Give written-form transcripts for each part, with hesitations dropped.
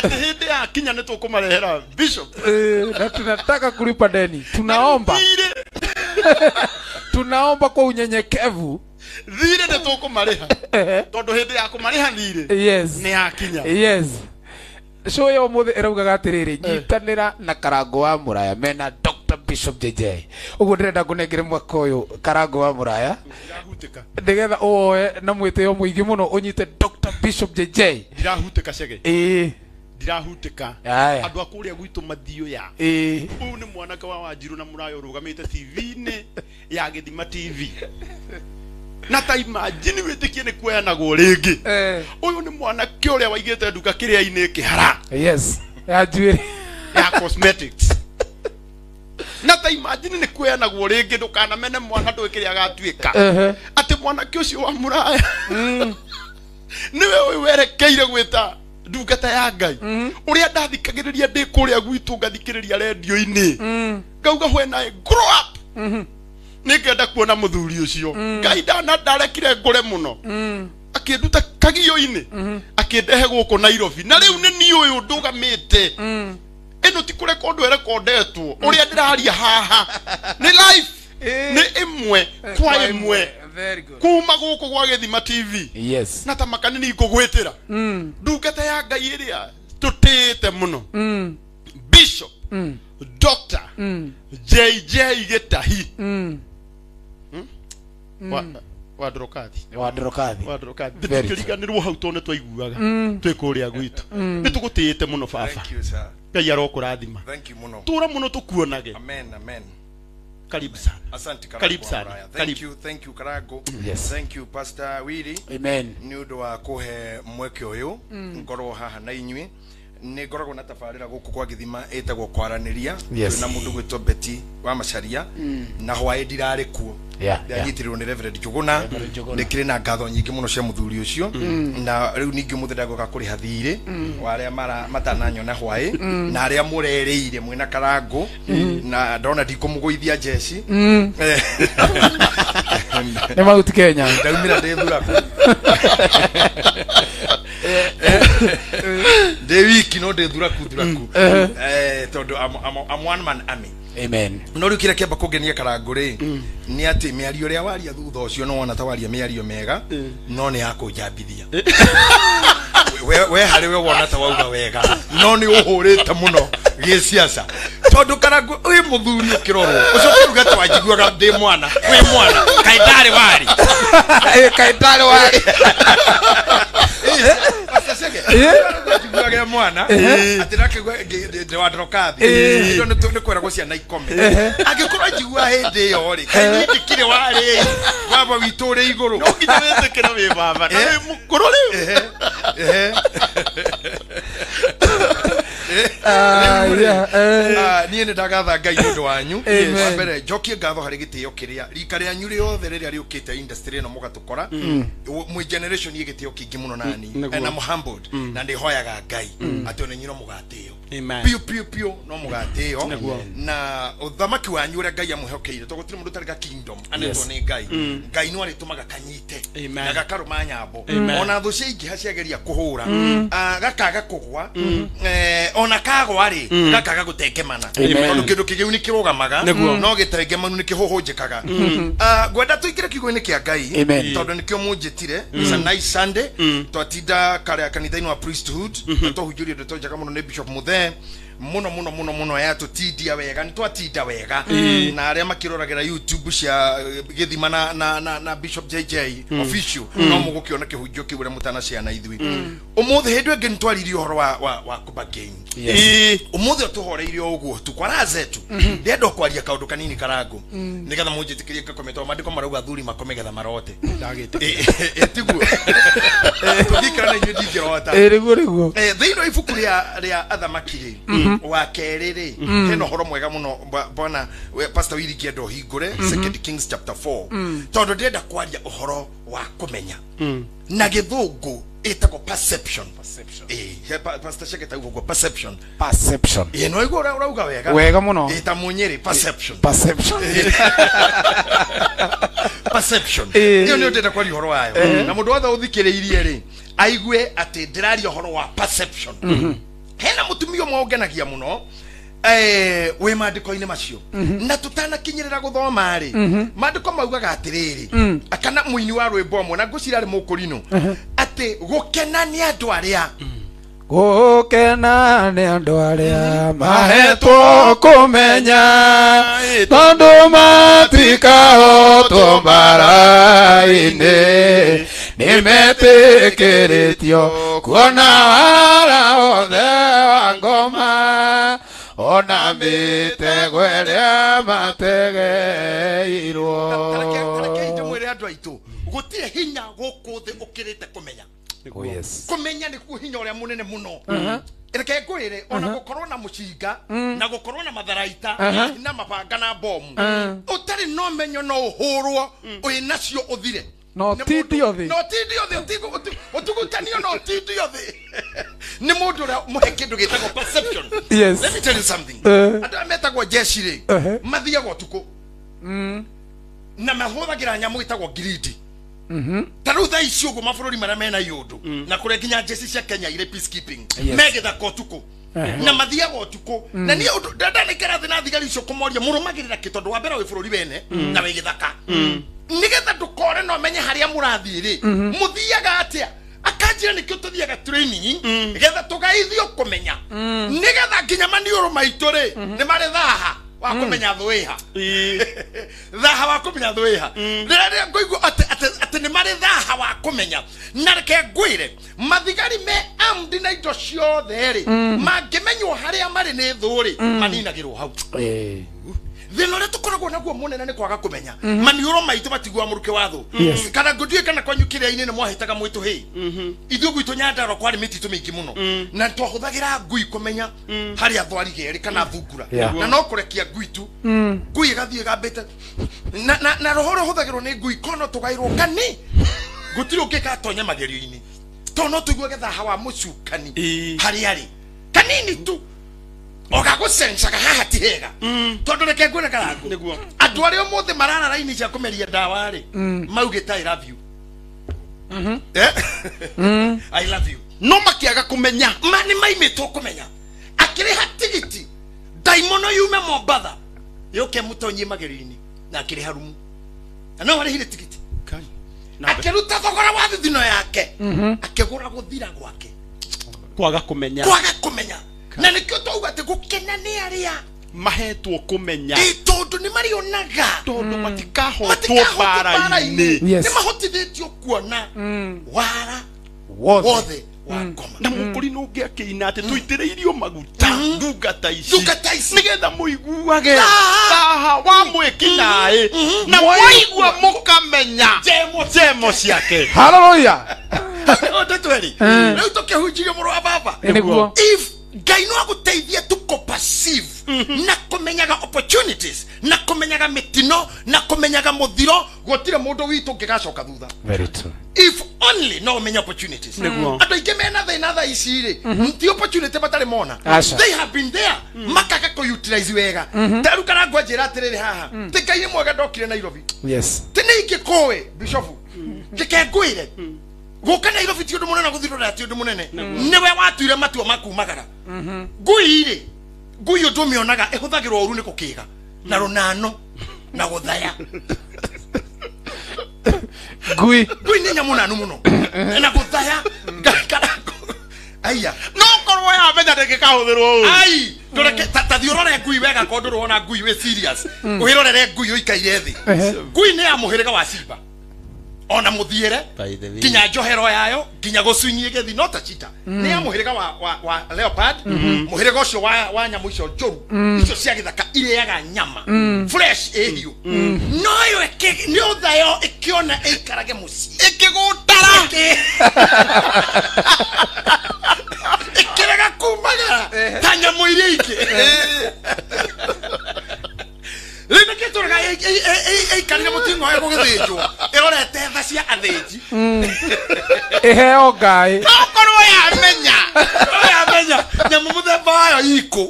Atĩ hĩndĩ ya kinya nĩ tũkũmarehera bishop. Na tunataka kulipa deni. Tunaomba. Tunaomba kwa unyenyekevu. Thirĩ nĩ tũkũmarĩha. Tondũ hĩndĩ ya kũmarĩha thirĩ. Yes. Nĩ yakinya. Yes. Show ya ũmũthĩ ĩraugaga atĩrĩrĩ, nyitanĩra na Karango wa Mũraya mena Dr. Bishop JJ. Ũguo ndĩrenda ngũnengere mwaka ũyũ Karango wa Mũraya. Ndirahutĩka. Nĩgetha ũwoe na mwĩtĩo mũingĩ mũno ũnyite Dr. Bishop JJ. Ndirahutĩka Chege. Ĩĩ. Ndirahutĩka. Aya. Andũ a kũrĩa gwitũ mathiũya. Ĩĩ. Ũyũ nĩ mwanake wa Wanjirũ na Mũraya ũrũgamĩte TV-inĩ ya Gĩthima TV. Na ta imagine wĩtĩkie nĩ kuoyanagwo rĩngĩ. Ũyũ nĩ mwanake ũrĩa waigĩte nduka kĩrĩa-inĩ kĩhara. Yes. Ya njuĩrĩ. Ya cosmetics. Na ta imagine nĩ kuoyanagwo rĩngĩ, ndũkanamene mwana ndũĩ kĩrĩa agatuĩka. Atĩ mwanake ũcio wa Mũraya nĩwe ũyũ werekeire gwĩta ndungata ya Ngai. Ũrĩa ndathikagĩrĩria ndĩ kũrĩa gwitũ ngathikĩrĩria rendio-inĩ. Ngauga when I grow up nĩngenda kuona mũthuri ũcio. Ngai ndarekire ngũre mũno. Akĩnduta kagio-inĩ. Akĩndehe gũkũ Nairobi. Na rĩu nĩ niĩ ũyũ ndũgamĩte. Ĩno ti kũrekondwo ĩrekondetwo. Ũrĩa ndĩraria haha nĩ life. Nĩ ĩmwe kwa ĩmwe. Very good. Kuma gũkũ gwa Gĩthima TV. Yes. Na ta makani nĩ ngũgwĩtĩra. Ndungata ya Ngai ĩrĩa tũtĩĩte mũno. Bishop. Dr. JJ Gĩtahi. Wa Ndorokathi. Wa Ndorokathi. Wa Ndorokathi. Very good. Tũtikĩriganĩrwo hau tondũ nĩ twaiguaga. Twĩ kũrĩa gwitũ. Nĩ tũgũtĩĩte mũno baba. Thank you sir. Ngai arokũrathima. Thank you mũno. Tũra mũno tũkuonage. Amen, amen. Karibu sana. Asante Karango. Karibu sana. Thank Karibu. you, thank you Karango. Yes. Thank you Pastor Willy. Amen. Nĩ ũndũ wa kũhe mweke ũyũ ngorwo haha na inyuĩ. Nĩ ngoragwo na tabarĩra gũkũ kwa Gĩthima ĩtagwo kwaranĩria. Yes. Na mũndũ gwĩtwo Betty wa Macharia. Na hwaĩ ndirarĩ kuo. Ndanyitirwo nĩ Reverend Njuguna. Ndĩkĩrĩ na ngatho nyingĩ mũno cia mũthuri ũcio. Na rĩu ningĩ mũthĩ ndagũka kũrĩha thirĩ wa arĩa matananyona hwaĩ na arĩa mũrerĩire mwĩna Karango na ndona ndikũmũgũithia njeci. Nĩ Mount Kenya. Ndaumĩra ndĩ thuraku. Ndĩ wiki no ndĩ thuraku thuraku. Tondũ I'm one man army. Amen. No rĩu kĩrĩa kĩamba kũngenia Karango rĩ nĩ atĩ mĩario ĩrĩa waria thutha ũcio no wona ta waria mĩario mĩega no nĩ ya kũnjambithia. We harĩ we wona ta wauga wega no nĩ ũhũrĩte mũno gĩciaca tondũ Karango wĩ mũthuri ũkĩrorwo ũcoke uge ta wanjiguaga ndĩ mwana wĩ mwana kaĩ ndarĩ warĩ. Kaĩ ndarĩ warĩ. Njiguaga mwana atĩ ndakĩigua ndĩ wa Ndorokathi. Ĩno nĩ kwĩragwo ciana ikome. Angĩkorwo njigua hĩndĩ ĩyo rĩ kaĩ niĩ ndĩkĩrĩ warĩ baba witũ ũrĩ igũrũ. No nginya wĩtĩkĩre wĩ baba. Na wĩ mũkũrũ rĩu. Niĩ nĩ ndagatha Ngai nĩ ũndũ wanyu. Wa mbere njokie ngatho harĩ gĩtĩo kĩrĩa rika rĩanyu rĩothe rĩrĩa rĩũkĩte industry ĩno mũgatũkora mwĩ generation ĩ gĩtĩo kĩingĩ mũno nani and I'm humbled na ndĩhoyaga Ngai atĩ ona inyuĩ no mũgatĩo piũ piũ piũ no mũgatĩo na ũthamaki wanyu ũrĩa Ngai amũhokeire tondũ gũtirĩ mũndũ ũtarĩ ga kingdom anetwo nĩ Ngai. Ngai no arĩtũmaga kanyite na gakarũma nyambo ona thũ ciaingĩha ciageria kũhũra gakaga kũgwa ona kagwa rĩ gakaga gũtengemana tondũ kĩndũ kĩgĩu nĩ kĩrũgamaga no gĩtengemanu nĩ kĩhũhũnjĩkaga. Ngwenda tũingĩre kiugo-inĩ kĩa Ngai tondũ nĩkĩo mũnjĩtire. It's a nice Sunday. Twatinda karĩa kanitha-inĩ wa priesthood na twahunjĩrio ndeto njega mũno nĩ Bishop Muthee mũno mũno mũno mũno yatũtindia wega nĩ twatinda wega na arĩa makĩroragĩra YouTube cia Gĩthima na Bishop JJ official no mũgũkĩona kĩhunjio kĩu ũrĩa mũtanaciana ithuĩ. Ũmũthĩ hĩndĩ ĩngĩ nĩ twaririe ũhoro wa kũbargain. Ũmũthĩ ũtũhoreirie ũguo tu kwa raha zetu. Ndĩrenda kwaria kaũndũ kanini Karango nĩgetha mũnjĩtĩkĩrie ngakome tondũ maandĩko marauga athuri makome getha marote. Tiguo tũngĩikara na inyuĩ ndingĩrota. Nĩguo nĩguo. Thĩinĩ wa ibuku rĩa Athamaki rĩ wa kerĩ rĩ hena ũhoro mwega mũno bwana Pastor Willy ngĩenda ũhingũre Second Kings chapter 4 tondũ ndĩrenda kwaria ũhoro wa kũmenya na gĩthũngũ ĩtagwo perception. Pastor Chege tauga ũguo perception. Perception. No iguo ũrauga wega. Wega mũno. Ta mũnyĩrĩ perception. Perception. Perception. Ĩyo nĩyo ndĩrenda kwaria ũhoro wayo. Na mũndũ wothe ũthikĩrĩirie rĩ aigue atĩ ndĩraria ũhoro wa perception. Hena mutumia ũmwe ũngenagia mũno wĩ maandĩko-inĩ macio na tũtanakinyĩrĩra gũthoma rĩ maandĩko maugaga atĩrĩrĩ akana mũini wa rwĩmbo ũmwe na ngũcira arĩ mũkũrinũ atĩ gũkena nĩ andũ arĩa gũkena nĩ andũ arĩa mahetwo kũmenya tondũ matikahotwo mbara-inĩ nĩmetĩkĩrĩtio kuona wara wothe wa ngoma ona mĩtego ĩrĩa mategeirwo. Tareke ndĩmwĩre andũ aitũ gũtirĩ hinya gũkũ thĩ ũkĩrĩte kũmenya. Oh, yes. Kũmenya nĩkuo hinya ũrĩa mũnene mũno. Reke ngwĩre ona gũkorwo na mũcinga na gũkorwo na matharaita na mabanga na bomu ũtarĩ na ũmenyo no ũhũrwo wĩ nacio ũthire. No tindio thĩ. No tindio thĩ ũtugutanio no tindio thĩ. Nĩ mũndũ ũrĩa mũhe kĩndũ gĩtagwo perception. Yes. Let me tell you something. Andũ arĩa metagwo jeshi rĩ mathiaga ũtukũ na mahũthagĩra nyamũ ĩtagwo giridi. Ta rĩu thaa ici ũguo mabũrũri marĩa mena iũndũ na kũrĩa nginya jeshi cia Kenya irĩ peacekeeping megĩthaka ũtukũ na mathiaga ũtukũ na niĩ ũndũ ndandanikara thĩ na thigari icio kũmoria mũrũmagĩrĩra kĩ tondũ wa mbere wĩ bũrũri wene na wĩ gĩthaka nĩgetha ndũkore na ũmenye harĩa mũrathiĩ rĩ mũthiaga atĩa akanjĩra nĩkĩo tũthiaga training nĩgetha tũgaithio kũmenya nĩgetha nginya maniũrũ maitũ rĩ nĩ marĩ thaha wa kũmenya thũ ĩha thaha wa kũmenya thũ ĩha rĩrĩa ngũigua atĩ nĩ marĩ thaha wa kũmenya na reke ngwĩre mathigari me armed na indo ciothe rĩ mangĩmenywo harĩa marĩ nĩ thũ rĩ maninagĩrwo hau. Thĩna ũrĩa tũkoragwo naguo mũnene nĩ kwaga kũmenya maniũrũ maitũ matiguaga mũrukĩ wa thũ kana ngũthiĩ kana kwanyu kĩrĩa-inĩ nĩ mwahĩtaga mwĩtũ hĩ ithuĩ gwitũ Nyandarua kwarĩ mĩtitũ mĩingĩ mũno na twahũthagĩra ngui kũmenya harĩa thwariga ĩrĩ kana thungura na no kũrekia ngui tu ngui ĩgathiĩ ĩgambĩte na roho ũrĩa ũhũthagĩrwo nĩ ngui kono tũgairwo kani gũtirĩ ũngĩ gatonya magerio-inĩ tondũ no tũiguage thaha wa mũcukani harĩa arĩ kanini tu ogagũcencaga haha ti hega tondũ reke ngwĩre Karango andũ arĩa ũmũthĩ marara raini cia kũmeria ndawa rĩ maugĩte I love you. I love you no makĩaga kũmenya ma nĩ maimĩtwo kũmenya akĩrĩha tigiti ndaimono yume Mombatha yũke mũtonyie magerio-inĩ na akĩrĩha rumu na no arĩhire tigiti akĩruta thogora wa thithino yake akĩgũra gũthira gwake kwaga kũmenya kwaga kũmenya na nĩkĩo twauga atĩ gũkena nĩ arĩa mahetwo kũmenya tondũ nĩ marĩonaga tondũ matikahotwo mbara-inĩ nĩ mahotithĩtio kuona wara wothe wa ngoma na mũkũrinũ ũngĩ akĩina atĩ tũitĩrĩirio maguta ndungata ici nĩgetha mũiguage thaha wa mwĩkinaĩ na mwaigua mũkamenya njemo ciake. Hallelujah. Ndetweri rĩu tũkĩhunjirio mũrũ wa baba if Ngai no agũteithie tu kũ-perceive na kũmenyaga opportunities na kũmenyaga mĩtino na kũmenyaga mũthiro gũtirĩ mũndũ witũ ũngĩgacoka thutha. Very true. If only no ũmenye opportunities. Andũ aingĩ mena thĩna thaa ici rĩ ti opportunity matarĩ mona. They have been there makaga kũ-utilize wega. Ta rĩu Karango anjĩra atĩrĩrĩ haha ti Ngai nĩ mwega ndokire Nairobi. Yes. Ti nĩ ingĩkũĩ Bishofu reke ngwĩre gũka Nairobi ti ũndũ mũnene gũthirũra ti ũndũ mũnene nĩwe watuire matua ma kumagara ngui rĩ ngui ũndũ ũmĩonaga ĩhũthagĩrwo ũru nĩ gũkĩga na rũnano na gũthaya ngui ngui nĩ nyamũ nanu mũno na gũthaya aya no korwo yamenya ndĩngĩkahũthĩrwo ũru ai ndũreke ta thiĩ ũrore ngui wega korwo ndũrona ngui wĩ serious wĩrorere ngui ũikaire thĩ ngui nĩ ya mũhĩrĩga wa simba ona muthiere nginya njohero yayo nginya gucwinyie gethi no ta chita ni ya muhiriga wa leopard muhiriga ucio wa nyamu icio njoru icio cia githaka ireaga nyama fresh ihiu no yo ni uthayo ikiona ikarage mucii ikigutara ikirega kumagara ta nyamu iria ingĩ rĩu nĩkĩ tũrega ĩikarire mũting'oe gũgĩthĩnjwo ĩrorete tha cia athĩnji ĩheo Ngai okorwo yamenya yamenya nyamũ mũthemba wayo ikũ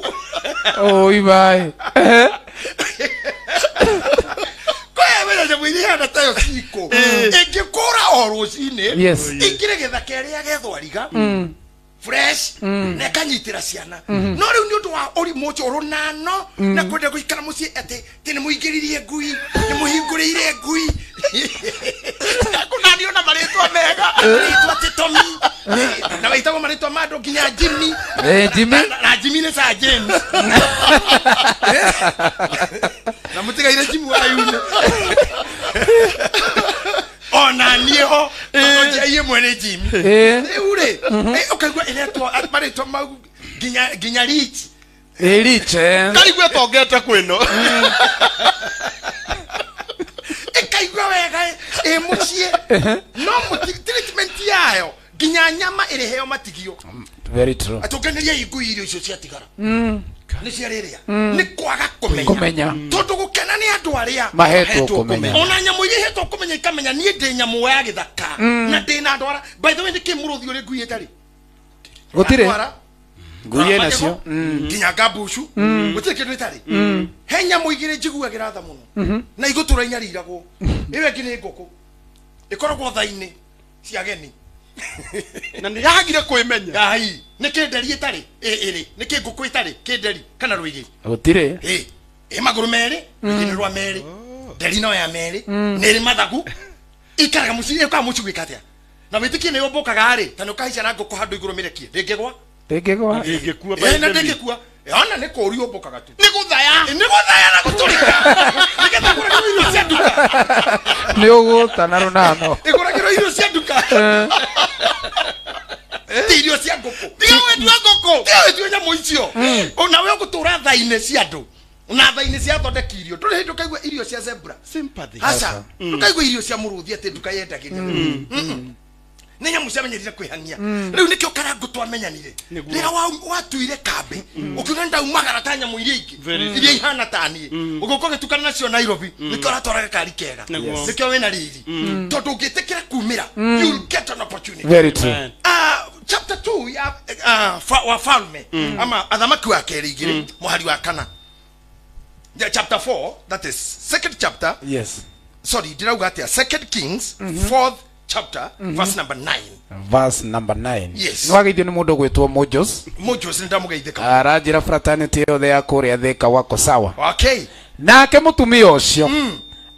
oi bai kwĩyamenya nyamũ iria ihana tayo cikũ ĩngĩkũra o rũcinĩ Yes. ĩingĩre gĩthaka ĩrĩage thwariga Fresh na ĩkanyitĩra ciana. No rĩu nĩ ũndũ wa ũrimũ ũcio ũrũnano na kwenda gũikara mũciĩ atĩ atĩ nĩ mũingĩririe ngui, nĩ mũhingũrĩire ngui. Kũnanio na marĩtwa mega. Marĩtwa atĩ Tommy. Na waitagwo marĩtwa ma andũ nginya Jimmy. Jimmy? Na Jimmy nĩ Sir James. Na mũtigaire Jimmy wa Yune. Ona niĩ ho tondũ njai ĩmwe nĩ Jimmy. Rĩu rĩ, ũkaigua ĩretwo marĩtwa mau nginya Rich. Rich. Karigua tongete kwĩno. Ĩkaigua wega ĩ mũciĩ. No treatment yayo nginya nyama ĩrĩheo matigio. Very true. Atũnganĩria ngui irio icio ciatigara. Nĩ ciarĩrĩa. Nĩ kwaga kũmenya. Tondũ gũkena nĩ andũ arĩa mahetwo kũmenya. Ona nyamũ iria ihetwo kũmenya ikamenya niĩ ndĩ nyamũ ya gĩthaka na ndĩ na ndwara. By the way, nĩ kĩ mũrũthi ũrĩ ngui ĩtarĩ? Gũtirĩ. Ngui ĩnacio. Nginya ngambucu. Gũtirĩ kĩndũ ĩtarĩ. He nyamũ igĩrĩ njiguagĩra tha mũno. Na igũtũra inyariragwo. Ĩyo ĩngĩ nĩ ngũkũ. Ĩkoragwo tha-inĩ cia ageni. Na nĩ yagire kwĩmenya. Ai, nĩ kĩnderi ĩtarĩ? Ĩrĩ. Nĩ kĩ ngũkũ ĩtarĩ? Kĩnderi kana rwĩgĩ? Gũtirĩ. Ĩ magũrũ merĩ, rwĩgĩ nĩ rwa merĩ. Nderi no ya merĩ. Nĩ ĩrĩ mathagu. Ikaraga mũciĩ, ĩkaga mũciĩ gwĩka atĩa? Na wĩtĩkie nĩ yũmbũkaga rĩ, ta nĩ ũkahaica na ngũkũ handũ igũrũ mĩrekie. Ndĩngĩgwa? Ndĩngĩgwa. Ndĩngĩkua. Na ndĩngĩkua. Ona nĩ kũũri yũmbũkaga tu. Nĩ gũthaya. Nĩ gũthaya na gũtũrĩka. Nĩgetha ĩgũragĩrwo irio cia nduka. Nĩ ũgũta na rũnano. Ĩgũragĩrwo irio cia nduka. Ti irio cia ngũkũ. Tiga wendua ngũkũ. Tiga wendua nyamũ icio. Ona we ũgũtũra tha-inĩ cia andũ. Na tha-inĩ cia thondeki irio. Ndũrĩ hĩndĩ ũkaigua irio cia zebra. Sympathy. Aca. Ndũkaigua irio cia mũrũthi atĩ nduka yendagĩria. Nĩ nyamũ ciamenyerire kwĩhania. Rĩu nĩkĩo Karangũ twamenyanire. Rĩrĩa watuire kambĩ, ũkiuga ndaumagara ta nyamũ iria ingĩ, iria ihana ta niĩ. Ũgĩũka ũgĩtukana nacio Nairobi, nĩkĩo ũratwara gakari kega. Nĩkĩo wĩna riri. Tondũ ũngĩtĩkĩra kumĩra, you'll get an opportunity. Very true. Chapter 2 ya Wafalme ama Athamaki wa kerĩ igĩrĩ mũhari wa kana. Chapter 4, that is second chapter. Yes. Sorry, ndĩrauga atĩa? Second Kings, 4th chapter, verse number 9. Verse number 9. Yes. Nĩwageithio nĩ mũndũ gwĩtwo Mojos. Mojos nĩ ndamũgeithĩka. Aranjĩra fraternity yothe ya kũrĩa Thika wako sawa. Okay. Nake mũtumia ũcio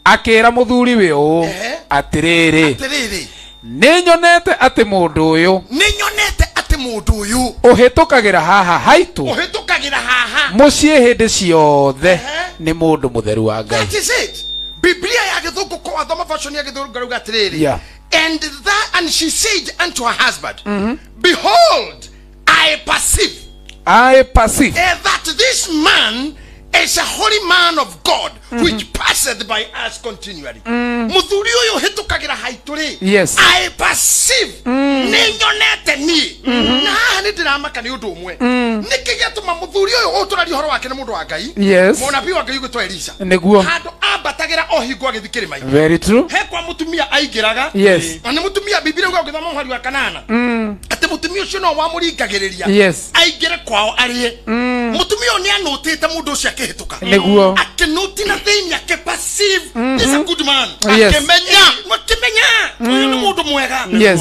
akĩra mũthuri we ũũ atĩrĩrĩ. Atĩrĩrĩ. Nĩ nyonete atĩ mũndũ ũyũ. Nĩ nyonete atĩ mũndũ ũyũ. Ũhĩtũkagĩra haha haitũ. Ũhĩtũkagĩra haha. Mũciĩ hĩndĩ ciothe nĩ mũndũ mũtheru wa Ngai. That is it. Biblia ya gĩthũngũ kwa thoma version ya gĩthũngũ rauga atĩrĩrĩ. Yeah. And and she said unto her husband, Behold, I perceive. I perceive. That this man is a holy man of God, which passeth by us continually. Muthuri uyu hitukagira haitu ri. Yes. I perceive. Ni nyonete ni. Na haha ni ndiramaka ni undu umwe. Niki giatuma muthuri uyu uturaria horo wake ni mundu wa Ngai. Yes. Munabii wa Ngai ugwitwo Elisha. Niguo. Handu ambatagira o hingo agithi kirima-inĩ. Very true. He kwa mutumia aingiraga. Yes. Na ni mutumia Biblia uga ugithoma muhari wa kanana. Ati mutumia ucio no wamuringagiriria. Yes. Aingire kwao arie. Mutumia uyu ni anotite mundu ucio akihituka. Niguo. Akinoti na thĩinĩ ake-perceive this is a good man. Yes. Akĩmenya. Akĩmenya. Ũyũ nĩ mũndũ mwega. Yes.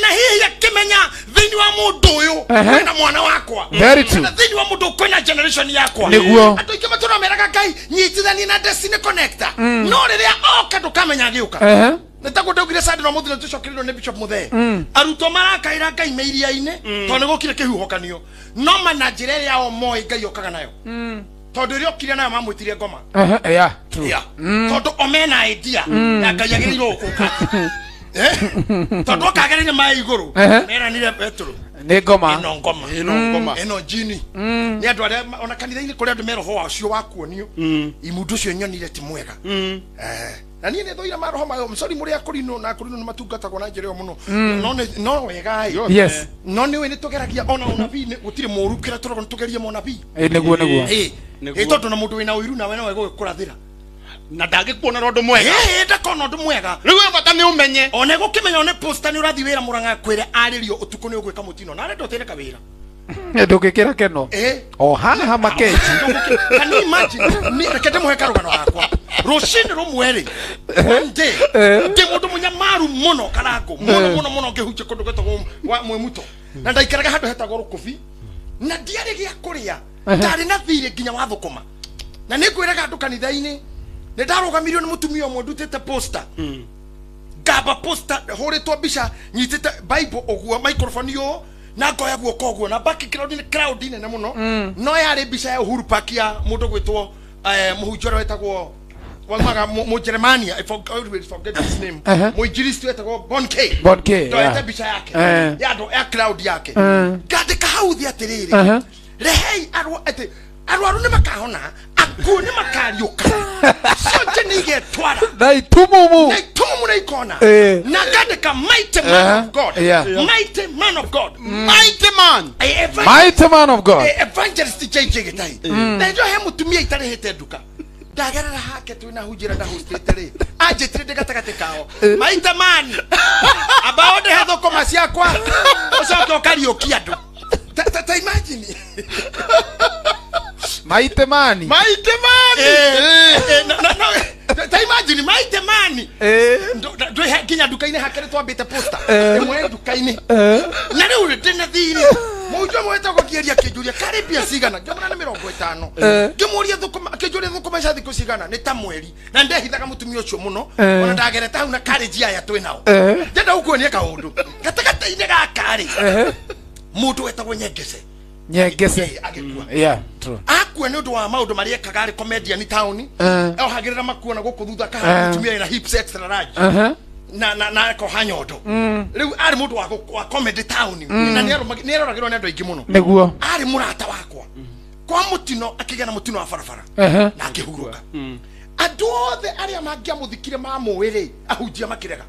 Na hihi akĩmenya thĩinĩ wa mũndũ ũyũ kwĩna mwana wakwa. Very true. Na thĩinĩ wa mũndũ kwĩna generation yakwa. Niguo. Andũ aingĩ matũra meraga Ngai nyitithanie na destiny connector. No rĩrĩa oka ndũkamenya agĩũka. Nĩtagwo ndaugire Sunday no mũthenya tũcokereirwo nĩ Bishop Muthee. Arutwo marakaĩra Ngai me iria-inĩ tondũ nĩgũkire kĩhuhũkanio. No mana njĩra ĩrĩa o moĩ Ngai okaga nayo. Tondũ ĩrĩa okire nayo mamwĩtirie ngoma. Yeah, true. Yeah. Tondũ o mena idea ya Ngai agĩrĩirwo gũka. Tondũ okagereire maĩ igũrũ. Meranire Petero. Nĩ ngoma. Ĩno ngoma. Ĩno ngoma. Ĩno njini. Nĩ andũ arĩa ona kanitha-inĩ kũrĩ andũ me roho wacio wa kuonio. Imundu ũcio nyonire ti mwega. Na niĩ nĩ thũire maroho mayo. Sorry mũrĩ akũrinũ na akũrinũ nĩ matungatagwo na njĩra ĩyo mũno. No wega ĩ. Yes. No nĩ nĩ tũgeragia ona ũnabii gũtirĩ mũũru kĩrĩa tũragwo nĩ tũgerie mũnabii. Nĩguo nĩguo. Tondũ na mũndũ wĩna ũiru nawe no egũgĩkũrathĩra. Na ndangĩkuonera ũndũ mwega. Ndakona ũndũ mwega. Rĩu bata nĩ ũmenye. Ona gũkĩmenya one poster nĩ ũrathiĩ wĩra Murang'a kwĩre arĩrio ũtukũ nĩ ũgwĩka mũtino. Na arenda ũtĩre kawĩra. Ndũngĩkĩra keno. O haha makenji. Can you imagine? Reke ndĩmũhe karũgano gakwa. Rũcinĩ rũmwe rĩ, one day, ndĩ mũndũ mũnyamaru mũno Karangũ, mũno mũno mũno ngĩhunjia kũndũ gwĩtagwo Mwĩmuto. Na ndaikaraga handũ hetagwo Rũkũbi na ndiarĩ gĩa kũrĩa ndarĩ na thirĩ nginya wa thũkũma na nĩngwĩraga andũ kanitha-inĩ nĩ ndarũgamirio nĩ mũtumia ũmwe ndutĩte poster ngamba poster hũrĩtwo mbica nyitĩte bible ũguo microphone ũũ na ngoya guoko ũguo na background nĩ crowd nene mũno no yarĩ mbica ya Uhuru Park ya mũndũ gwĩtwo mũhunjia ũrĩa wetagwo waumaga Mũjeremania, I always forget his name, mũinjilisti wetagwo Bon K. Bon K, ndoete mbica yake ya andũ ya crowd yake ngandĩka hau thĩ atĩrĩrĩ rehei atĩ arwaru nĩ makahona akuũ nĩ makariũka cionje nĩ igetwara na itumumu na ikona na ngandĩka mighty man of God, mighty man of God, mighty man, mighty man of God, evangelist JJ Gĩtai. Na njo he mũtumia itarĩhĩte nduka ndagerera hake twĩna hunjĩra ndahostĩte rĩ anjĩtire ndĩ gatagatĩ kao maita man ambao ndĩhe thũkũma ciakwa ũcoke ũkariũkia andũ ta imagine maite mani maite mani ta imagine maite mani ndwĩ nginya nduka-inĩ hake nĩ twambĩte poster ĩmwe nduka-inĩ na rĩu ndĩna thirĩ mũhunjia ũmwe wetagwo Kĩeria akĩnjũria karĩ mbia cigana ngĩmwĩra nĩ 50 ngĩmũria thũkũma akĩnjũria thũkũma cia thikũ cigana nĩ ta mweri na ndehithaga mũtumia ũcio mũno ona ndagerete hau na karĩnji aya twĩ nao ndenda gũkuonia kaũndũ gatagatĩ-inĩ gaka rĩ mũndũ wetagwo Nyengece Nyengece agĩkua. Yeah, true. Akua nĩ ũndũ wa maũndũ marĩa ekaga arĩ comedian town ohagĩrĩra makuo na gũkũ thutha kahana mũtumia wĩna hips extra large na akoha nyondo rĩu arĩ mũndũ wa comedy town na nĩ aroragĩrwo nĩ andũ aingĩ mũno nĩguo arĩ mũrata wakwa kwa mũtino akĩgĩa na mũtino wa barabara na akĩhurũka andũ othe arĩa mangĩamũthikire mamũĩ rĩ ahunjia makĩrega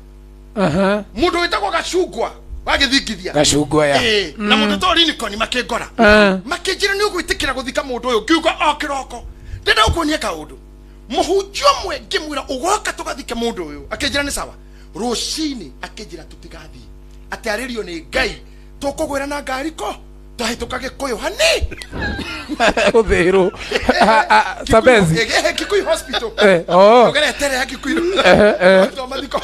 mũndũ wĩtagwo Gacungwa wagĩthingithia Gacungwa ya na mũndũ to Lincoln makĩngora makĩnjĩra nĩ ũgwĩtĩkĩra gũthika mũndũ ũyũ ngiuga o kĩroko ndĩrenda gũkuonia kaũndũ mũhunjia ũmwe ngĩmwĩra ũgoka tũgathike mũndũ ũyũ akĩnjĩra nĩ sawa rũcinĩ akĩnjĩra tũtigathiĩ atĩ arĩrio nĩ Ngai tũkũgwĩra na ngari ko twahĩtũka Gĩkũyũ hani ũthĩrwo Sabezi Kikuyu hospital ũgeretere ya Kikuyu mathiko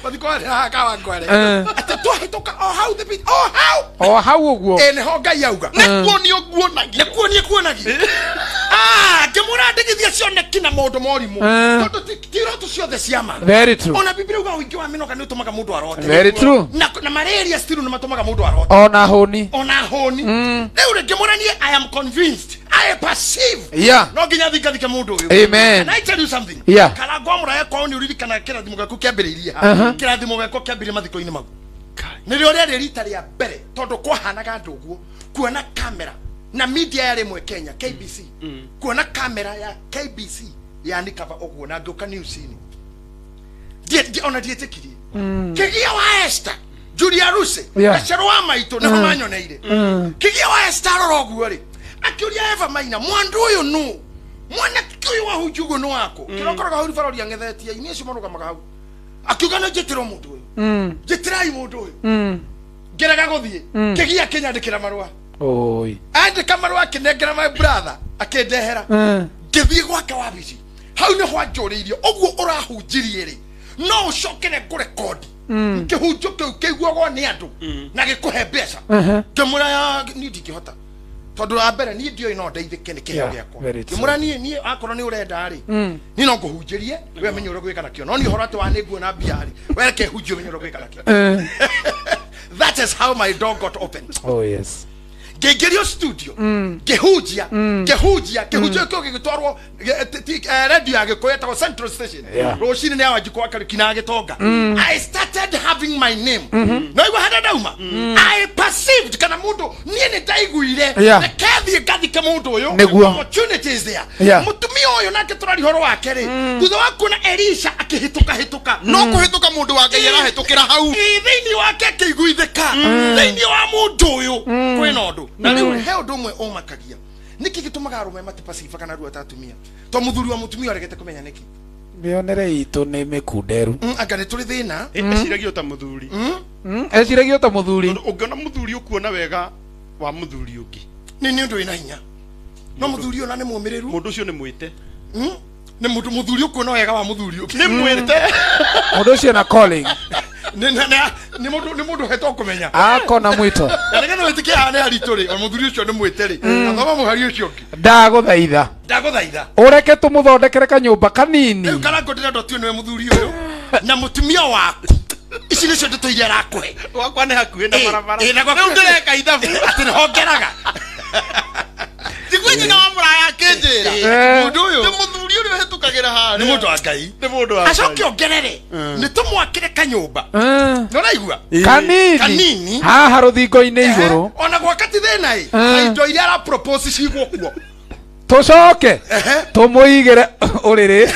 mathiko arĩa Kawangware atĩ twahĩtũka o hau the bit o hau o hau ũguo nĩho Ngai auga nĩkuonio nguonagia nĩkuonio kuonagia ngĩmwĩra ndigithia cioneki na maũndũ morimũ tondũ ti iroto ciothe cia ma. Very true. Ona Biblia uga ũingĩ wa mĩnoga nĩ ũtũmaga mũndũ arote. Very true. Na malaria still nĩ matũmaga mũndũ arote ona hũni ona hũni. Rĩu rĩ ngĩmwĩra niĩ I am convinced, I perceive. Yeah. No nginya thingathike mũndũ ũyũ. Amen. Can I tell you something? Yeah. Karangwa mũraya kwao nĩ ũririkanaga kĩrathimo gĩaku kĩambĩrĩirie ha kĩrathimo gĩakwa kĩambĩrĩirie mathiko-inĩ mau nĩrĩo rĩarĩ rita rĩa mbere tondũ kwahanaga andũ ũguo kuona kamera na media yarĩ ĩmwe Kenya KBC kuona kamera ya KBC yanikaba ũguo na ngĩũka news-inĩ ona ndiĩtĩkirie kĩgia wa Esther Julia Ruse gacero wa maitũ nĩho manyoneire kĩgia wa Esther arora ũguo rĩ akĩũria Eva Maina mwandu ũyũ nũ mwanake ũyũ wahunjia ũguo nĩ wakũ kĩrokoroga hau baroria ng'ethetie ini acio marũgamaga hau akiuga nĩ njĩtĩrwo mũndũ ũyũ njĩtĩrai mũndũ ũyũ ngĩrega gũthiĩ kĩgia akĩnyandĩkĩra marũa oi andĩka marũa akĩnengera my brother akĩndehera ngĩthiĩ gwake wabici hau nĩho anjũrĩirie ũguo ũrahunjirie rĩ no ũcokere ngũrekondi kĩhunjio kĩu kĩiguagwo nĩ andũ na gĩkũhe mbeca ngĩmwĩra niĩ ndingĩhota tondũ wa mbere niĩ ndiũĩ no ndeithĩke nĩ kĩheo gĩakwa ngĩmwĩra niĩ akorwo nĩ ũrenda rĩ niĩ no ngũhunjĩrie we menye ũrĩa ũgwĩka nakĩo no niĩ ũhoro atĩ wa nĩ nguona mbia rĩ we reke hunjie ũmenye ũrĩa ũgwĩka nakĩo. That is how my door got opened. Oh yes. Ngĩingĩrio studio ngĩhunjia ngĩhunjia kĩhunjio kĩu gĩgĩtwarwo radio ya Gĩkũyũ ĩtagwo Central Station rũcinĩ nĩ Wanjikũ wa Kariuki na Gĩtonga. I started having my name no igua harĩa ndauma I perceived kana mũndũ niĩ nĩ ndaiguire reke thiĩ ngathike mũndũ ũyũ opportunity is there. Mũtumia ũyũ nake tũraria ũhoro wake rĩ thutha wa kuona Elisha akĩhĩtũka hĩtũka no kũhĩtũka mũndũ wa Ngai arahĩtũkĩra hau thĩinĩ wake akĩiguithĩka thĩinĩ wa mũndũ ũyũ kwĩna ũndũ na rĩu he ũndũ ũmwe ũmakagia nĩkĩ gĩtũmaga arũme matipasifa kana rua ta atumia to mũthuri wa mũtumia aregete kũmenya nĩkĩ mĩonere itũ nĩ mĩkunderu anga nĩ tũrĩ thĩna eciragia ta mũthuri eciragia ta mũthuri ũngĩona mũthuri ũkuona wega wa mũthuri ũngĩ nĩ ũndũ wĩna hinya no mũthuri ona nĩ mũmĩrĩru mũndũ ũcio nĩ mwĩte nĩ mũndũ mũthuri ũkuona wega wa mũthuri ũngĩ nĩ mwĩte mũndũ ũcio na calling Nĩ mũndũ hetwo kũmenya. Akona mwito. Na nĩgetha wĩtĩkie haha nĩ haritũ rĩ, o mũthuri ũcio nĩ mwĩte rĩ. Athoma mũhari ũcio ũngĩ. Ndagũthaitha. Ndagũthaitha. Ũreke tũmũthondekere kanyũmba kanini. Rĩu Karangũ ndĩrenda ũtue nĩwe mũthuri ũyũ na mũtumia waku. Ici nĩcio ndeto iria arakũhe. Gwakwa nĩ hakuhĩ na barabara. Rĩu ndĩreka ithabu atĩ nĩhongeraga. Ndigua nyina wa mũraya akĩnjĩra. Mũndũ ũyũ nĩ mũthuri ũrĩa ũhĩtũkagĩra haha. Nĩ mũndũ wa Ngai. Nĩ mũndũ wa Ngai. Acoke ongerere. Nĩ tũmwakĩre kanyũmba. Nĩ ũraigua? Kanini. Kanini. Haha rũthingo-inĩ igũrũ. Ona gwaka ti thĩna ĩ. Na indo iria ara propose cigwo kuo. Tũcoke. Tũmũigĩre ũrĩrĩ.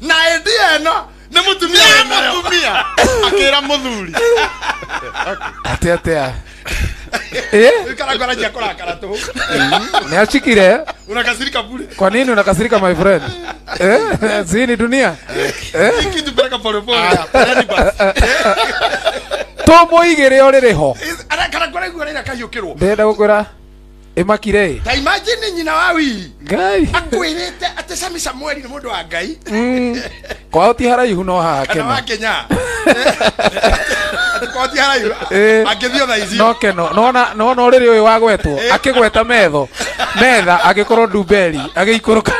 Na ĩndĩ ĩno nĩ mũtumia wĩ mũtumia. Akĩra mũthuri. Atĩa atĩa. Karangũ aranjia kũrakara tũhũ. Nĩ acikire. Unakasirika bure. Kwa nini unakasirika my friend? Si ni dunia. Kitu peleka pole pole. Tũmũigĩre ũrĩrĩ ho. Karangũ araigua rĩrĩa kahiũkĩrwo. Ndĩrenda gũkwĩra ĩmakire. Ta imagine nyina wa Wili. Ngai. Akwĩrĩte atĩ Sami Samueli nĩ mũndũ wa Ngai. Kwao ti haraihu no haha Kana wa Kenya. Kenya. Atĩ kwao ti haraihu. Angĩthiĩ thaa ici. No keno. Nona nona ũrĩrĩ ũyũ wagwetwo. Akĩgweta metho. Metha agĩkorwo ndumberi agĩikũrũka.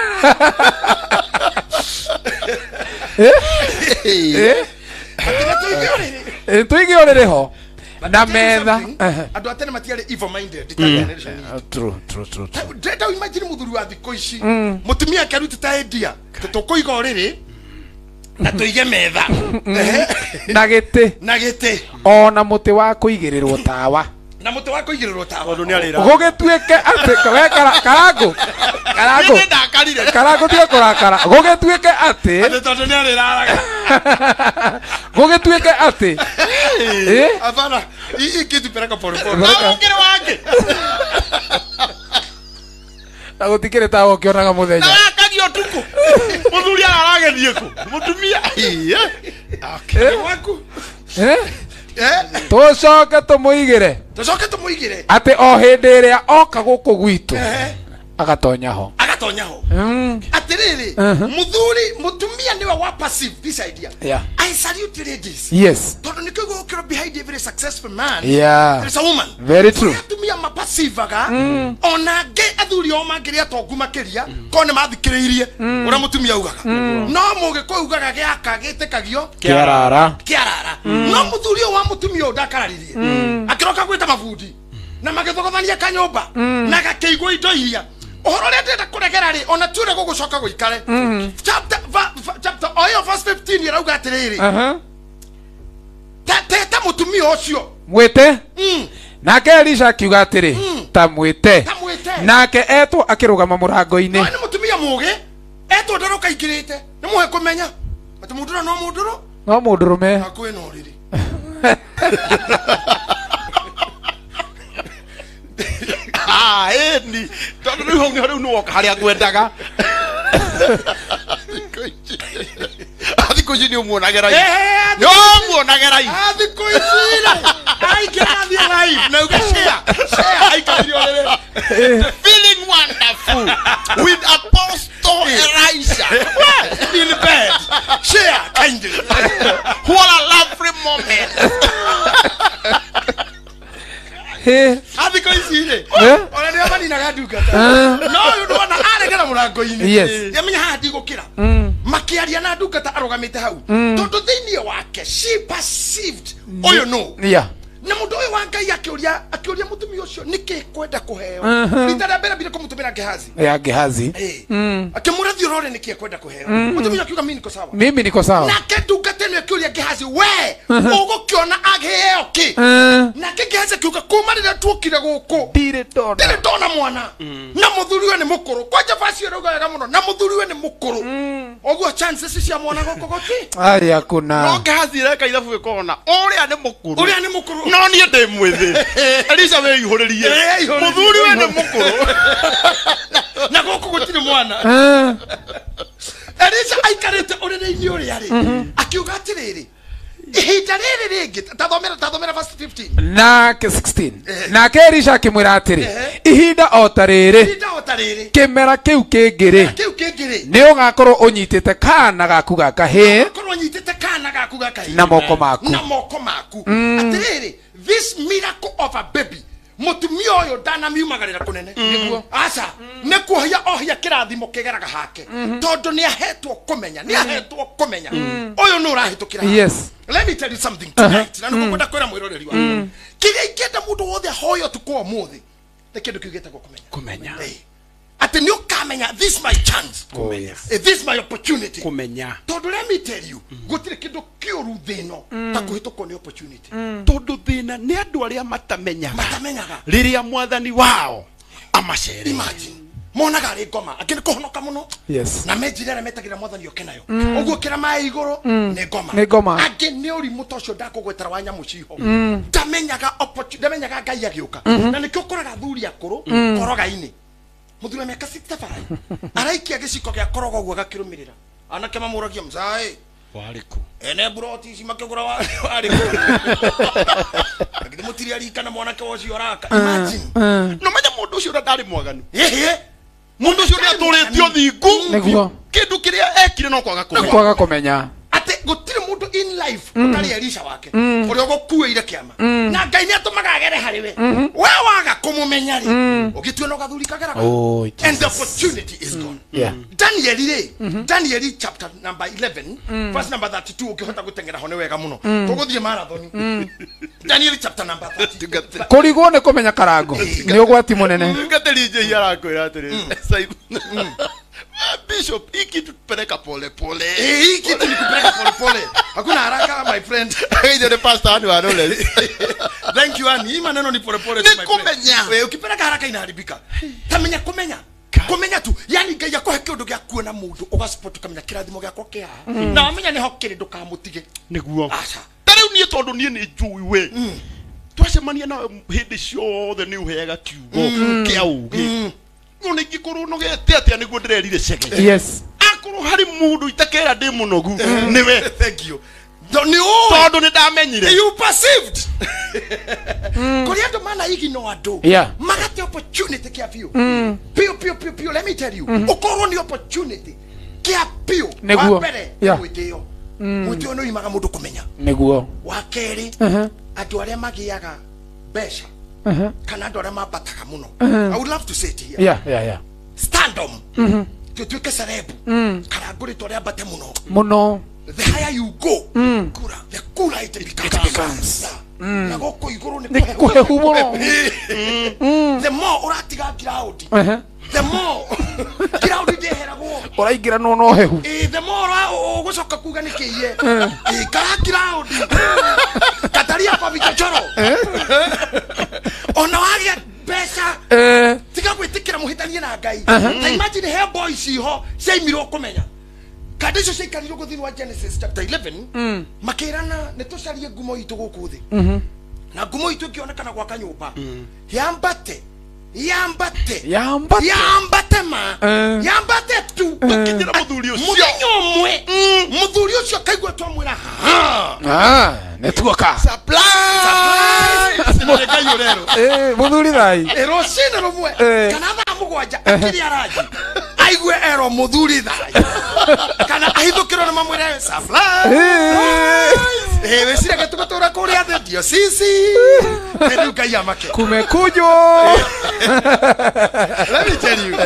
Atĩ nĩ tũige ũrĩrĩ. Tũige ũrĩrĩ ho. Na metha. Andũ a tene matiarĩ evil minded ta generation itũ. True, true, true. Ndĩrenda imagine mũthuri wa thikũ ici. Mũtumia ake ta endia. Tũkũiga ũrĩrĩ na tũige metha. Na gĩtĩ. Na gĩtĩ. Ona mũtĩ wa kũigĩrĩrwo tawa. Na mũtĩ wa kũigĩrĩrwo tawa. Tondũ nĩ arĩra. Gũgĩtuĩke atĩ we Karangũ. Karangũ. Nĩ ndakarire. Karangũ tiga kũrakara. Gũgĩtuĩke atĩ. Atĩ tondũ nĩ arĩraraga. Gũgĩtuĩke atĩ. Hapana. Hii kitu peleka pole pole. Na ũngĩrĩ wangĩ. Na gũtikĩrĩ tawa ũkĩonaga mũthenya. Na wakagia ũtukũ. Mũthuri araragĩthiĩ kũ? Mũtumia. Okay. Waku. Tũcoke tũmũigĩre. Tũcoke tũmũigĩre. Atĩ o hĩndĩ ĩrĩa oka gũkũ gwitũ. Agatonya ho. Agatonya ho. Atĩrĩrĩ, mũthuri mũtumia nĩwe wa passive this idea. Yeah. I salute ladies. Yes. Tondũ nĩkĩo gũkĩrwo behind every successful man. Yeah. There is a woman. Very true. Atumia mapassivaga ona angĩ athuri o mangĩrĩ atongu makĩria korwo nĩ mathikĩrĩirie ũrĩa mũtumia augaga. No mũgĩkũyũ ugaga gĩaka gĩtĩkagio kĩarara. Kĩarara. No mũthuri ũyũ wa mũtumia ũyũ ndakararirie. Akĩroka gwĩta mabundi na magĩthogothania kanyũmba na gakĩigwo indo iria. Ũhoro ũrĩa ndĩrenda kũregera rĩ ona ti ũrĩa gũgũcoka gũikare. Chapter oyo verse 15 ĩrauga atĩrĩrĩ. Ta mũtumia ũcio. Mwĩte. Nake Elisha akiuga atĩrĩ ta mwĩte. Nake etwo akĩrũgama mũrango-inĩ. Nĩ mũtumia mũũgĩ etwo ndaroka ingĩrĩte nĩ mũhe kũmenya atĩ mũndũ ũrĩa no mũndũrũ. No mũndũrũme. Hakuhĩ na ũrĩrĩ. Ĩni tondũ rĩu hau nĩho rĩu nĩwoka harĩa ngwendaga. Thikũ ici nĩ ũmuonagera i. Nĩ ũmuonagera i. Thikũ ici rĩ aingĩra athiĩ live na uge share. Share aikarire ũrĩrĩ. Feeling wonderful with Apostle Elisha. In bed. Share kindly. What a lovely moment. Thikũ ici rĩ ona nĩo maninaga ndungata. No ũyũ ndona aregera mũrango-inĩ. Yamenya haha ndigũkĩra. Makĩaria na ndungata arũgamĩte hau. Tondũ thĩinĩ wake she perceived ũyũ no. Yeah. Na mũndũ ũyũ wa Ngai akĩũria mũtumia ũcio nĩkĩ kwenda kũheo. Rita rĩa mbere ambire kũmũtũmĩra Gehazi. Ya Gehazi. Akĩmwĩra thiĩ ũrore nĩkĩ ekwenda kũheo. Mũtumia akiuga mimi niko sawa. Mimi niko sawa. Nake ndungata ĩno ĩkĩũria Gehazi we ũgũkĩona agĩheo kĩ? Nake Gehazi akiuga kuma rĩrĩa tuokire gũkũ ndirĩ ndona mwana. Na mũthuri we nĩ mũkũrũ. Kwanja verse ĩrauga wega mũno na mũthuri we nĩ mũkũrũ. Ũguo chances cia mwana gũkũ gũti. Aya kuna. No Gehazi reka ithabu ĩkona ũrĩa nĩ mũkũrũ. Ũrĩa nĩ mũkũrũ. No niĩ ndĩ mwĩthĩ. Elisha wĩihũrĩrie. Mũthuri we nĩ mũkũrũ. Na gũkũ gũtirĩ mwana. Elisha aikarĩte ũrĩrĩ-inĩ ũrĩa rĩ akiuga atĩrĩrĩ ihinda rĩrĩ rĩngĩ tathomera verse 15. Nake 16. Nake Elisha akĩmwĩra atĩrĩ ihinda o ta rĩrĩ kĩmera kĩu kĩngĩ rĩ nĩ ũgakorwo ũnyitĩte kana gaku ga kahĩĩ. Ũgakorwo ũnyitĩte kana Kana gaku gakahi na moko maku. Na moko maku. Atiriri, this miracle of a baby mutumia uyu ndanamiumagarira kunene. Niguo. Aca, ni kuohia ohia kirathimo kigeraga hake. Tondu ni ahetwo kumenya, ni ahetwo kumenya. Uyu ni urahitukira. Yes. Let me tell you something tonight. Na nikukwenda kwira mwiroreri wakwa. Kiria ingĩenda mundu wothe ahoyo tuko umuthi. Ni kindu kiu gitagwo kumenya. Kumenya. Ati ni ukamenya this my chance. Kumenya. This my opportunity. Kumenya. Tondu let me tell you, gutire kindu kiuru thino ta kuhitukwo ni opportunity. Tondu thina ni andu aria matamenyaga. Matamenyaga. Riria mwathani wao amacere. Imagine. Monaga ari ngoma angĩ nĩ kũhonoka mũno. Yes. Na menjire arĩa metagĩra mwathani oke nayo. Ũguo kĩra maĩ igũrũ nĩ ngoma. Nĩ ngoma. Angĩ nĩ ũrimũ ta ũcio ndakũgwetera wa nyamũ ciho. Ndamenyaga opportunity, ndamenyaga Ngai agĩũka. Na nĩkĩo ũkoraga athuri akũrũ koroga-inĩ. Mũthuri wa mĩaka 65 araikia gĩciko gĩa koroga ũguo agakĩrũmĩrĩra. Anake mamũragia mzae warĩ kũ? Ene buroti ici makĩgũra warĩ kũ? Githĩ mũtiri arika na mwanake ũcio araka. Imagine. No menya mũndũ ũcio ũrĩa ndarĩ mwaganu. Ĩhĩ. Mundu ucio nĩatũrĩtio thingu. Nĩguo. Kĩndũ kĩrĩa ekire no kwaga kũmenya. Kwaga kũmenya. Atĩ gũtirĩ mũndũ in life ũtarĩ Elisha wake ũrĩa ũgũkuĩire kĩama. Na Ngai nĩatũmaga agere harĩ we. We waga kũmũmenya rĩ, ũgĩtua no gathuri kageraga. Oh, and the opportunity is gone. Yeah. Daniel rĩ, Daniel chapter number 11, verse number 32 ũngĩhota gũteng'era ho nĩ wega mũno. Tũgũthiĩ marathon. Daniel chapter number 32. Kũrigwo nĩ kũmenya karango. Nĩ ũgwati mũnene. Ngatĩri njĩhi arakwĩra atĩrĩ. Bishop, hiki tupeleka pole pole. Hiki tulikupeleka pole pole. Hakuna haraka my friend. Hiyo ni pastor ni wa Lawrence. Thank you Annie. Hii maneno ni pole pole tu my friend. Wewe ukipeleka haraka inaharibika. Tamenya kumenya. Kumenya tu. Yaani Ngai akohe kiundu gya kuona mundu ugaspot ukamenya kirathimo gyakwa kia. Na wamenya niho kiri ndukamutige. Niguo. Acha. Tariu nie tondu nie ni njui we. Twacemania na hindi ciothe ni uheaga kiugo kia ugi. No ningĩkorwo nogete atĩa nĩguo ndĩrerire cege. Yes. Akorwo harĩ mũndũ itakera ndĩ mũnogu nĩwe. Thank you. Nĩ ũĩ. Tondũ nĩ ndamenyire. You perceived. Kũrĩ andũ mana igino andũ. Yeah. Magate opportunity kĩa biũ. Biũ biũ biũ biũ let me tell you. Ũkorwo nĩ opportunity kĩa biũ. Nĩguo. Wa mbere mwĩtĩo. Mwĩtĩo nĩ ũimaga mũndũ kũmenya. Nĩguo. Wa kerĩ andũ arĩa magĩaga mbeca. Kana andũ arĩa mambataga mũno. I would love to say it here. Yeah. Standom. Tutuike celeb. Karangũ rĩtwa rĩambate mũno. Mũno. The higher you go, kura, the cooler it becomes. Na gũkũ igũrũ nĩ kũhehu mũno. The more ũratiga ground. The more ground ndĩheragwo. Ũraingĩra no no hehu. The more ũgũcoka kuga nĩ kĩiye. Kara ground. Kataria kwa vichochoro. Ona wagĩa mbeca. Tiga gwĩtĩkĩra mũhĩtanie na Ngai. Ta imagine he boys iho ciaimirwo kũmenya. Kandi icio ciaikarirwo gũthiĩ wa Genesis chapter 11 makĩrana nĩ tũcarie ngumo itũ gũkũ thĩ. Na ngumo itũ ĩkĩonekana gwaka nyũmba. Yambate. Yambate. Yambate. Yambate ma. Yambate tu. Tũkinyĩra mũthuri ũcio. Mũthenya ũmwe. Mũthuri ũcio akaigua twamwĩra ha. Ah, nĩtuoka. Surprise. Nĩ Ngai ũrerwo. Mũthuri thai. Rũcinĩ rũmwe kana thaa mũgwanja akĩrĩa ranji. Aigue erwo mũthuri thai. Kana ahithũkĩrwo nĩ mamwĩre surprise. Wĩciragia tũgũtũra kũrĩa thĩ ndio sisi. Rĩu Ngai amake. Kumekujo. Let me tell you.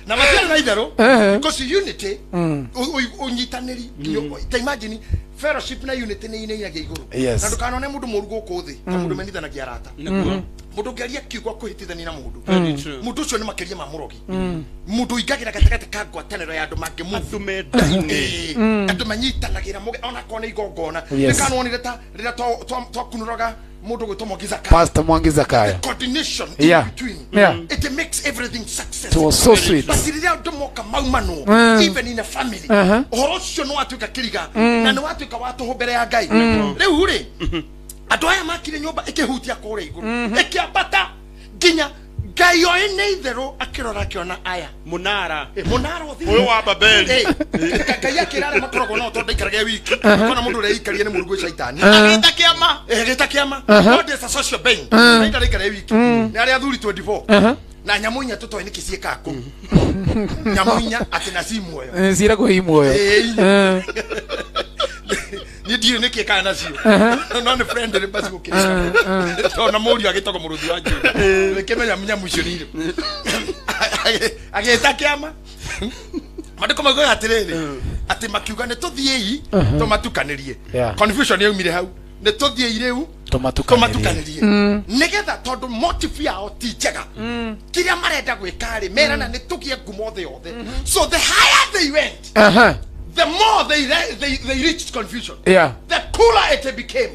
Na matiarĩ na itherũ because unity ũnyitanĩri ta imagine fellowship na unity nĩ inainagia igũrũ. Na ndũkanone mũndũ mũru gũkũ thĩ ta mũndũ menithanagia arata. Mũndũ ũngĩaria kiugo akũhĩtithania na mũndũ. Mũndũ ũcio nĩ makĩria ma mũrogi. Mũndũ ũingagĩra gatagatĩ ka ngwatanĩro ya andũ mangĩ Andũ mendaine. Andũ manyitanagĩra ona korwo nĩ igongona. Nĩkanonire ta rĩrĩa twakunũraga mũndũ gwĩtwo Mwangi Zakayo. Pastor Mwangi Zakayo. The coordination in between. It makes everything successful. It was so sweet. But rĩrĩa andũ moka maumanwo even in a family. Ũhoro ũcio nĩ watuĩka kĩriga na nĩ watuĩka wa tũhũ mbere ya Ngai. Rĩu rĩ andũ aya makire nyũmba ĩkĩhutia kũrĩa igũrũ ĩkĩambata nginya Ngai oĩ nĩ itherũ akĩrora akĩona aya Mũnara. Mũnara ũthiĩ. Ũyũ wa Babeli. Ngai akĩra arĩa makoragwo nao tondũ ndaikaraga e wiki. Kona mũndũ ũrĩa aikaria nĩ mũru gwĩ caitani. Agĩta kĩama. Agĩta kĩama. God is a social being. Ngai ndaraikara e wiki. Nĩ arĩa athuri 24. Na nyamũ inya tũtoĩ nĩkĩ ciĩkaga kũu. Nyamũ inya atĩ na ci muoyo. Ciragwo i muoyo. Niĩ ndiũĩ nĩkĩ kana nacio. No nĩ friend rĩ basi gũkĩrĩca. Tondũ na mũriũ agĩtagwo mũrũthi wa Juda. Nĩkĩmenya nyamũ icio nĩ irĩkũ. Agĩta kĩama. Mandĩko maugaga atĩrĩrĩ, atĩ makiuga nĩ tũthiĩi tũmatukanĩrie. Confusion yaumire hau. Nĩ tũthiĩi rĩu tũmatukanĩrie. Nĩgetha tondũ motive yao ti njega. Kĩrĩa marenda gwĩka rĩ, merana nĩ tũgĩe ngumo thĩ yothe. So the higher they went, the more they reached confusion. The cooler it became.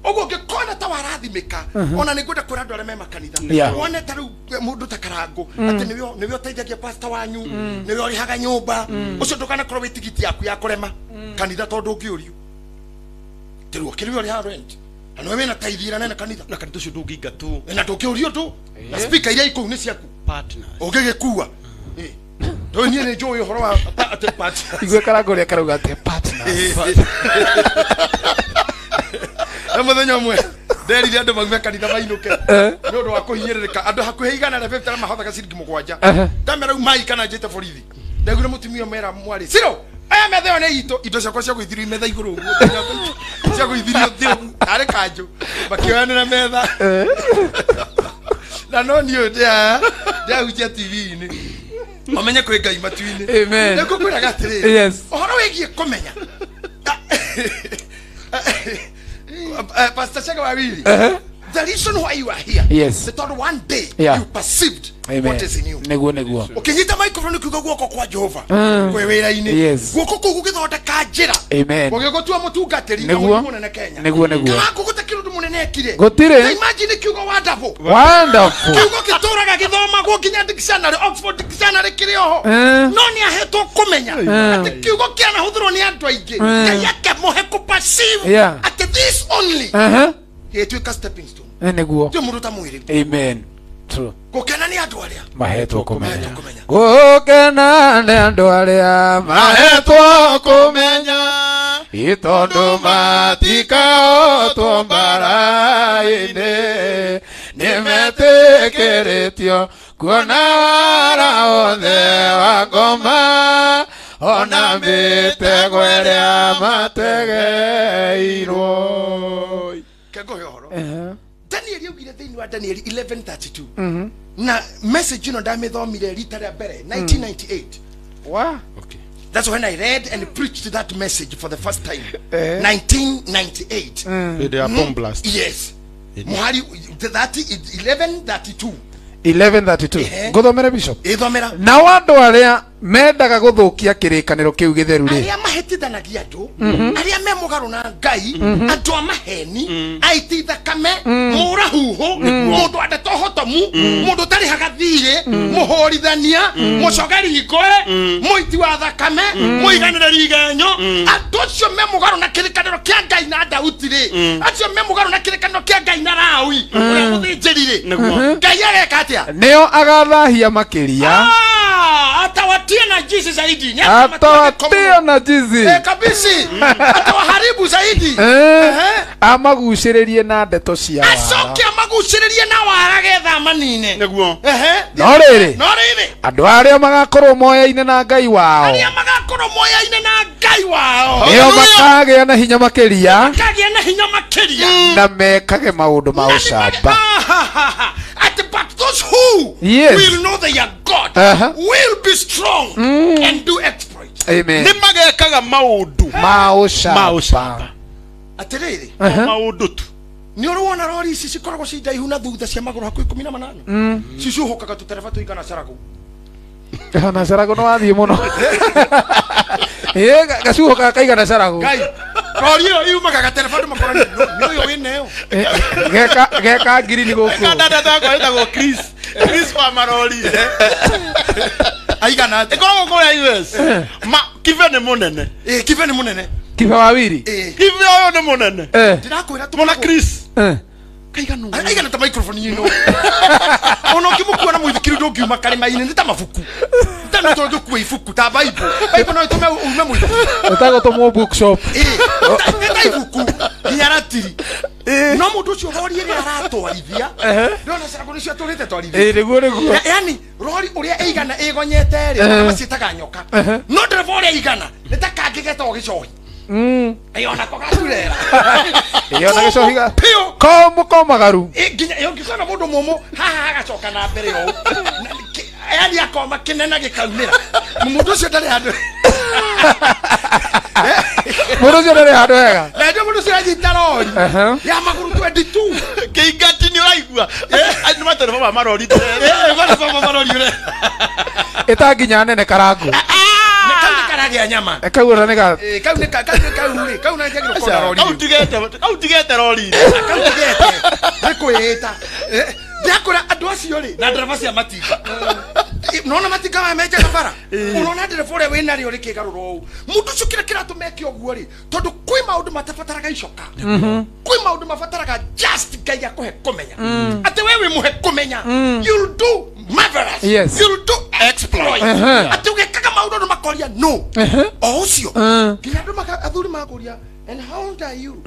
Ũguo ũngĩkona ta warathimĩka, ona nĩ ngwenda kwĩra andũ arĩa me makanitha, wone ta rĩu mũndũ ta Karangũ, atĩ nĩwe ũteithagia pastor wanyu, nĩwe ũrĩhaga nyũmba, ũcio ndũkanakorwo wĩ tigiti yaku ya kũrema kanitha tondũ ũngĩũrio. Tĩrwo kĩrĩa ũrĩhaga rent. Na nĩwe wĩna tithe ĩrĩa nene kanitha. Na kanitha ũcio ndũngĩingatwo. Na ndũngĩũrio ndũ. Na speaker iria ikũu nĩ ciaku. Partners. Ũngĩgĩkua. Ndũĩ niĩ nĩ njũĩ ũhoro wa atĩ partners. Igue Karangũ ũrĩa karauga atĩ partners. Na mũthenya ũmwe nderire andũ maume kanitha mainũke nĩ ũndũ wa kũhinyĩrĩrĩka. Andũ hakuhĩ 150 arĩa mahothaga ciringi 7. Ndamera rĩu mai kana njĩte borithi. Ndaiguire mũtumia mera mwarĩ Ciro, aya metha ĩyo nĩ itũ. Indo ciakwa cia gũithirio metha igũrũ ũguo. Cia gũithirio thĩ ũguo. Arĩ kanjũ. Makĩoyanĩra metha. Na no niĩ ndĩahunjia TV-inĩ. Ũmenye kwĩ Ngai matu-inĩ. Amen. Nĩ ngũkwĩraga atĩrĩrĩ. Yes. Ũhoro wĩgiĩ kũmenya. Pastor Chege Wawili, the reason why you are here, yes, the third one day you perceived what is in you. Niguo niguo. Ukinyita microphone ukiuga guoko kwa Jehova kwi wira-ini. Yes. Guoko kuu gugithondeka njira. Amen. Gũgĩgũtua mũtungatĩri na Niguo. mũnene Kenya. Niguo niguo. Kana gũgũte kĩrũndũ mũnene ekire. Gũtirĩ. Imagine kiugo wonderful. Wonderful. Kiugo gĩtũraga gĩthomagwo nginya dictionary, Oxford dictionary kĩrĩ oho. No nĩ ahetwo kũmenya atĩ kiugo kĩanahũthĩrwo nĩ andũ aingĩ. Ngai akĩmũhe kũ perceive atĩ this only. Gĩtuĩka stepping stone. Niguo. Ti mũndũ ta mwĩrĩ. Amen. True. Gũkena nĩ andũ arĩa mahetwo kũmenya. Gũkena nĩ andũ arĩa mahetwo kũmenya, tondũ matikahotwo mbara-inĩ, nĩmetĩkĩrĩtio kuona wara wothe wa ngoma, ona mĩtego ĩrĩa mategeirwo. Kengũhe ũhoro. Daniel augire thĩinĩ wa Daniel 11:32. Na message ĩno ndamĩthomire rita rĩa mbere 1998. Wow. Okay. That's when I read and preached that message for the first time. 1998. Hĩndĩ ya bomb blast. Yes. Muhari 11:32. 11:32. Ngũthomere Bishop. Ĩthomera. Nao andũ arĩa mendaga gũthũkia kĩrĩkanĩro kĩu gĩtheru rĩ, arĩa mahĩtithanagia andũ, arĩa me mũgarũ na Ngai, andũ a maheni, aiti thakame, mũrahuhũ, mũndũ andete ũhotomu, mũndũ ũtarĩhaga thirĩ, mũhũrithania, mũcogeri ngũĩ, mũiti wa thakame, mũiganĩrĩri igenyo, andũ acio me mũgarũ na kĩrĩkanĩro kĩa Ngai na Daudi rĩ, acio me mũgarũ na kĩrĩkanĩro kĩa Ngai na Lawi, ũrĩa mũthĩnjĩri rĩ, Ngai areka atĩa? Nĩo agathahia makĩria. Atawatia na jinsi zaidi. Atawatia na jinsi. Kabisi. Atawaharibu zaidi. Amagucĩrĩrie na ndeto cia wara. Acoke amagucĩrĩrie na wara getha manine. Nĩguo. No rĩrĩ. No rĩrĩ. Andũ arĩa magakorwo moyaine na Ngai wao. Arĩa magakorwo moyaine na Ngai wao. Nĩo makagĩa na hinya makĩria. Makagĩa na hinya makĩria. Na mekage maũndũ ma ũcamba. But those who will know they are God will be strong and do exploit. Amen. Nĩ magekaga maũndũ ma ũcamba. Atĩrĩrĩ, maũndũ tu. Nĩ ũrĩ wona rori ici cikoragwo ci ndaihu na thutha cia magũrũ hakuhĩ 18. Cicuhũkaga tũtereba tũigana Carago. Na Carago no wathiĩ mũno. Gacuhũkaga kaigana Carago. Ngai. Rori ĩyo yumaga gatereba andũ makora nĩ ũyũ wĩna ĩyo. Geka ngirini gũkũ. Dada takwa ĩtagwo Chris. Chris wa marori. Aigana atĩa? Ĩkoragwo kũrĩa US. Ma Kibe nĩ mũnene. Kibe nĩ mũnene. Kibe wa Wiri. Kibe ũyũ nĩ mũnene. Ndĩrakwĩra tũmona Chris. Kaigana aigana ta microphone ĩno. Ona ũngĩmũkua na mũithikiri ndũngiuma karĩma-inĩ nĩ ta mabuku. Tano tũngĩkua ibuku ta Bible. Bible no ĩtũme ume mũithikiri. Ũtagwo tũmwo bookshop. Nĩ ta ibuku nginya ratiri. No mũndũ ũcio rori ĩrĩa aratwarithia ndĩrona Carago nĩcio atũrĩte twarithia. Nĩguo nĩguo. Yani rori ũrĩa ĩigana ĩgonyete rĩ, maciĩtaga nyoka. No ndereba ũrĩa ĩigana nĩ ta kangĩ getagwo gĩcohi. Ĩyo nako gaturera. Ĩyo na gĩcohiga. Piũ. Komu komagaru. Nginya ĩyo ngĩkona mũndũ mũmũ haha agacoka na mbere ũũ. Yani akoma kĩnene gĩkaumĩra. Mũndũ ũcio ndarĩ handũ. Mũndũ ũcio ndarĩ handũ hega. Na ndio mũndũ ũcio anyita rori. Ya magũrũ 22. Kĩingati nĩ ũraigua. Nĩ matereba ma marori. Matereba marori ũrĩa. Ĩta nginya nene karangu. Kau nĩ karagĩa nyama. Kau ona nĩ ga. Kau nĩ kau rĩ, kau nĩ njagĩrĩirwo kuona rori. Kau tigete, kau tigete rori. Kau tigete. Nĩ kwĩĩta. Ndakora andũ acio rĩ na ndereba cia matinga. Nona matinga maya menjaga bara. Ũrona ndereba ũrĩa wĩna rĩo rĩkĩgarũra ũũ. Mũndũ ũcio kĩrĩa kĩratũma eke ũguo rĩ, tondũ kwĩ maũndũ matabataraga icoka. Kwĩ maũndũ mabataraga just Ngai akũhe kũmenya. Atĩ we wĩ mũhe kũmenya. You'll do marvelous. Yes. You'll do exploit. Atĩ ũgĩkaga maũndũ andũ makoria no. O ũcio. Nginya andũ athuri makũria, and how old are you?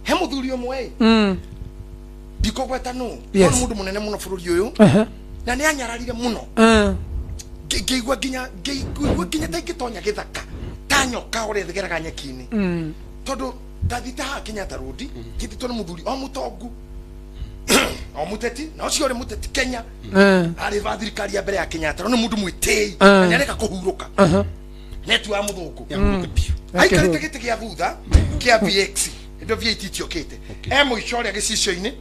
He mũthuri ũmwe ĩ. Ndikũgweta nũ. Yes. Nĩ mũndũ mũnene mũno bũrũri ũyũ. Na nĩ anyararire mũno. Ngĩigua nginya ta ingĩtonya gĩthaka ta nyoka ũrĩa ĩthegeraga nyeki-inĩ. Tondũ ndathiĩte haha Kenyatta Road, ngĩthitwo nĩ mũthuri o mũtongu o mũteti, na ũcio ũrĩ mũteti Kenya. Arĩ ba thirikari ya mbere ya Kenyatta, no nĩ mũndũ mwĩtĩi na nĩ areka kũhurũka. Netu wa mũthũngũ. Aikarĩte gĩtĩ gĩa thutha kĩa VX, ĩndo V8 itiokĩte. E mũico ũrĩa gĩcicio-inĩ.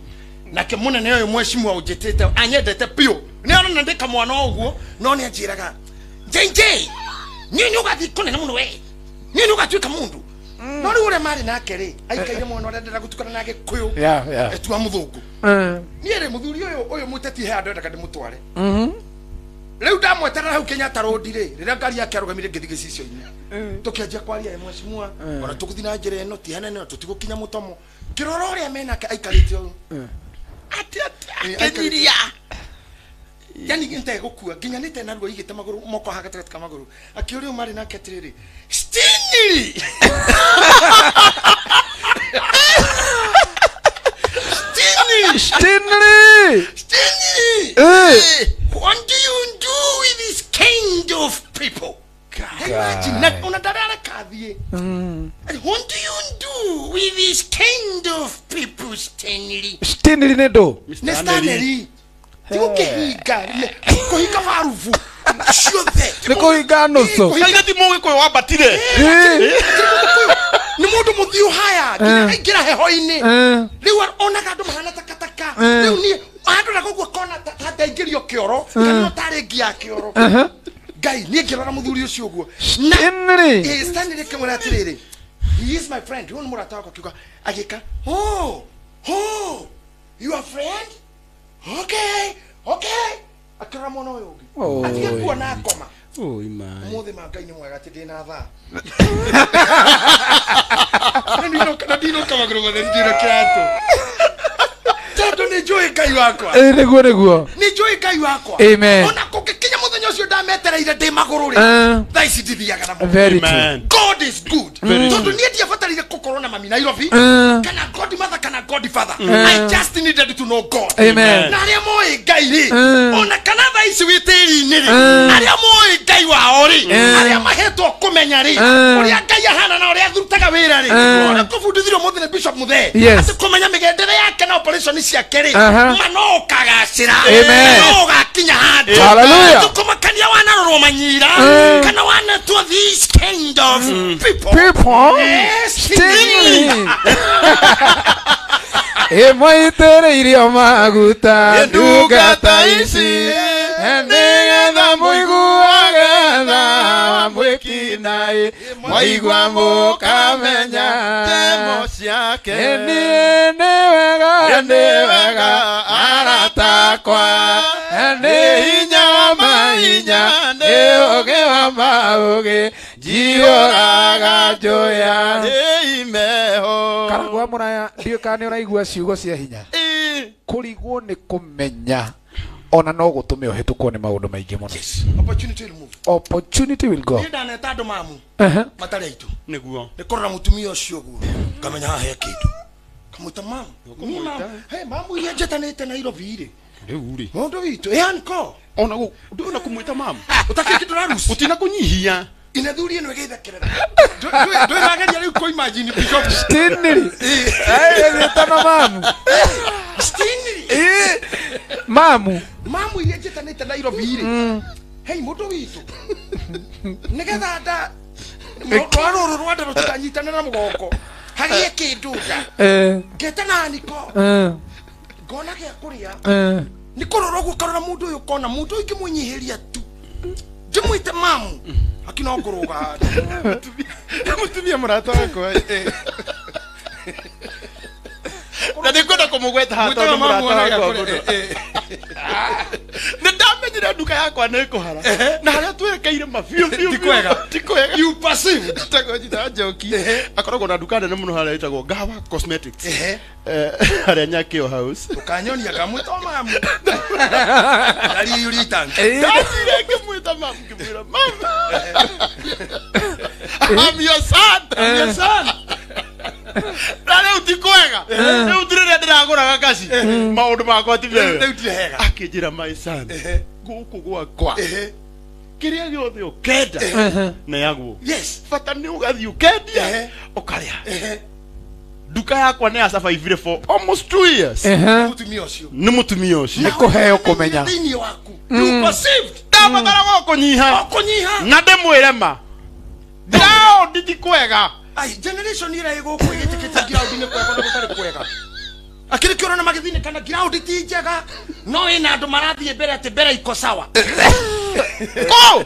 Nake munene ũyũ mheshimiwa ũnjĩtĩte anyendete biũ. Nĩ arona ndĩ kamwana ũguo, no nĩ anjĩraga, JJ, niĩ nĩ ũgathiĩ kũnene mũno we. Niĩ nĩ ũgatuĩka mũndũ. No rĩu ũrĩa marĩ nake rĩ, aikaire mwena ũrĩa ndĩrenda gũtukana na Gĩkũyũ. Etua mũthũngũ. Niĩ rĩ mũthuri ũyũ mũteti he handũ endaga ndĩmũtware. Rĩu ndamweterera hau Kenyatta Road rĩ, rĩrĩa ngari yake arũgamire ngĩthiĩ gĩcicio-inĩ. Tũkĩanjia kwaria mheshimiwa, ona tũgũthiĩ na njĩra ĩno ti hanene, tũtigũkinya mũtomo. Kĩrora ũrĩa menake aikarĩte ũũ. Akenyiria. Yani nte gukua nginya nite naruo igite maguru moko haha gatagatĩ ka maguru. Akĩũria ũyũ marĩ nake atĩrĩrĩ, Stanley. Stanley. Stanley. Stanley. What do you do with this kind of people? Imagine na una darara kathie. What do you do with this kind of people, Stanley? Stanley nĩ ndũ? Nĩ Stanley. Ti gũkĩhinga, kũhinga barubu ciothe. Nĩ kũhinga nuthu. Kaingĩ ti mũgĩkũyũ wambatire. Nĩ mũndũ mũthiũ haya nginya aingĩra heho-inĩ. Rĩu onaga andũ mahana takataka. Rĩu niĩ andoraga ũguo akona ta ndaingĩrio kĩoro kana no tarĩ ngi ya kĩoro. Ngai niĩ ngĩrora mũthuri ũcio ũguo. Stanley. Stanley kĩmwĩra atĩrĩrĩ, he is my friend. Huyu nĩ mũrata wakwa akiuga agĩka, oh, oh, your friend? Okay, okay. Akĩrora mwana ũyũ ũngĩ. Atige kuona akoma. Ũmũthĩ ma Ngai nĩ mwega atĩ ndĩna thaa. Na ndinũka magũrũ matheri ndĩna kĩratũ. Tondũ nĩ njũĩ Ngai wakwa. Nĩguo nĩguo. Nĩ njũĩ Ngai wakwa. Amen. Ona kũngĩkinya mũthenya ũcio ndametereire ndĩ magũrũ rĩ, thaa ici ndithiaga na Very true. God is good. Tondũ niĩ ndiabatarire gũkorwo na mami Nairobi, kana godmother kana godfather. I just needed to know God. Amen. Na arĩa moĩ Ngai rĩ, ona kana thaa ici wĩ tĩri-inĩ rĩ, arĩa moĩ Ngai wao rĩ, arĩa mahetwo kũmenya rĩ, ũrĩa Ngai ahana na ũrĩa arutaga wĩra rĩ, ũrĩa kũbundithirio mũthĩ nĩ Bishop Muthee, atĩ kũmenya mĩgendere yake na operation ciake rĩ, ma no ũkagacĩra, no ũgakinya handũ. Hallelujah. Tũkũmakania wanarorwo manyira, kana wanetwo these kind of people. People. Yes, Stanley. Ĩmwaitĩrĩirio maguta ndungata ici, nĩgetha mũiguage tha wa mwĩkinaĩ, mwaigua mũkamenya temo ciake. Niĩ nĩ wega, nĩ wega arata akwa, nĩ hinya wa mahinya, nĩ ũũgĩ wa maũgĩ, njiyũraga njoya. Imeho. Karangũ wa mũraya, ndiũĩ kana nĩ ũraigua ciugo cia hinya. Kũrigwo nĩ kũmenya ona no gũtũme ũhĩtũkwo nĩ maũndũ maingĩ mũno. Yes. Opportunity will move. Opportunity will go. Niĩ ndaneta andũ mamu matarĩ aitũ. Nĩguo. Nĩ kũrora mũtumia ũcio ũguo ngamenya haha he kĩndũ. Kamwĩta mamu. Hey, mamu iria njetanĩte Nairobi rĩ. Rĩu rĩ. Mũndũ witũ, ĩ anko. Ona ndũna kũmwĩta mamu. Ũtakĩrĩ kĩndũ ũraruci. Ũtina kũnyihia. Inathuri ĩno ĩgĩthekerera. Ndwĩrageria rĩu kũ imagine Bishop Stiniri. Ĩtana mamu. Stiniri. Mamu. Mamu iria njĩtanĩte Nairobi rĩ. Hei mũndũ witũ. Nĩgetha nda rwa rũrũ rwa nda rũtikanyitane na mũgongo. Hagĩe kĩndũ nda. Ngetana niko. Ngona gĩa kũrĩa. Nĩ kũrora ũguo ũkarora mũndũ ũyũ ũkona mũndũ ũyũ ingĩmũnyihĩria tu. Ndĩmwĩte mamu. Akina ngũrũga handũ. Mũtumia mũrata wakwa. Na ndikwenda kũmũgweta haha tondũ mũrata wakwa mũno. Nĩ ndamenyire nduka yakwa nĩ ĩkũhara. Na harĩa twerekeire ma biũ biũ. Ti kwega. Ti kwega. You perceived. Njĩtagwo Njita Njoki. Akoragwo na nduka nene mũno harĩa ĩtagwo Gawa Cosmetics. Harĩa Nyakĩo House. Ũkanyonia ngamwĩta mamu. Ndari yuritangi. Ndathire ngĩmwĩta mamu ngĩmwĩra mamu. I'm your son. I'm your son. Na rĩu ti kwega. Rĩu ti rĩrĩa ndĩragũraga kaci. Maũndũ makwa ti mega. Rĩu ti hega. Akĩnjĩra my son. Gũkũ gwakwa. Kĩrĩa gĩothe ũkenda neagwo. Yes. Bata nĩ ũgathiĩ ũkendia ũkarĩa. Nduka yakwa nĩ yasurvivire for almost 2 years. Mũtumia ũcio. Nĩ mũtumia ũcio. Nĩ kũheo kũmenya. Thĩinĩ waku. You perceived. Ndabataraga o kũnyiha. O kũnyiha. Na ndĩmwĩre ma. Ndĩraondi ti kwega. Ai generation ĩrĩa ĩgũkũ ĩgĩtĩkĩtie ground nĩ kwega na gũtarĩ kwega. Akĩrĩ kĩũrona magĩthinĩkana ground ti njega no ĩna andũ marathiĩ mbere atĩ mbere iko sawa. Kũ?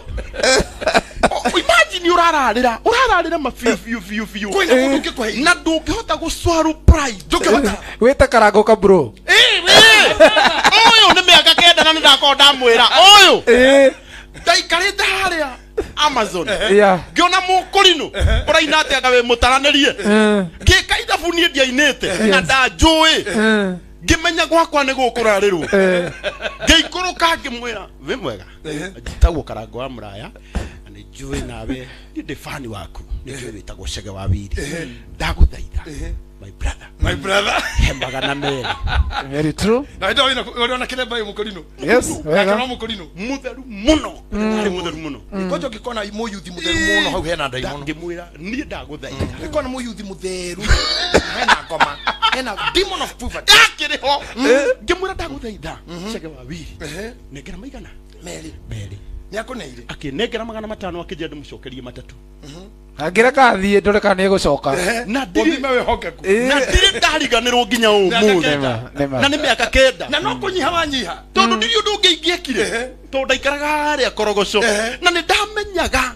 Imagine ũrararĩra ũrararĩra ma biũ biũ biũ biũ. Kwĩna mũndũ ũngĩkũhe Na ndũngĩhota gũswallow pride. ndũngĩhota. Wĩta karango ka bro. Ũyũ nĩ mĩaka 9 na nĩ ndakorwo ndamwĩra ũyũ. Ndaikarĩte harĩa Amazon. Ngĩona mũkũrinũ ũraina atĩ anga wĩ mũtaranĩrie. Ngĩka ithabu niĩ ndiainĩte na ndanjũĩ. Ngĩmenya gwakwa nĩ gũkũrarĩrwo. Ngĩikũrũka ngĩmwĩra wĩ mwega. Njĩtagwo Karango wa Mũraya na nĩ njũĩ nawe niĩ ndĩ fan waku. Nĩ njũĩ wĩtagwo Chege wa Wiri. Ndagũthaitha my brother. My brother. He 200. Very true. Na ndio ina uliona kile mũkũrinũ. Yes. Wega. Mũkũrinũ. Mũtheru mũno. Arĩ mũtheru mũno. Ngoja ngĩkona mũyuthi mũtheru mũno hau hena ndaimono. Ngĩmwĩra niĩ ndagũthaitha. Ngĩkona mũyuthi mũtheru hena ngoma. Hena demon of poverty. Akĩrĩ ho. Ngĩmwĩra ndagũthaitha. Chege wa Wiri. Nengera maigana? Merĩ. Merĩ. Nĩ akũneire. Akĩnengera 500 akĩnjĩra ndĩmũcokerie 3. Angĩreka athiĩ ndore kana nĩ egũcoka. Na ndirĩ Ũthime wĩhokeku. na ndirĩ ndariganĩrwo nginya ũmũthĩ. Na nĩ mĩaka 9. Na no kũnyiha wanyiha. Tondũ ndirĩ ũndũ ũngĩ ingĩekire. Tondũ ndaikaraga harĩa Korogoco. Na nĩ ndamenyaga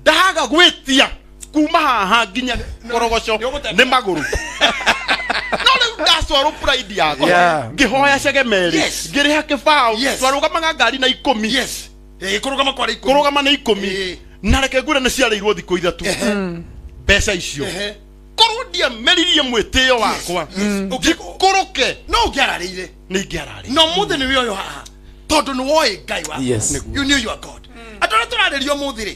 ndaga gwĩtia kuma haha nginya Korogoco nĩ magũrũ. No rĩu ndaswallow pride yakwa. Ngĩhoya Chege merĩ. Ngĩrĩha kĩbaũ. Twarũgamaga ngari na 10. Yes. Kũrũgama kwarĩ 10. Kũrũgama nĩ 10. Na reke ngwĩre nĩ ciarĩirwo thikũ 3. Mbeca icio. Korwo ndiameririe mwĩtĩo wakwa. Ngĩkũrũke. No ũngĩararĩire. Nĩ ingĩararĩire. No mũthĩ nĩwe ũyũ haha. Tondũ nĩ woĩ Ngai waku. You knew you are God. Andũ arĩa tũrarĩria ũmũthĩ rĩ.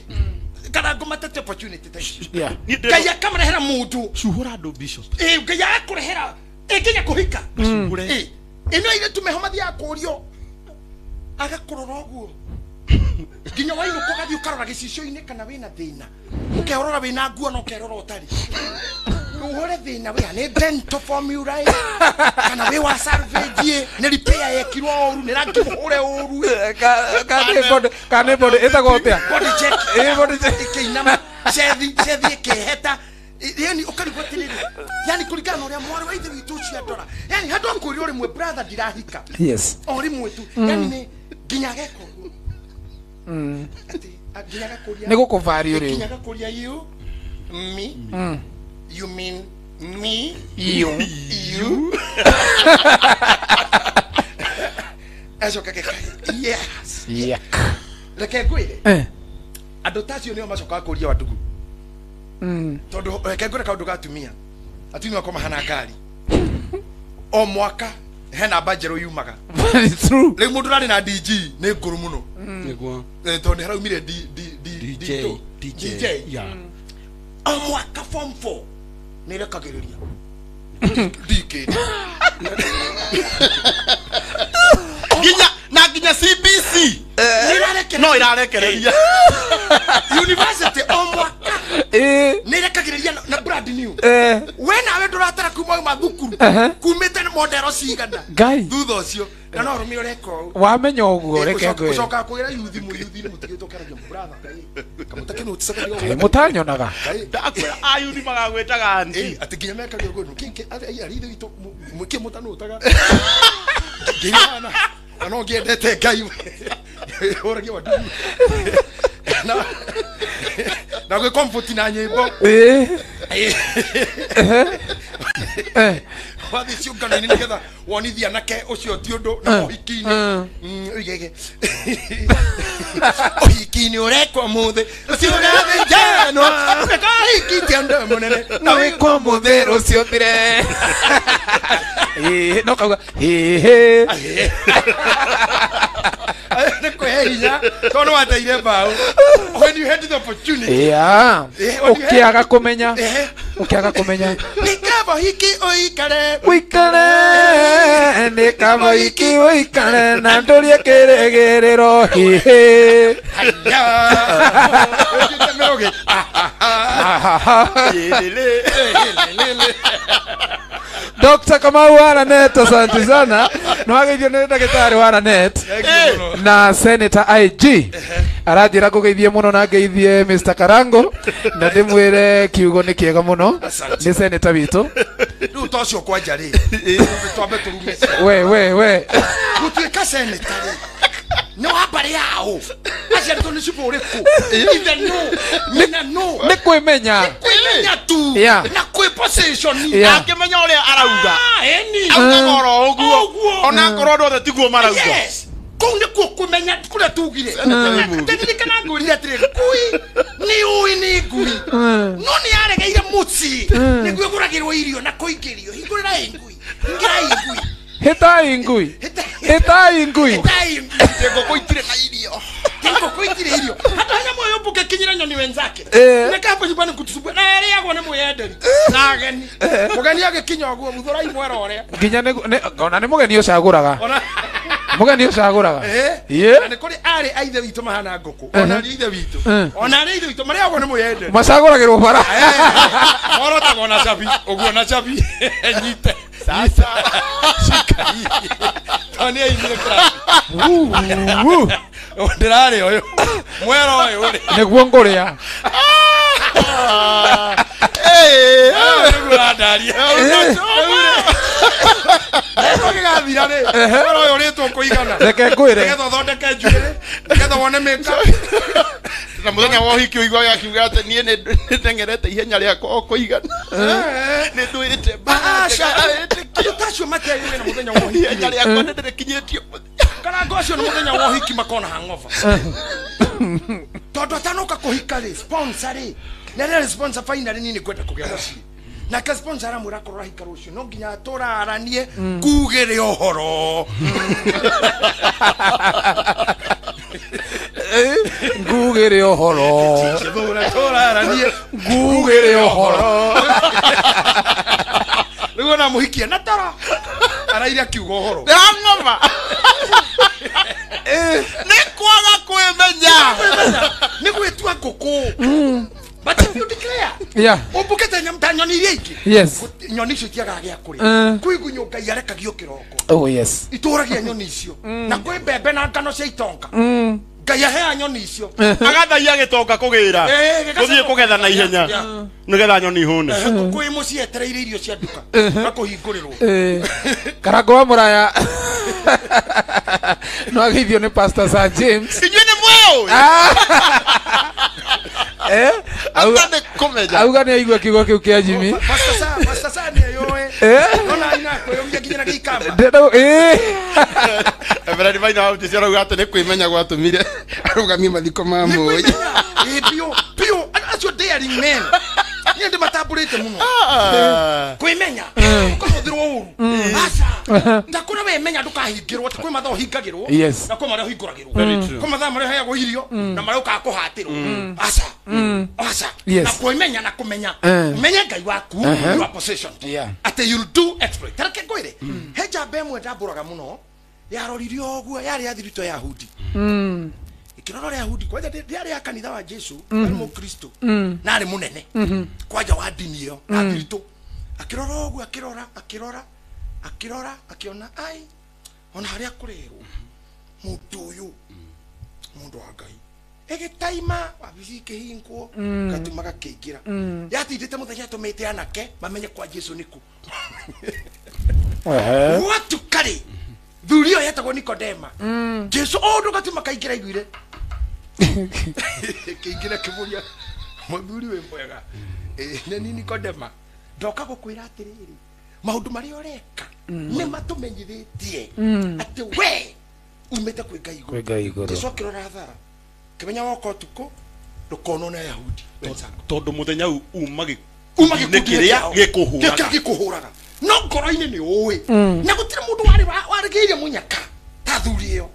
Kana ngũmatete opportunity ta icio. Ngai akamũrehera mũndũ. Cuhũra andũ Bishop. Ngai agakũrehera. Nginya kũhika. Ĩno airĩtu meho mathiaga kũũrio. Agakũrora ũguo. Nginya wainũka ũgathiĩ ũkarora gĩcicio-inĩ kana wĩna thĩna. Ũkerora wĩna nguo na ũkerora ũtarĩ. Ũhore thĩna wĩha nĩ dental formula kana wĩ wa salvage nĩ repair yekirwo ũru nĩ rangi mũhũre ũru. Kana body ĩtagwo atĩa? Body check. Body check. Ĩkĩinama cethi ĩkĩheta. Yani ũkarigwo atĩrĩrĩ. Yani kũringana na ũrĩa mwarĩ wa ithe witũ ũcio andora. Yani handũ akwĩrwo rĩmwe brother ndirahika. Yes. O rĩmwe tu. Yani nĩ nginya ageka ũguo. Nĩ gũkũvario rĩu. Nginya agakũria you me you mean me you you. Acoka geka yes. Yak. Reke ngwĩre. Andũ ta acio nĩo macokaga kũria wandugu. Tondũ reke ngwĩre kaũndũ ga atumia. Atumia makwa mahana ngari. O mwaka hena namba njerũ yumaga. Very true. Rĩu mũndũ ũrarĩ na DG nĩ ngũrũ mũno. Nĩguo. Tondũ nĩ haraumire DJ DJ. O mwaka form 4 nĩ ĩrekagĩrĩria. DK. Nginya na nginya CBC. No irarekereria. University o mwaka nĩrekagĩrĩria na brand new. We nawe ndũratara kuma mathukuru kumĩte modero cigana thutha ũcio na no rũmire ũreka ũũ wamenya ũguo reke ngwĩre ũcokaga kwĩra yuthi mũyuthi nĩ mũtigĩtwo kĩaragia brother kamũtake nĩ ũticakagia mũtanyonaga ndakwĩra ayuthi magagwĩtaga anti atĩ nginya mekaga ũguo kĩngĩ arĩ ithe witũ mũkĩ mũtanũtaga nginya na no ngĩendete Ngai ũragia wa ndugu na gwĩ comfort na nyĩmbo wathiĩ ciũngano-inĩ nĩgetha wonithie anake ũcio ti ũndũ na ũhiki-inĩ ũigege ũhiki-inĩ ũrekwo mũthĩ ũcio ũgathĩnjanwo ũhiki ti ũndũ mũnene na wĩkwo mũthĩ rũciũ thire no kauga hĩhĩ nĩ kwĩhe hinya tondũ nĩ wateire mbaũ when you had the opportunity yeah ũkĩaga kũmenya ũkĩaga kũmenya nĩ kaba hiki ũikare ũikare nĩ kaba hiki ũikare na ndũrie kĩrĩgĩrĩro hĩhĩ Dr. Kamau Waranet, asante sana. Nĩwageithio nĩ ndagĩtarĩ Waranet na Senator IG aranjĩra ngũgeithie mũno na ngeithie Mr. Karango na ndĩmwĩre kiugo nĩ kĩega mũno nĩ senator witũ. Rĩu ta ũcio kwanja rĩ twambe tũrume we gũtuĩka senator rĩ nĩ wa mbarĩ yao aciarĩtwo nĩ cibũ ũrĩkũ ithe nũ nyina nũ nĩ kwĩmenya kwĩmenya tu na kwĩ position akĩmenya ũrĩa arauga augaga oro ũguo ona akorwo andũ othe tiguo marauga kũu nĩkuo kũmenya kũrĩa tugire ndirikana ngwĩrire atĩrĩrĩ ngui nĩ ũĩ nĩ ngui no nĩ yaregeire mũciĩ nĩguo ĩgũragĩrwo irio na kũingĩrio hingũrĩrai ngui hingĩrai ngui Hĩtai ngui hĩtai ngui ngũkũ itirĩ na irio ngũkũ itirĩ irio hata nyamũ ĩyo mbũke kinyĩra nyoni wenzake nĩka hapo nyumbani kutusumbua na ĩrĩagwo nĩ mwĩyenderi na ageni mũgeni agĩkinya ũguo mũthũrai mwera ũrĩa nginya ona nĩ mũgeni ũcagũraga mũgeni ũcagũraga na nĩ kũrĩ arĩ a ithe witũ mahana ngũkũ ona arĩ ithe witũ ona arĩ ithe witũ marĩagwo nĩ mwĩyenderi macagũragĩrwo bara morotagwo na cabi ũguo na cabi nyite sasa tani aimire kĩrathi ndĩrarĩa ũyũ mwera ũyũ rĩ nĩguo ngũrĩa nĩguo ũrandaria gĩgathira rĩ mwera ũyũ ũrĩtwo kũigana reke ngwĩre nĩgetha ũthondeke njuĩrĩ nĩgetha wone makeup na mũthenya wa ũhiki ũiguaga akiuga atĩ niĩ nĩ ndeng'erete ihenya rĩakwa o kũigana nĩ ndũĩte andũ ta acio matiagĩrĩire na mũthenya wa ũhiki ihenya rĩakwa nĩ ndĩrĩkinyĩtio Karango acio nĩ mũthenya wa ũhiki makona hangover tondũ atanoka kũhika rĩ sponsor rĩ na rĩrĩa sponsor finally niĩ nĩ ngwenda kũgĩa mũciĩ nake sponsor aramwĩra akorwo ũrahika rũciũ no nginya tũraranie ngugĩre ũhoro ngugĩre ũhoro tũraranie ngugĩre ũhoro rĩu ona mũhikie na toro araire akiuga ũhoro ndĩrang'oma nĩ kwaga kwĩmenya nĩ gwĩtua ngũkũ but if you declare yeah ũmbũkĩte ta nyoni iria ingĩ yes nyoni icio itiagaga gĩa kũrĩa kwĩ igunyũ Ngai arekagio kĩroko oh yes itũragia nyoni icio na kwĩ mbembe na ngano cia itonga Ngai ahea nyoni icio agathaia gĩtonga kũgĩra gũthiĩ kũgetha na ihenya nĩgetha nyoni ihũne kwĩ mũciĩ etereire irio cia nduka na kũhingũrĩrwo Karango wa Mũraya no ageithio nĩ Pastor Sir James inyuĩ nĩ mwĩũĩ auga nĩ aigua kiugo kĩu kĩa Jimmy Pastor Sir nĩ ayũĩ nona ina kwĩyũria nginya na gĩikamba Everett Maina wa Utisi arauga atĩ nĩ kwĩmenya gwatũmire arũgamie mathiko ma Moi biũ biũ acio daring men niĩ ndĩmatambũrĩte mũno kwĩmenya ũkahũthĩrwo ũru aca ndakũrĩa wemenya ndũkahingĩrwo atĩ kwĩ mathaa ũhingagĩrwo na kwĩ marĩa ũhingũragĩrwo kwĩ mathaa marĩa ũheagwo irio na marĩa ũkaga kũhatĩrwo aca aca na kwĩmenya na kũmenya ũmenye Ngai waku you are positioned atĩ you'll do exploit tareke ngwĩre he njamba ĩmwe ndambũraga mũno yarorire ũguo yarĩ athiritũ ya Yahudi Akĩrora Ayahudi kwanja ndiarĩ a kanitha wa Jesu arĩ mũkristo na arĩ mũnene kwanja wa ndini ĩyo na thiritũ. Akĩrora ũguo akĩrora akĩrora akĩrora akĩona ai ona harĩa kũrerwo mũndũ ũyũ mũndũ wa Ngai ĩgĩtaima wabici ikĩhingwo gatuma gakĩingĩra yatindĩte mũthenya atũmĩte anake mamenye kwa Jesu nĩkũ. Gwatuka rĩ thuri ĩyo yetagwo Nikodema Jesu ũndũ gatuma kaingĩra iguire kĩingĩra kĩmũria mũthuri wĩ mwega nĩ Nikodema ndoka gũkwĩra atĩrĩrĩ maũndũ marĩa ũreka nĩ matũmenyithĩtie atĩ we umĩte kwĩ Ngai igũrũ. Jesu akĩrora thaa kĩmenya woka ũtukũ ndũkonwo nĩ Ayahudi tondũ mũthenya uma gĩkundi kĩrĩa gĩkũhũraga no ngoro-inĩ nĩ ũĩ na gũtirĩ mũndũ warĩgĩire mũnyaka ta thuri ĩyo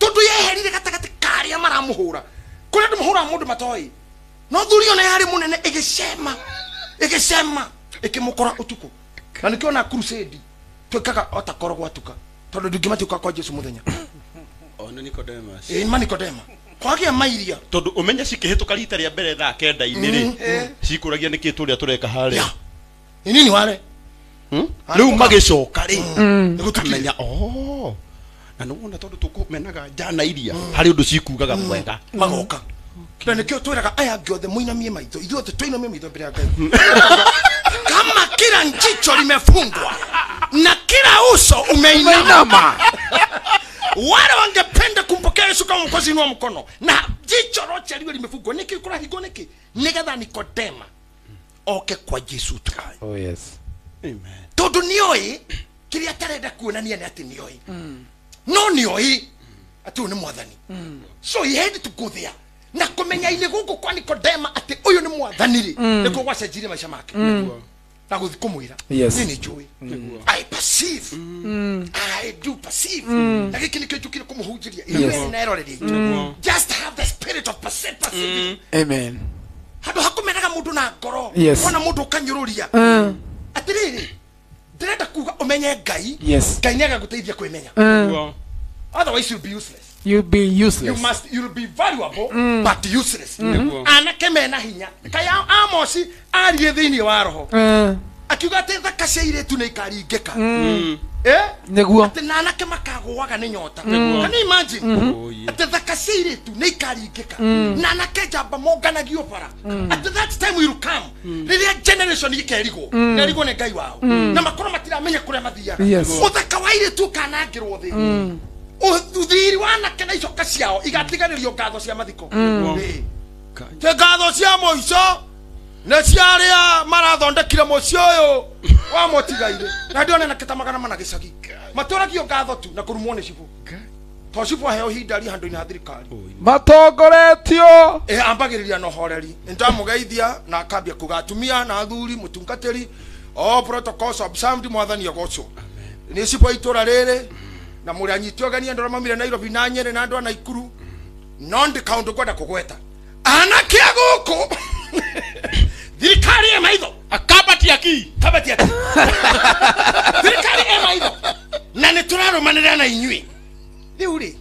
tondũ yeherire gatagatĩ ka arĩa maramũhũra kũrĩa andũ mahũraga mũndũ matoĩ no thuri ĩyo na yarĩ mũnene ĩgĩcema ĩgĩcema ĩkĩmũkora ũtukũ na nĩkĩo ona crusade twĩkaga o ta korwo gwatuka tondũ ndingĩmatuĩka kwa Jesu mũthenya. Ona Nicodemus ma Nikodema kwagia mairia tondũ ũmenye cikĩhĩtũka rita rĩa mbere thaa kenda-inĩ rĩ cikũragia nĩkĩ tũrĩa tũreka harĩa nĩ nini ware rĩu magĩcoka rĩ nĩgũtũmenya na nĩwona tondũ tũkũmenaga njana iria harĩ ũndũ cikugaga mwega magoka na nĩkĩo twĩraga aya angĩ othe mũinamie maitho ithuothe tũinamie maitho mbere ya Ngai kama kila njicho limefungwa na kila uso umeinama wale wangependa kumpokea Yesu kama Mwokozi inua mkono na jicho lote liwe limefungwa niki kula higo niki nigetha Nikodema oke kwa Jesu tu. Oh yes. Amen. Tondu nioi kiria tarenda kuonania ni ati nioi no nioi ati uyu ni mwathani. So he had to go there na kumenya ile guku kwa Nikodema ati uyu ni mwathani ri nikuo gwacenjirie maisha make na guthi kumwira ni njui I perceive I do perceive na giki nikio njukire kumuhunjiria iwe neroreria just have the spirit of perceiving. Amen. Handu hakumenaga mundu na ngoro ona mundu ukanyururia atiriri ndirenda kuga umenye Ngai. Ngai nĩagagũteithia kwĩmenya. Otherwise you'll be useless. You'll be useless. You'll be valuable but useless. Anake mena hinya kaya Amosi arie thiini wa roho akiuga ati thaka cia irĩtu nĩ ikaringĩka nĩguo ati na anake makagũaga nĩ nyota. Can you imagine ati thaka cia irĩtu nĩ ikaringĩka na anake njamba monganagio bara at that time will come rĩrĩa generation ikerigwo nerigwo nĩ Ngai wao na makorwo matiramenya kũrĩa mathiaga ũthaka wa irĩtu ũkanangĩrwo thĩ uthiri wa anake na icoka ciao igatiganĩrio ngatho cia mathiko te ngatho cia mũico nĩ cia arĩa marathondekire mũciĩ ũyũ wa mũtigaire na ndione anake ta 400 gĩcagi matũragio ngatho tu na kũrumwo nĩ cibũ to cibũ aheo ihinda ri handũ-inĩ ha thirikari matongoretio ambagĩrĩria na ũhoreri nĩndamũgeithia na akambia kuga atumia na athuri mũtungatĩri all protocols observed mwathani agocwo nĩ cibũ itũra rĩrĩ na mũrĩ anyiti ũgeni andũ arĩa maumire Nairobi na Nyeri na andũ a Naikuru no ndĩ kaũndũ ngwenda kũgweta anake a gũkũ thirikari ĩ maitho akabati aki kabati aki thirikari ĩ maitho na nĩ tũrarũmanĩrĩra na inyuĩ rĩu rĩ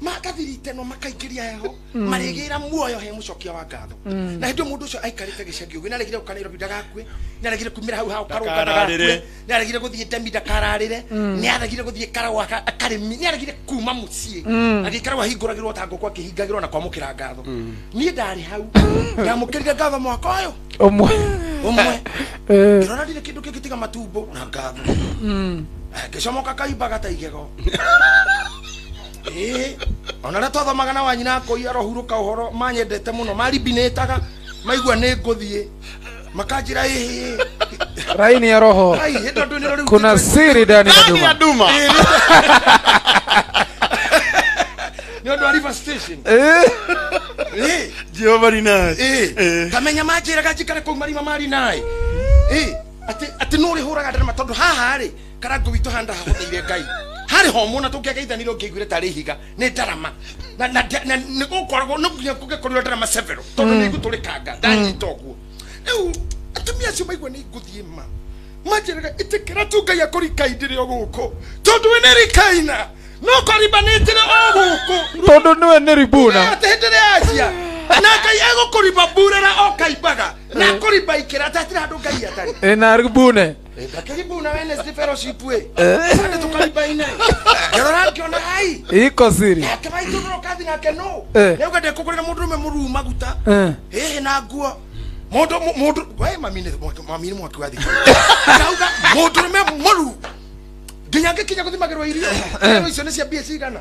makathirite no makaingĩria heho marĩgĩra muoyo he mũcokia wa ngatho na hĩndĩ mũndũ ũcio aikarĩte gĩcagi ũguo nĩaregire gũka Nairobi ndagakue nĩaregire kumĩra hau hau karũnga ndagakue nĩaregire gũthiĩ Ndemi ndakararĩre nĩaregire gũthiĩ Karau akarĩmi nĩaregire kuma mũciĩ agĩikara ahingũragĩrwo ta ngũkũ akĩhingagĩrwo na kwamũkĩra ngatho niĩ ndarĩ hau ndamũkĩrire ngatho mwaka ũyũ ũmwe ngĩrora ndirĩ kĩndũ kĩngĩ tiga matumbo na ngatho ngĩcomoka kaimbaga ta igego ona rĩa twathomaga na wanyina akũi arohurũka ũhoro manyendete mũno maribinĩtaga maigua nĩ ngũthiĩ makanjĩra ĩhĩ raini ya roho kuna siri ndani ya duma nĩ ũndũ wa River Station Jehova rina kamenya manjĩraga njikare kũu marima mari naĩ atĩ nũ ũrĩhũraga ndarama tondũ haha rĩ karango witũ handa hahũthĩire Ngai harĩ homũ na tũngĩageithanire ũngĩaiguire tarĩ ihiga nĩ ndarama na nĩgũkoragwo no nginya kũngĩkorirwo ndarama several tondũ nĩ igũtũrĩkanga ndanyita ũguo rĩu atumia acio maigua nĩ ngũthiĩ ma manjĩraga ĩtĩkĩra tu Ngai akũrikaindĩre o gũkũ tondũ we nĩ rikaina no karibanĩtĩre o gũkũ Tondu niwe ni ribuna. Ati hindi ria na Ngai egukuriba burera okaimbaga na kuriba ikira tatira handu Ngai atari. Na ribune. Ndakiribuna Wednesday fellowship we. Ande tukariba ine. Ngerora ngiona hai. Iko siri. Nake maitu rokathi nake no. Neuga ndekugurira mundu rume muru maguta. Hehe na nguo. Mundu mundu we mami ni mwaki wa thikũ. Ndauga mundu rume muru. Nginya ngikinya guthimagirwo irio. Irio icio ni cia mbia cigana.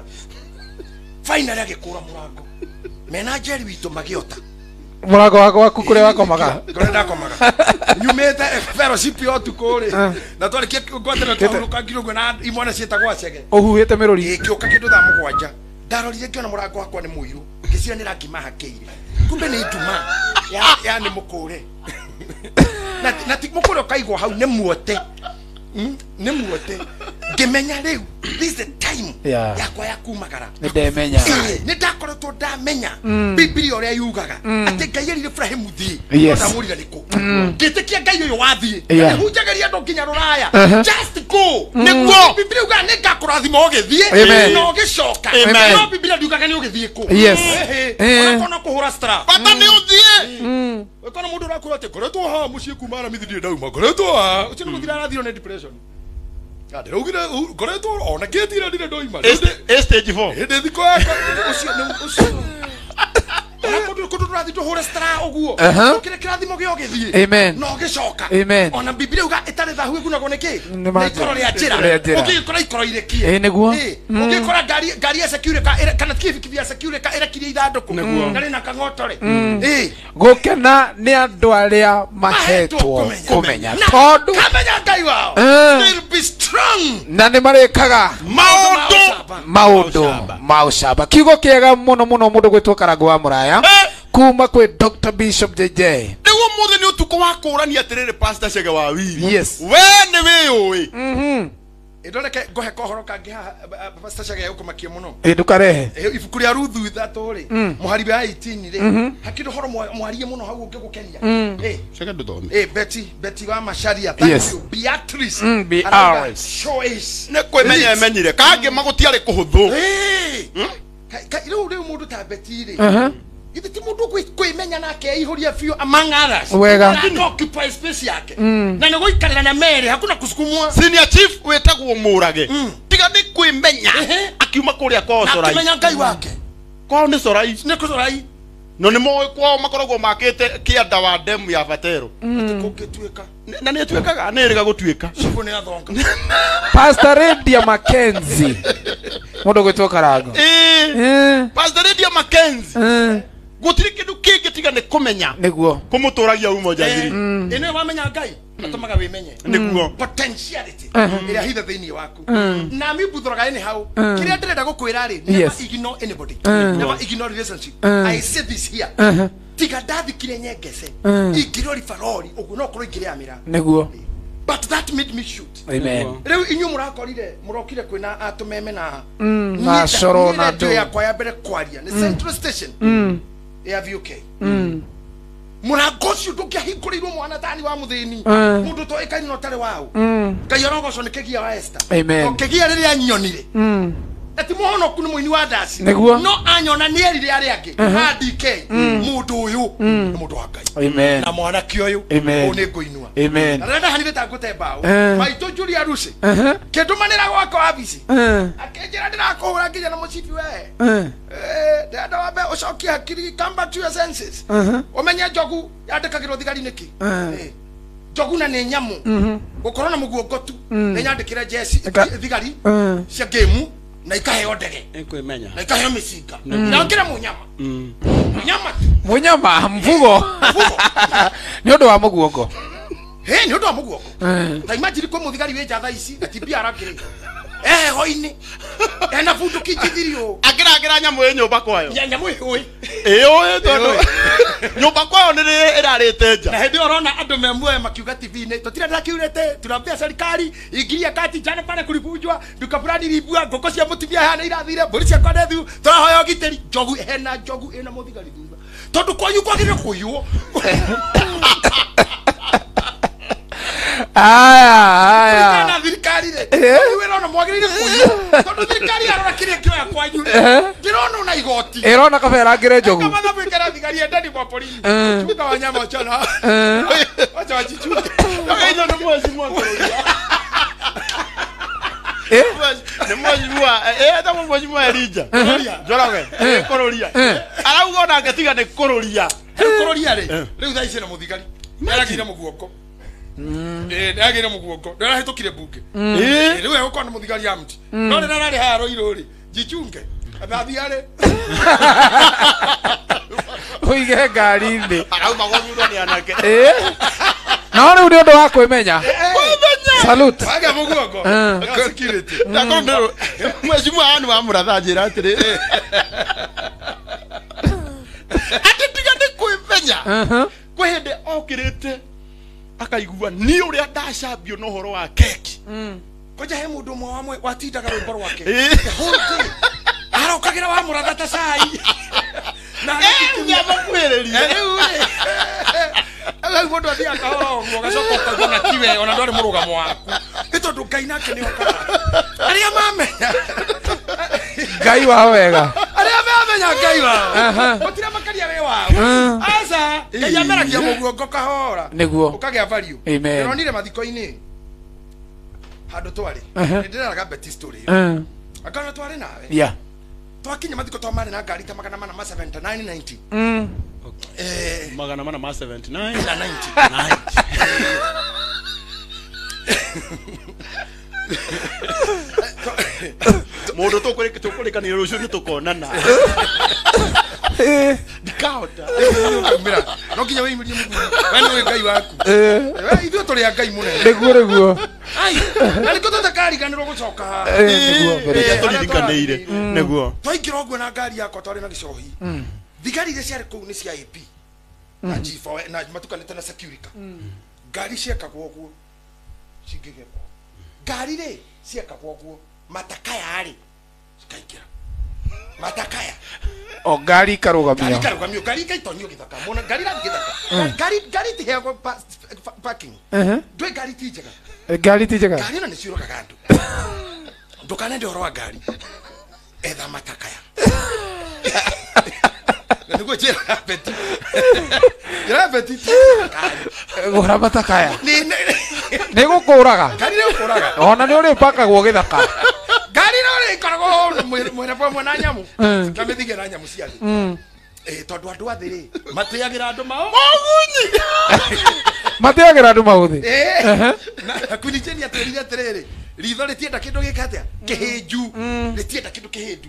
Finally agikura murango. Mena Jerry witũ magiota. Murango wako waku kuria wakomaga. Kuria ndakomaga. Nyumĩte fellowship ya ũtukũ rĩ. Na twarikia ngwatĩra twahurũka ngirũgwe na imwana ciĩtagwo acege. Ũhuhĩte mĩrũri. Ngĩũka kĩndũ thaa 7. Ndarorire ngĩona mũrango wakwa nĩ mũirũ. Ngĩciria nĩ rangi mahakĩire. Kumbe nĩ nduma. Ya nĩ mũkũre. Na ti mũkũre ũkaigwo hau nĩ muote. Nĩ muote. Ngĩmenya rĩu this is the time yakwa ya kumagara. Nĩ ndemenya. Nĩ ndakoretwo ndamenya Bibilia ũrĩa yugaga atĩ Ngai erire Ibrahimu thiĩ. Ndamũrire nĩkũ. Ngĩtĩkia Ngai ũyũ wathiĩ. Hunjagĩria andũ nginya rũraya. Just go. Nĩguo Bibilia yugaga nĩ ngakũrathima ũgĩthiĩ na ũgĩcoka. No Bibilia ndiugaga nĩ ũgĩthiĩ kũ. Onakorwo kũhũra strap. Bata nĩ ũthiĩ. Ũkona mũndũ ũrakũra atĩ ngoretwo haha mũciĩ kuma Aramithi ndirĩ ndauma. Ngoretwo haha. Ũcio nĩ gũthira arathirwo nĩ depression. Ndĩraugire ngoretwo ona ngĩtira ndirĩ ndoima. Stage 4. Hĩndĩ thikũ yakwa ũcio nĩ ũcio. Ona kũndũ tũrathiĩ tũhũre stra ũguo. Ũkĩre kĩrathimo gĩa ũgĩthiĩ. Amen. Na ũgĩcoka. Amen. Ona Bibilia yuga ĩtarĩ thahu ĩgunagwo nĩ kĩ? Nĩ ikoro rĩa njĩra. Ũngĩgĩkora ikoro irĩkie. Ĩ nĩguo. Ũngĩkora ngari ya security kana kibikibi ya security ĩrekirie ithandũkũ. Na rĩna kang'otore. Gũkena nĩ andũ arĩa mahetwo kũmenya. Tondũ kamenya Ngai wao. They'll be strong. Na nĩ marĩkaga maũndũ ma ũcamba. Kiugo kĩega mũno mũno mũndũ gwĩtwo Karangũ wa Mũraya. Kuma kwi Dr. Bishop JJ. Nĩguo mũthĩ nĩ ũtukũ wa kũrania atĩrĩrĩ Pastor Chege wa Wiri. Yes. We nĩ wĩyũĩ. Ndoreke ngohe kohoro kangĩ haha Pastor Chege ũkũmakia mũno. Ndũkarehe. Ibuku rĩa Ruthu 3 rĩ, mũhari wa 18 rĩ, hakĩrĩ ũhoro mwarie mũno hau ũngĩgũkenia. Chege ndũthome. Betty wa Macharia, thank you. Beatrice. Beatrice. Choice. Nĩ kwĩmenya emenyire. Kangĩ magũtiarĩ kũhũthũ. Rĩu mũndũ ta Betty rĩ. Githĩ ti mũndũ kwĩmenya nake eihuria biũ among others. Wega. Na occupy space yake. Na nĩ gũikarĩra na mere hakuna kusukumwa. Senior chief wĩtagwo Mũrage. Tiga nĩ kwĩmenya akiuma kũrĩa kwao Corai. Akĩmenya Ngai wake. Kwao nĩ Corai. Nĩ Corai. No nĩ moĩ kwao makoragwo makĩte kĩanda wa demu ya Batero. Kũngĩtuĩka. Na nĩ ĩtuĩkaga nĩ ĩrĩga gũtuĩka. Cibũ nĩ athonga. Pastor Radia Mackenzie. Mũndũ gwĩtwo Karangũ. Pastor Radia Mackenzie. Gũtirĩ kĩndũ kĩngĩ tiga nĩ kũmenya. Nĩguo. Kũmũtũragia umo njagiri. Ĩno wamenya Ngai atũmaga wĩmenye. Nĩguo. Potentiality ĩrĩa hithe thĩinĩ waku. Na mi mbuthoraga anyhow. Kĩrĩa ndĩrenda gũkwĩra rĩ, never ignore anybody. Never ignore relationship. I say this here. Tiga ndathikire nyengece. Ingĩrĩ ribarori ũguo no korwo ingĩrĩ amĩra. Nĩguo. But that made me shoot. Amen. Rĩu inyuĩ mũrakorire mũrokire kwĩna atũmeme na na coro na ndũ yakwa ya mbere kwaria nĩ Central Station. Ya VUK. Mũrango ũcio ndũngĩahingũrĩirwo mwana tani wa mũthĩni. Mũndũ ũtoĩkaine na ũtarĩ wao. Ngai arogocwo nĩ kĩgia wa Esther. Amen. O kĩgia rĩrĩa anyonire. Na ti mũhonoku nĩ mũini wa ndaci. Nĩguo. No anyona nĩ erire arĩa angĩ. DK mũndũ ũyũ nĩ mũndũ wa Ngai. Amen. Na mwanake ũyũ Amen. ũyũ nĩ ngũinua. Amen. Na rĩrĩa ndahanire ta ngũte mbaũ. Maitũ Julia Rusi. Kĩndũmanĩra gwakwa wabici. Akĩnjĩra ndĩrakũhũra nginya na mũcibi we. Ndĩrenda wambe ũcokie hakiri, come back to your senses. Ũmenye njogu yandĩkagĩrwo thigari nĩkĩ. Njogu na nĩ nyamũ. Gũkorwo na mũguongo tu. Nĩ nyandĩkĩre jeci thigari cia ngĩmu na ikaheo ndege. Nĩkwĩmenya. Na ikaheo mĩcinga. Na ũkĩre mũnyama. Mũnyama tu. Mũnyama mvugo. Nĩ ũndũ wa mũguongo. Nĩ ũndũ wa mũguongo. Ta imagine kwĩ mũthigari wĩ nja thaa ici na ti mbiara akĩrĩ. Heho-inĩ. Ena bunduki njithirio. Akĩrangĩra nyamũ ĩ nyũmba kwayo. Nyamũ ĩũĩ. Ĩũĩ tondũ nyũmba kwayo nĩ ĩrarĩte nja. Na hĩndĩ ĩyo ũrona andũ me muoyo makiuga TV-inĩ tũtirenda ndakiurĩte turambia serikali ingiria kati jana pale kulivunjwa duka fulani libua ngũkũ cia mũtumia haha nĩ irathire mbũri ciakwa nĩ thiu tũrahoya ũgitĩri. Njogu hena njogu ĩna mũthigari thutha tondũ kwanyu kwagĩrĩire kũiywo. Aya. Na thirikari rĩ. Wĩra ona mwagĩrĩire kũiywo tondũ thirikari yarora kĩrĩa kĩoya kwanyu rĩ. Ndĩrona ona Igoti. Ĩrona kaba ĩrangĩre njogu. Kama thabu ikara thigari endani kwa polisi. Chunga wanyama wachana. Wacha wajichunge. Hiyo ni mheshimiwa Kururia. Ni mheshimiwa etagwo mheshimiwa Elijah Njoroge Kururia. Arauga onake tiga nĩ Kururia. Kururia rĩ rĩu thaa ici na mũthigari. Nĩaragĩire mũguongo. Nĩaragĩire mũguongo. Nĩarahĩtũkire bunge. Rĩu egũkorwo nĩ mũthigari armed. No rĩrĩa ararĩ haha Ruiru rĩ jichunge. Athiarĩ. Ũige ngari thĩ. Arauma gũthurwo nĩ anake. No rĩu nĩ ũndũ wa kwĩmenya. Salute. Wage mũguongo. Security. Ndakorwo mheshimiwa anu wa mũratha njĩra atĩrĩ. Atĩ tiga nĩ kwĩmenya. Kwĩ hĩndĩ okĩrĩte akaigua ni ũrĩa ndacambio na ũhoro wa keki. Koja he mũndũ ũmwe wamwe watindaga rwĩmbo rwake. The whole day. Arokagĩra wa mũratha ta cai. Na nĩamakuhĩrĩria. Rĩu rĩ. Rĩu mũndũ athiaga kahora ũguo ũgacoka ũkaigua na tiwe ona ndwarĩ mũrũgamo waku. Nĩ tondũ Ngai nake nĩ okaga. Arĩa mamenya. Ngai wao wega. Arĩa mamenya Ngai wao. Gũtirĩ makaria wĩ wao. Aca Ngai ameragia mũguongo kahora. Nĩguo. Ũkagĩa value. Amen. Ndĩronire mathiko-inĩ handũ twarĩ. Nĩndĩreraga Betty story. Akana twarĩ nawe. Yeah. Twakinya mathiko twa marĩ na ngari ta 479 90. 479 na 90. Mũndũ tũkũrĩkanĩra rũciũ nĩ tũkonana. Ndikahota. No nginya wĩimĩrie mũthuri. We nĩwe Ngai waku. Ithuĩ tũrĩ a Ngai mũnene. Nĩguo nĩguo. Ai, na nĩkĩo tũtakariganĩrwo gũcoka haha. Nĩguo. Tũririkanĩire. Nĩguo. Twaingĩra ũguo na ngari yakwa twarĩ na gĩcohi. Thigari iria ciarĩ kũu nĩ cia AP. Na G4 na matukanĩte na Securica. Ngari ciekagwo ũguo. Cingĩgekwo. Ngari rĩ ciekagwo ũguo. Matakaya rĩ cikaingĩra. Matakaya. O ngari ikarũgamio. Ngari ikarũgamio, ngari ikaitonyio gĩthaka. Mona ngari irathiĩ gĩthaka. Ngari ngari itiheagwo parking. Ndũĩ ngari ti njega. Ngari ti njega. Ngari ĩno nĩ ciũragaga andũ. Ndũkanende ũhoro wa ngari. Etha matakaya. Na nĩguo njĩraga Betty. Njĩraga Betty ti ngari. Gũra matakaya. Nĩ gũkũraga. Ngari nĩ gũkũraga. Ona nĩ ũrĩpakagwo gĩthaka. Ngari no rĩ ikoragwo mwena pamwe na nyamũ. Na mĩthige na nyamũ cia thĩ. Tondũ andũ a thĩ rĩ matĩagĩra andũ mao. Mũgunyi. Matĩagĩra andũ maũthĩ. Na Queen Jane atwĩrire atĩrĩrĩ, ritho rĩtienda kĩndũ gĩka atĩa? Kĩhĩnju. Rĩtienda kĩndũ kĩhĩndu.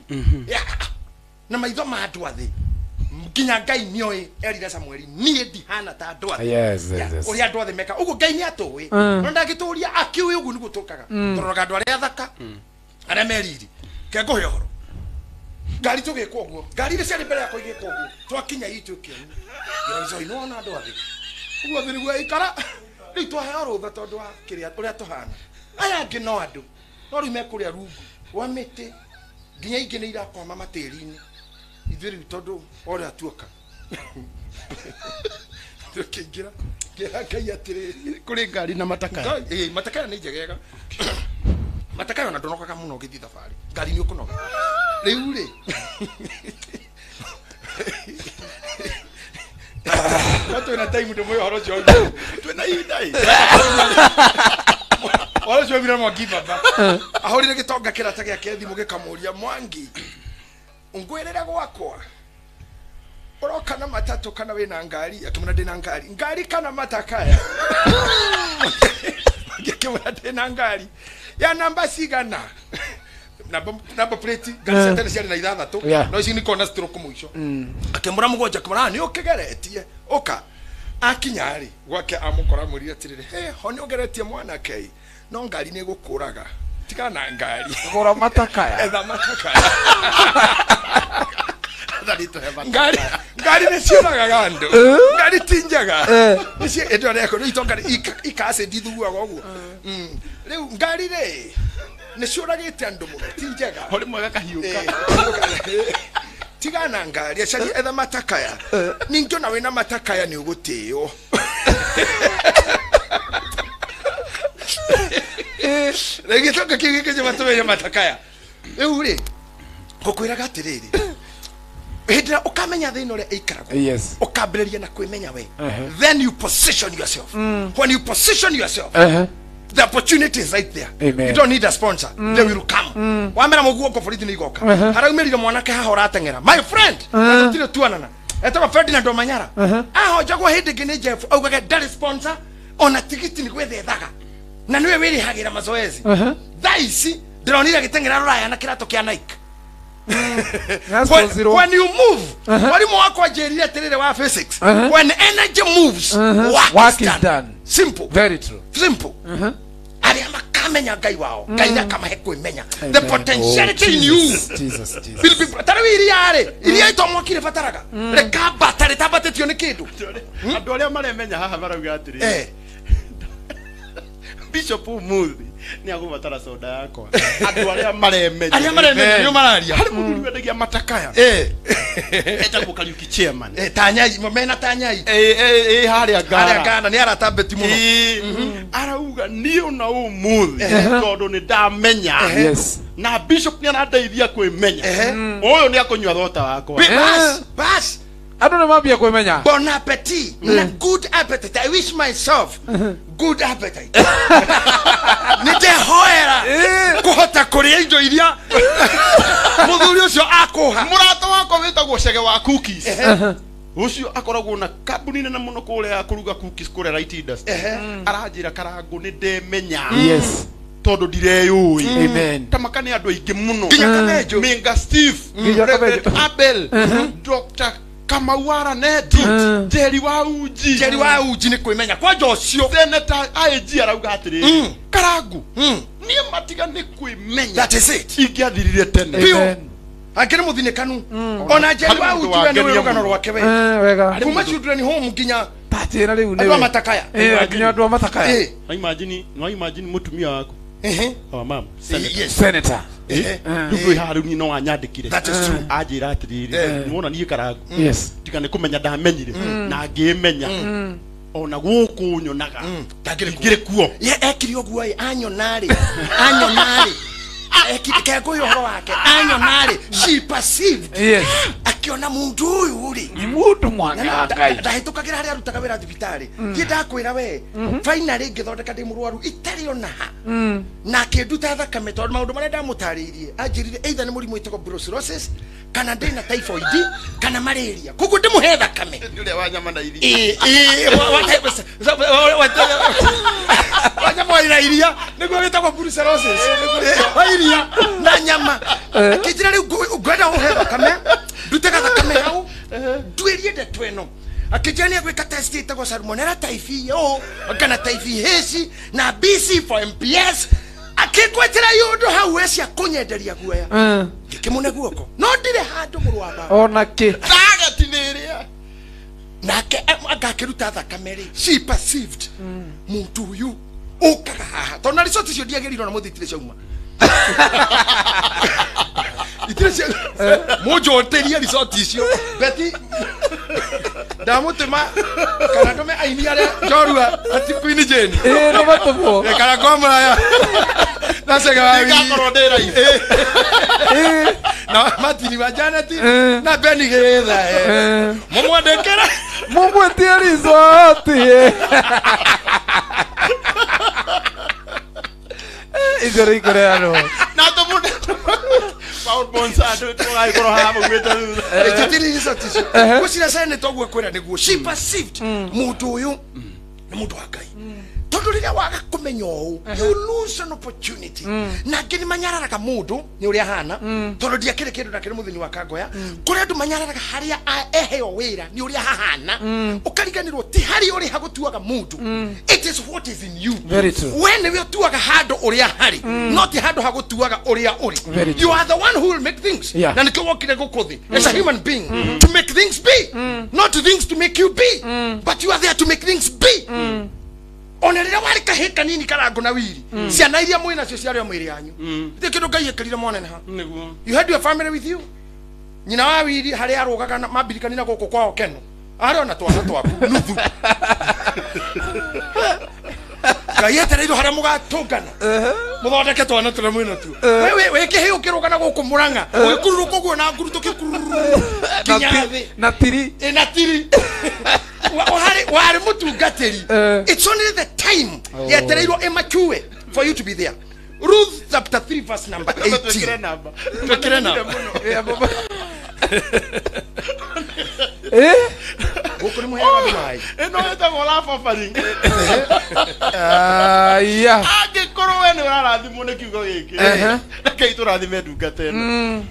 Na maitho ma andũ a thĩ. Nginya Ngai nĩoĩ erire Samueli niĩ ndihana ta andũ a thĩ. Yes, yes, yes. Ũrĩa andũ a thĩ meka ũguo Ngai nĩatũĩ. No ndangĩtũria akĩũĩ ũguo nĩguo tũkaga. Tũroraga andũ arĩa athaka. Arĩa meriri. Ke ngũhe ũhoro. Ngari tũgĩkwo ũguo. Ngari iria ciarĩ mbere yakwa igĩkwo ũguo. Twakinya itũ kĩoni. Ngĩra nĩ wona andũ a thĩ. Ũguo thĩ nĩguo ĩikara. Rĩu twaheo rũtha tondũ wa kĩrĩa ũrĩa tũhana. Aya angĩ no andũ. No rĩu mekũrĩa rungu rwa mĩtĩ. Nginya ingĩ nĩ irakwama matĩri-inĩ. Ithuĩ rĩu tondũ ũrĩa tuoka. Tũkĩingĩra. Ngĩra Ngai atĩrĩrĩ. Kũrĩ ngari na matakaya. Matakaya nĩ njegega. Matakaya ona ndũnogaga mũno ũgĩthiĩ thabarĩ. Ngari nĩ ũkũnoga. Rĩu rĩ. No twĩna time ndĩmwĩre ũhoro ũcio. Twĩna ihinda ĩ. Ũhoro ũcio waumire Mwangi baba. Ahũrire gĩtonga kĩrata gĩake thimũ gĩkamũria Mwangi. Ngwĩrĩre gwakwa. Ũroka na matatũ kana wĩna ngari? Akĩmwĩra ndĩna ngari. Ngari kana matakaya? Akĩmwĩra ndĩna ngari. Ya namba cigana? Namba plate ngari cia tene ciarĩ na ithathatũ. No ici nĩ kona stroke mũico. Akĩmwĩra mũgwanja akĩmwĩra nĩ ũkĩgeretie. Ũka. Akinya rĩ gwake amũkora amwĩrire atĩrĩrĩ, he ho nĩ ũgeretie mwanake no ngari nĩ ĩgũkũraga. Tigana na ngari. Gũra matakaya. Etha matakaya. Ngari ngari nĩ ciũragaga andũ. Ngari ti njega. Nĩ ĩndũ arĩa rĩu itonga ikacindi ithuaga ũguo. Rĩu ngari rĩ nĩ ciũragĩte andũ mũno ti njega. Ho rĩmwe gakahiũka. Tigana ngari acaria etha matakaya. Ningĩ ona wĩna matakaya nĩ ũgũtĩo. Rĩu gĩtonga kĩu gĩkĩnjĩma tũmenye matakaya. Rĩu rĩ ngũkwĩraga atĩrĩrĩ Hĩndĩ ĩrĩa ũkamenya thĩna ũrĩa ĩikaragwo, Yes. ũkambĩrĩria na kwĩmenya we, then you position yourself. When you position yourself, the opportunity is right there. Amen. You don't need a sponsor. They will come. Wamera muguongo borithi nĩ igoka. Haraumĩrire mwanake haha ũrateng'era, my friend, na tũtirĩ tuonana, etagwo Ferdinand Omanyara. Ahonjagwo hĩndĩ ĩngĩ nĩ Jeff, augage ndarĩ sponsor ona tigiti nĩ gwethethaga na nĩwe wĩrĩhagĩra mazoezi. Thaa ici ndĩronire agĩteng'era rũraya na kĩratũ kĩa Nike. When you move, mwalimu wakwa anjĩrire atĩrĩrĩ wa physics, when energy moves, work is done. Simple. Very true. Simple. Arĩa makamenya Ngai wao, Ngai akamahe kwĩmenya. The potentiality in you Jesus, Jesus. will be. Ta rĩu iria rĩ, iria itomwakire bataraga rĩkambata rĩtambatĩtio nĩ kĩndũ. Andũ arĩa maremenya haha marauga atĩrĩrĩ, Bishop umuthi nĩ agũbatara soda yakwa. Andũ arĩa maremenya, arĩa maremenya nĩo mararia. Harĩ mũthuri wendagia matakaya etagwo Kariuki chairman. Tanyai mena tanyai harĩa Ngara, Ngara nĩ arata beti mũno. Arauga niĩ ona ũmũthĩ tondũ nĩ ndamenya. Yes. Na Bishop nĩ arandeithia kwĩmenya, ũyũ nĩ akũnyua thota wakwa. Bas bas. Andũ nĩ mambia kwĩmenya. Bon appetit. Na good appetite. I wish myself good appetite. Nĩndehoera kũhota kũrĩa indo iria mũthuri ũcio akũha. Mũrata wakwa wĩtagwo Cege wa Cookies, ũcio akoragwo na kambuni nene mũno kũrĩa ya kũruga cookies kũrĩa Right Industry. Aranjĩra Karangũ nĩ ndemenya. Yes. Tondũ ndireyũĩ. Amen. Tamaka nĩ andũ aingĩ mũno. Nginya Kabenjo. Minga Steve, Reverend Abel, Dr. Kamauara Neti, Jerry wa Uji. Jerry wa Uji nĩ kwĩmenya kwanja ũcio. Senator IG arauga atĩrĩrĩ, Karangu niĩ matiga nĩ kwĩmenya. That is it. Ingĩathirire tene. Biũ. Angĩ nĩ mũthinĩkanu. Ona Jerry wa Uji we nĩ rũgano rwake we. Wega. Kuma children home nginya Tatĩra rĩu andũ a matakaya. Nginya andũ a matakaya. No imagine mũtumia waku. Our mom, Senator. Yes. Senator. Rĩu kwĩ haha rĩu niĩ no anyandĩkire. That is true. Anjĩra atĩrĩrĩ, nĩwona niĩ Karangu, Yes. tiga nĩ kũmenya ndamenyire na ngĩmenya ona gũkũ nyonaga ndangĩrĩ kuo. Ye ekire ũguo ĩ, anyona rĩ, anyona rĩ, ekire kengũyũ ũhoro wake, anyona rĩ, she perceived. Yes. Akiona mũndũ ũyũ rĩ Nĩ mũndũ mwanga Ngai. ndahĩtũkagĩra harĩa arutaga wĩra thibitarĩ. Thiĩ ndakwĩra we, finally ngĩthondeka ndĩ mũrwaru itarĩ ona ha, na akĩnduta thakame tondũ maũndũ marĩa ndamũtarĩirie anjĩrire either nĩ mũrimũ wĩtagwo brucellosis kana ndĩna typhoid kana malaria, koguo ndĩmũhe thakame. Nĩ ũrĩa wa nyama na iria. Wa nyama na iria nĩguo wĩtagwo brucellosis, wa iria na nyama. Akĩnjĩra rĩu ngwenda ũhe thakame, ndute gathakame hau nduĩrie ndeto ĩno. Akĩnjĩra nĩ egwĩka test ĩtagwo salmonella typhi O kana typhi H na BC for MPS. Akĩngwetera iũndũ hau we cia kũnyenderia guoya, ngĩkĩmũne guoko no ndirĩ handũ mũrũ wa baba Ona kĩ. Target nĩ ĩrĩa. Nake agakĩruta thakame rĩ, she perceived mũndũ ũyũ ũkaga haha tondũ na resort icio ndiagĩrĩirwo na mũthĩ itirĩ ciauma. Itirĩ cia mũnjũtĩrie resort icio beti ndamũtũma kana ndũme aini arĩa njorua ati Queen Jane. Nĩ matũmwo. Kana kwa mũraya na Cege wa Wii. Ngakorwo ndĩ raithi. Na Martin wa Janet na Benny Githa. Mũmwandĩkĩre. Mũmwĩtie resort. Icio rĩ ikũreanwo. Na tũmũndũ Paul Bonsa andũ tũgagĩkorwo haha maugĩte thutha. Ĩtĩtĩrĩ resort icio. Gũcira Senator ũguo kwĩra nĩguo she perceived mũndũ ũyũ nĩ mũndũ wa Ngai. Tondũ rĩrĩa waga kũmenya ũũ, you lose an opportunity. Na angĩ nĩ manyararaga mũndũ nĩ ũrĩa ahana, tondũ ndiakĩrĩ kĩndũ na kĩrĩ mũthĩni wa Kangoya. Kũrĩ andũ manyararaga harĩa eheo wĩra nĩ ũrĩa hahana, ũkariganĩrwo ti harĩa ũrĩ hagũtuaga mũndũ. It is what is in you. Very true. We nĩwe ũtuaga handũ ũrĩa harĩ, no ti handũ hagũtuaga ũrĩa ũrĩ. Very true. You are the one who will make things. Yeah. Na nĩkĩo wokire gũkũ thĩ as a human being to make things be, not things to make you be, but you are there to make things be. Ona rĩrĩa warĩ kahĩ kanini Karangũ na Wiri, ciana iria mwĩ nacio ciarĩ o mwĩrĩ yanyu. Githĩ kĩndũ Ngai ekĩrire mwaneneha. Nĩguo. You had your family with you. Nyina wa Wiri harĩa arũgaga na mambirikani na gũkũ kwao Keno, arĩ ona twana twaku nuthu. Ngai etereirwo harĩa mũgatũngana. Muthondeke twana turia mwina tu. We we kihi ukirugana guku Murang'a. Ugikururuka uguo na nguru tukikururu. Kinya thi. Na tiri. Na tiri. Wari mutungatiri. It's only the time yetereirwo immature for you to be there. Ruth chapter 3 verse number 18. Twekire namba. Eh? Guku ni muheaga andu mai. Ino etagwo love offering. Aya. Angikorwo we ni urarathimwo ni kiugo giki. Rekei turathime ndungata ino.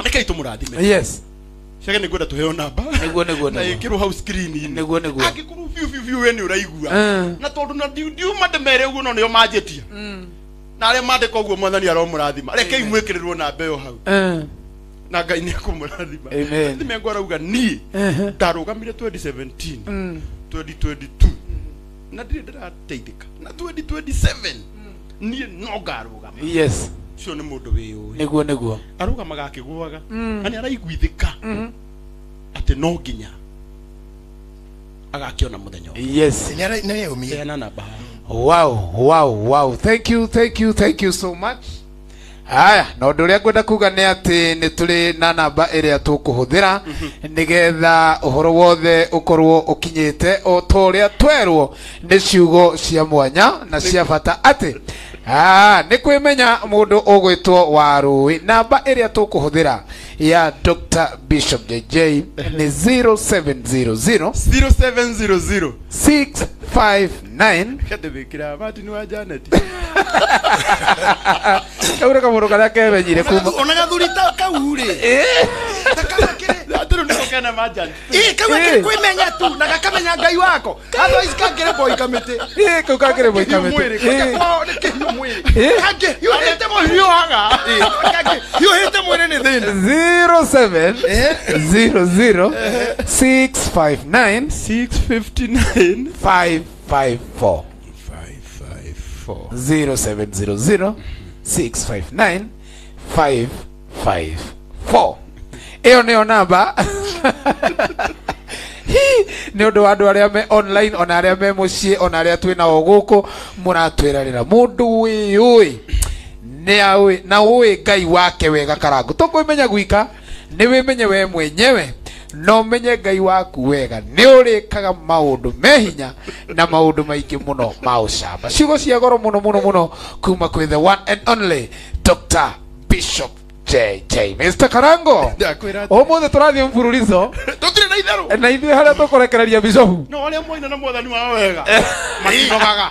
Rekei tumurathime. Yes. Cege ni ngwenda tuheo namba. Niguo. Na ikirwo hau screen-inĩ. Niguo. Angikorwo biu we ni uraigua. Na tondu na ndiuma ndimere uguo no nio manjĩtie. Na aria mandĩka ũguo mwathani aromũrathima. Rekei mwĩkĩrĩrwo namba ĩyo hau. Na Ngai nĩ ekũmũrathima. Amen. Thimengo arauga niĩ ndarũgamire 2017 2022 na ndirĩ ndĩrateithĩka na 2027 niĩ no ngarũgama. Yes. Ũcio nĩ mũndũ wĩyũĩ. Niguo. Arũgamaga akĩgũaga na nĩ araiguithĩka atĩ no nginya agakĩona mũthenya ũngĩ. Yes. Nĩ Heana namba. Wow. Thank you so much. Haya, na ũndũ ũrĩa ngwenda kuga nĩ atĩ nĩ tũrĩ na namba ĩrĩa tũkũhũthĩra nĩgetha ũhoro wothe ũkorwo ũkinyĩte o ta ũrĩa twerwo nĩ ciugo cia mwanya na cia bata atĩ nĩ kwĩmenya mũndũ ũgwĩtwo Warũĩ. Namba ĩrĩa tũkũhũthĩra ya Dr. Bishop JJ nĩ 0700 0700 659 Kende Martin wa Janet. Kaura kamũndũ karĩa kemenyire kuma ona gathuri ta kau rĩ. Ta kau akĩrĩ Atĩrĩ nĩko kena ma Janet. Kau akĩrĩ kwĩmenya tu na gakamenya Ngai wako. Otherwise kangĩrĩ boy kamĩtĩ. Kau kangĩrĩ boy kamĩtĩ. Kwao nĩ kĩhiũ mwĩrĩ. Kangĩhiũhĩte mũhiũhaga. Kangĩhiũhĩte mwĩrĩ nĩ thĩna. 07 00 659 659 554 554 0700 659 554. Ĩyo nĩyo namba. Nĩ ũndũ wa andũ arĩa me online ona arĩa me mũciĩ ona arĩa twĩ nao gũkũ mũratwĩrarĩra mũndũ wĩyũĩ nĩ aũĩ na ũĩ Ngai wake wega karangu. Tũkwĩmenya gwika nĩ wĩmenye we mwenyewe no menye Ngai waku wega nĩ ũrĩkaga maũndũ me hinya na maũndũ maingĩ mũno ma ũcamba. Ciugo cia goro mũno mũno mũno kuma kwĩ the one and only Dr. Bishop JJ. Mr. Karango, ũmũthĩ tũrathiĩ mfululizo tũtirĩ na itherũ na ithuĩ harĩa tũkũrekereria bishofu no arĩa moina na mwathani wao wega matinogaga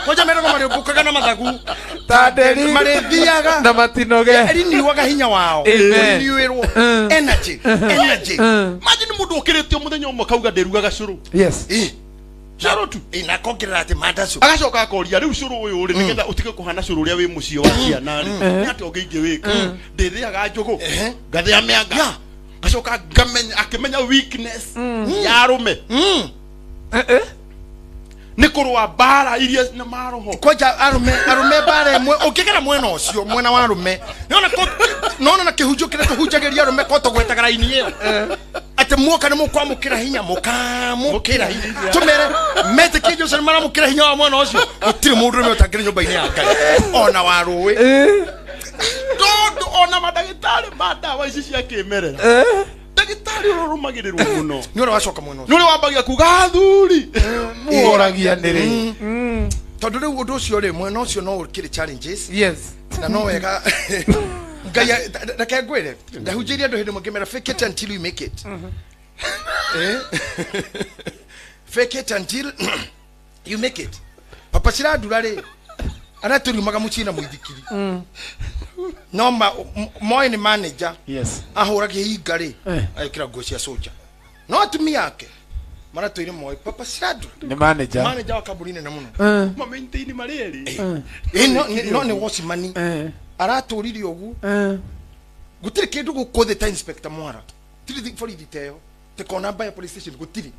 kwanja merago marĩũmbũkaga na mathagu ta nderi marĩthiaga na matinoge riniuaga hinya wao riniuĩrwo energy. Imagine mũndũ ũkĩrĩtio mũthenya ũmwe kauga ndĩrugaga cũrũ. Yes. Cũrũ tu na kongerera atĩ mandacu agacoka akoria rĩu cũrũ ũyũ rĩ nĩgetha ũtige kũhana cũrũ ũrĩa wĩ mũciĩ wa ciana rĩ nĩ atĩa ũngĩ ingĩwĩka. Ndĩrĩaga njũgũ ngathĩa mĩanga ngacoka ngamenya akĩmenya weakness ya arũme nĩ kũrũa mbara iria na maroho. Kwanja arũme mbara ĩmwe ũngĩgera mwena ũcio mwena wa arũme nona na kĩhunjio kĩrĩa tũhunjagĩria arũme ko tũgwetaga raini ĩyo atĩ muoka nĩ mũkwamũkĩra hinya mũkamũkĩra hinya tũmere metĩkie Jesũ nĩ maramũkĩra hinya wa mwena ũcio gũtirĩ mũndũ ũrũme ũtangĩrĩ nyũmba-inĩ ya Ngai ona wa rũĩ tondũ ona mandagĩtarĩ ma ndawa ici cia kĩmerera ndagĩtarĩ ũrĩa ũrũmagĩrĩrwo mũno nĩ ũrĩa wacoka mwena ũcio nĩ ũrĩa wambagia kuga athuri muoragia nĩrĩ tondũ rĩu ũndũ ũcio rĩ mwena ũcio no ũkĩrĩ challenges. Yes. Na no wega Ngai reke ngwĩre ndahunjĩirie andũ hĩndĩ ĩmwe ngĩmera fake it until you make it. Fake it until you make it. Papa Shirandula rĩ aratũriumaga mũciĩ na mũithikiri no Moi nĩ manager. Yes. Ahũragia hinga rĩ agĩkĩra nguo cia soja no atumia ake maratũire Moi. Papa Shirandula nĩ manager wa kambuni nene mũno ma maintain marĩ erĩ no nĩ watchman aratũrire ũguo gũtirĩ kĩndũ gũkũ thĩ ta inspector Mwara tirĩ borithi teyo tekona mbaya police station gũtirĩ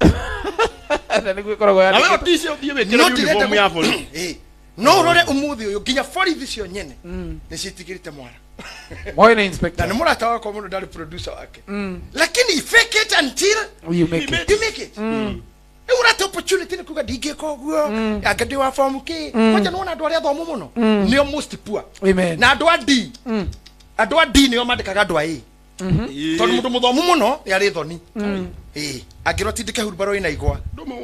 na nĩguo ĩkoragwo na we ũtice ũthiĩ wĩkĩre uniform ya borithi. No ũrore ũmũthĩ ũyũ nginya borithi cio nyene nĩ ciĩtigĩrĩte Mwara. Moi nĩ inspector na nĩ mũrata wakwa mũno ndarĩ producer wake lakini fake it until you make it. You make it. Rĩu ũrate Opportunity nĩ kuga ndingĩka ũguo anga ndĩ wa form K kwanja nĩwona andũ arĩa athomu mũno nĩo most poor. Amen. Na andũ a D, andũ a D nĩo mandĩkaga andũ a A, tondũ mũndũ mũthomu mũno nĩ arĩ thoni. Angĩrwo tindĩke hurubaro ĩna igwa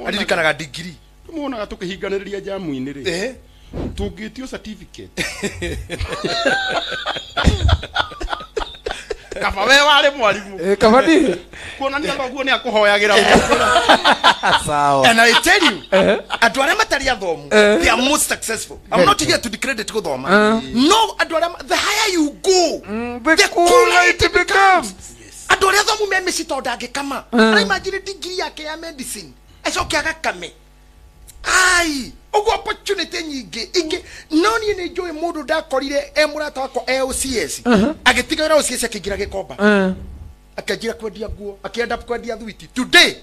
aririkanaga degree. Ndũmuonaga tũkĩhinganĩrĩria jamu-inĩ rĩ, tũngĩtio certificate kaba we warĩ mwarimu. Kaba ndi kuonania thoguo nĩ akũhoyagĩra. Sawa. And I tell you, andũ arĩa matarĩ athomu, they are most successful. I'm not here to discredit gũthoma. No, andũ arĩa, the higher you go, the cooler it becomes. Andũ arĩa athomu me mĩciĩ tondũ ndangĩkama. Araimagine degree yake ya medicine acoke agakame. Ai, ũguo opportunity nyingĩ ingĩ. No niĩ nĩ njũĩ mũndũ ndakorire e mũrata wakwa e OCS, agĩtiga wĩra OCS akĩingĩra Gĩkomba, akĩanjia kwendia nguo, akĩenda kwendia thwiti. Today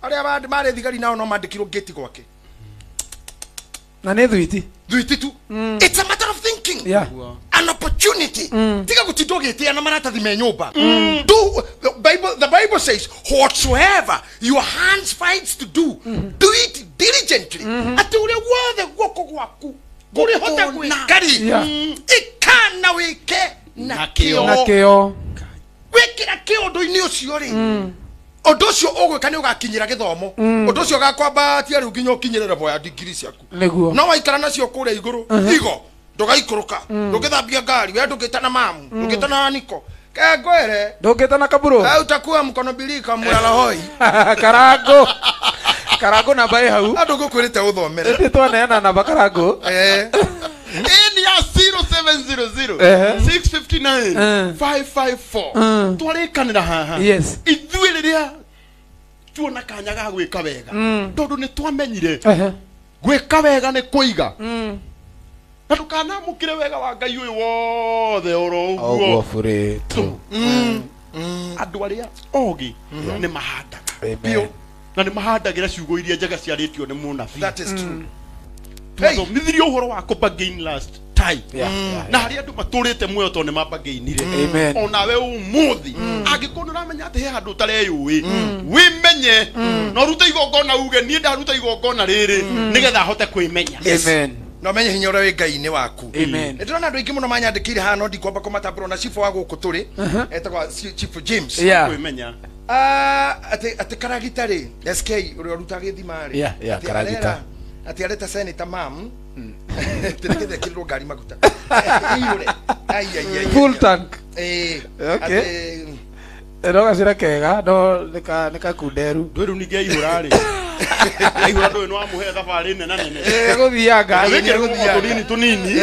arĩa marĩ thigari nao no mandĩkirwo gate gwake na nĩ thwiti thwiti tu. It's a matter of thinking. Yeah. An opportunity. Tiga gũtinda ũgĩtĩa na maratathi me nyũmba. Do the Bible says whatsoever your hands finds to do, do it diligently. Atĩ ũrĩa wothe guoko gwaku kũrĩhota gwĩka rĩ, ĩka na wĩke na kĩo. Na kĩo. Wĩkĩra kĩo ũndũ-inĩ ũcio rĩ, ũndũ ũcio ũgwĩka nĩ ũgakinyĩra gĩthomo. Ũndũ ũcio ũgakwambatia rĩu nginya ũkinyĩre level ya degree ciaku. Nĩguo. No waikara nacio kũrĩa igũrũ igo ndũgaikũrũka, ndũngĩthambia ngari, we ndũngĩtana mamu, ndũngĩtana niko kengwere, ndũngĩtana kaburo, utakuwa mkono bilika mũrarahoi. Karango Karango namba ĩ hau. Andũ ngũkwĩrĩte ũthomere. Ĩndĩ twaneana namba Karango. Ĩni ya 0700 659 554. Twarĩkanĩra haha. Yes. Ithuĩ rĩrĩa tuona kanya ga gwĩka wega, tondũ nĩ twamenyire gwĩka wega nĩ kũiga. Na ndũkanamũkĩre wega wa Ngai ũyũ wothe oro ũguo bure tu. Andũ arĩa ogĩ nĩ mahandaga biũ, na nĩ mahandagĩra ciugo iria njega ciarĩtio nĩ mũnabii. That is true. Twathomithirio ũhoro wa kũbargain last time. Na harĩa andũ matũrĩte muoyo tondũ nĩ mabargainire. Onawe ũmũthĩ angĩkorwo nĩ ũramenya atĩ he handũ ũtareyũĩ, wĩmenye na ũrute igongona uge niĩ ndaruta igongona rĩrĩ nĩgetha hote kwĩmenya. Amen. No menye hinya ũrĩa wĩ Ngai-inĩ waku. Amen. Nĩ ndĩrona andũ aingĩ mũno manyandĩkĩire haha no ndikwamba kũmatambũra na chief wa gũkũ tũrĩ etagwo Chief James. Kwĩmenya. Atĩ Karagita rĩ, SK ũrĩa ũrutaga gĩthima rĩ, Karagita atĩ areta senator mam atĩ nĩgetha ĩkĩrĩrwo ngari maguta ĩiyũre. Ai ai ai. Full tank. Okay. No gacĩra kega no nĩ kakunderu. Ndũĩ rĩu ningĩ aihũra rĩ, aihũra ndũĩ nĩ wamũhe thabarĩ nene nene. Gũthianga. Wĩkĩre tũnini tũnini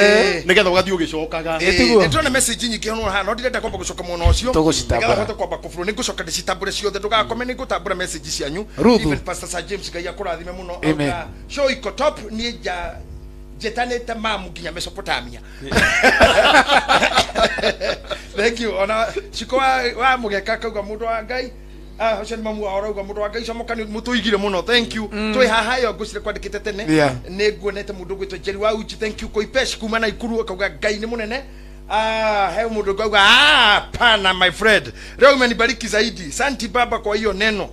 nĩgetha ũgathiĩ ũgĩcokaga. Nĩndĩrona message nyingĩ hano haha no ndirenda kwamba gũcoka mwena ũcio. Tũgũcitambũra. Nĩgetha hote kwamba kũburu nĩ ngũcoka ndĩcitambũre ciothe ndũgakome nĩ ngũtambũra message cianyu. Even Pastor Sir James Ngai akũrathime mũno. Auga show iko top niĩ njetanĩte mamu nginya Mesopotamia. Thank you. Ona ciko wa mũgeka kauga mũndũ wa Ngai. Ũcio nĩ mamu wa orauga mũndũ wa Ngai comoka nĩ mũtũigire mũno. Thank you. Twĩ haha ĩyo ngwĩciria kwandĩkĩte tene. Nĩ nguonete mũndũ ũgwĩtwo Jerry wa Uchi. Thank you. Koipesh kuma Naikuru akauga Ngai nĩ mũnene. He mũndũ ngauga pana my friend. Leo umenibariki zaidi. Santi baba kwa hiyo neno.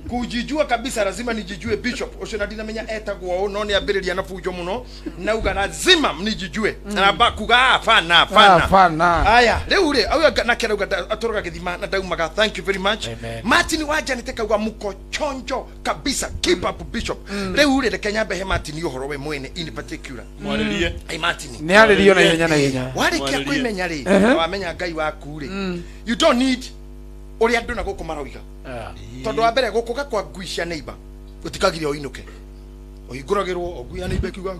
Kujijua kabisa lazima nijijue bishop. Ũcio na ndinamenya etagwo no nĩ ambĩrĩria na fujo mũno. Nauga lazima nijijue. Na bakuga fana fana. Fana. Aya, rĩu rĩ auga na kerauga atũrũga gĩthima na ndaumaga. Thank you very much. Martin wa Janet kauga muko chonjo kabisa. Keep up bishop. Rĩu rĩ reke nyambe he Martin ũhoro we mwene in particular. Mwarĩrie. Ai Martin. Nĩ arĩrio na ihenya na ihenya. Warĩkia kwĩmenya rĩ, wamenya Ngai waku rĩ, you don't need ũrĩa andũ na gũkũ maroiga. Tondũ wa mbere gũkũga kwa ngui cia neighbor gũtikagiria ũinũke. Ũhingũragĩrwo o ngui ya neighbor ĩkiuga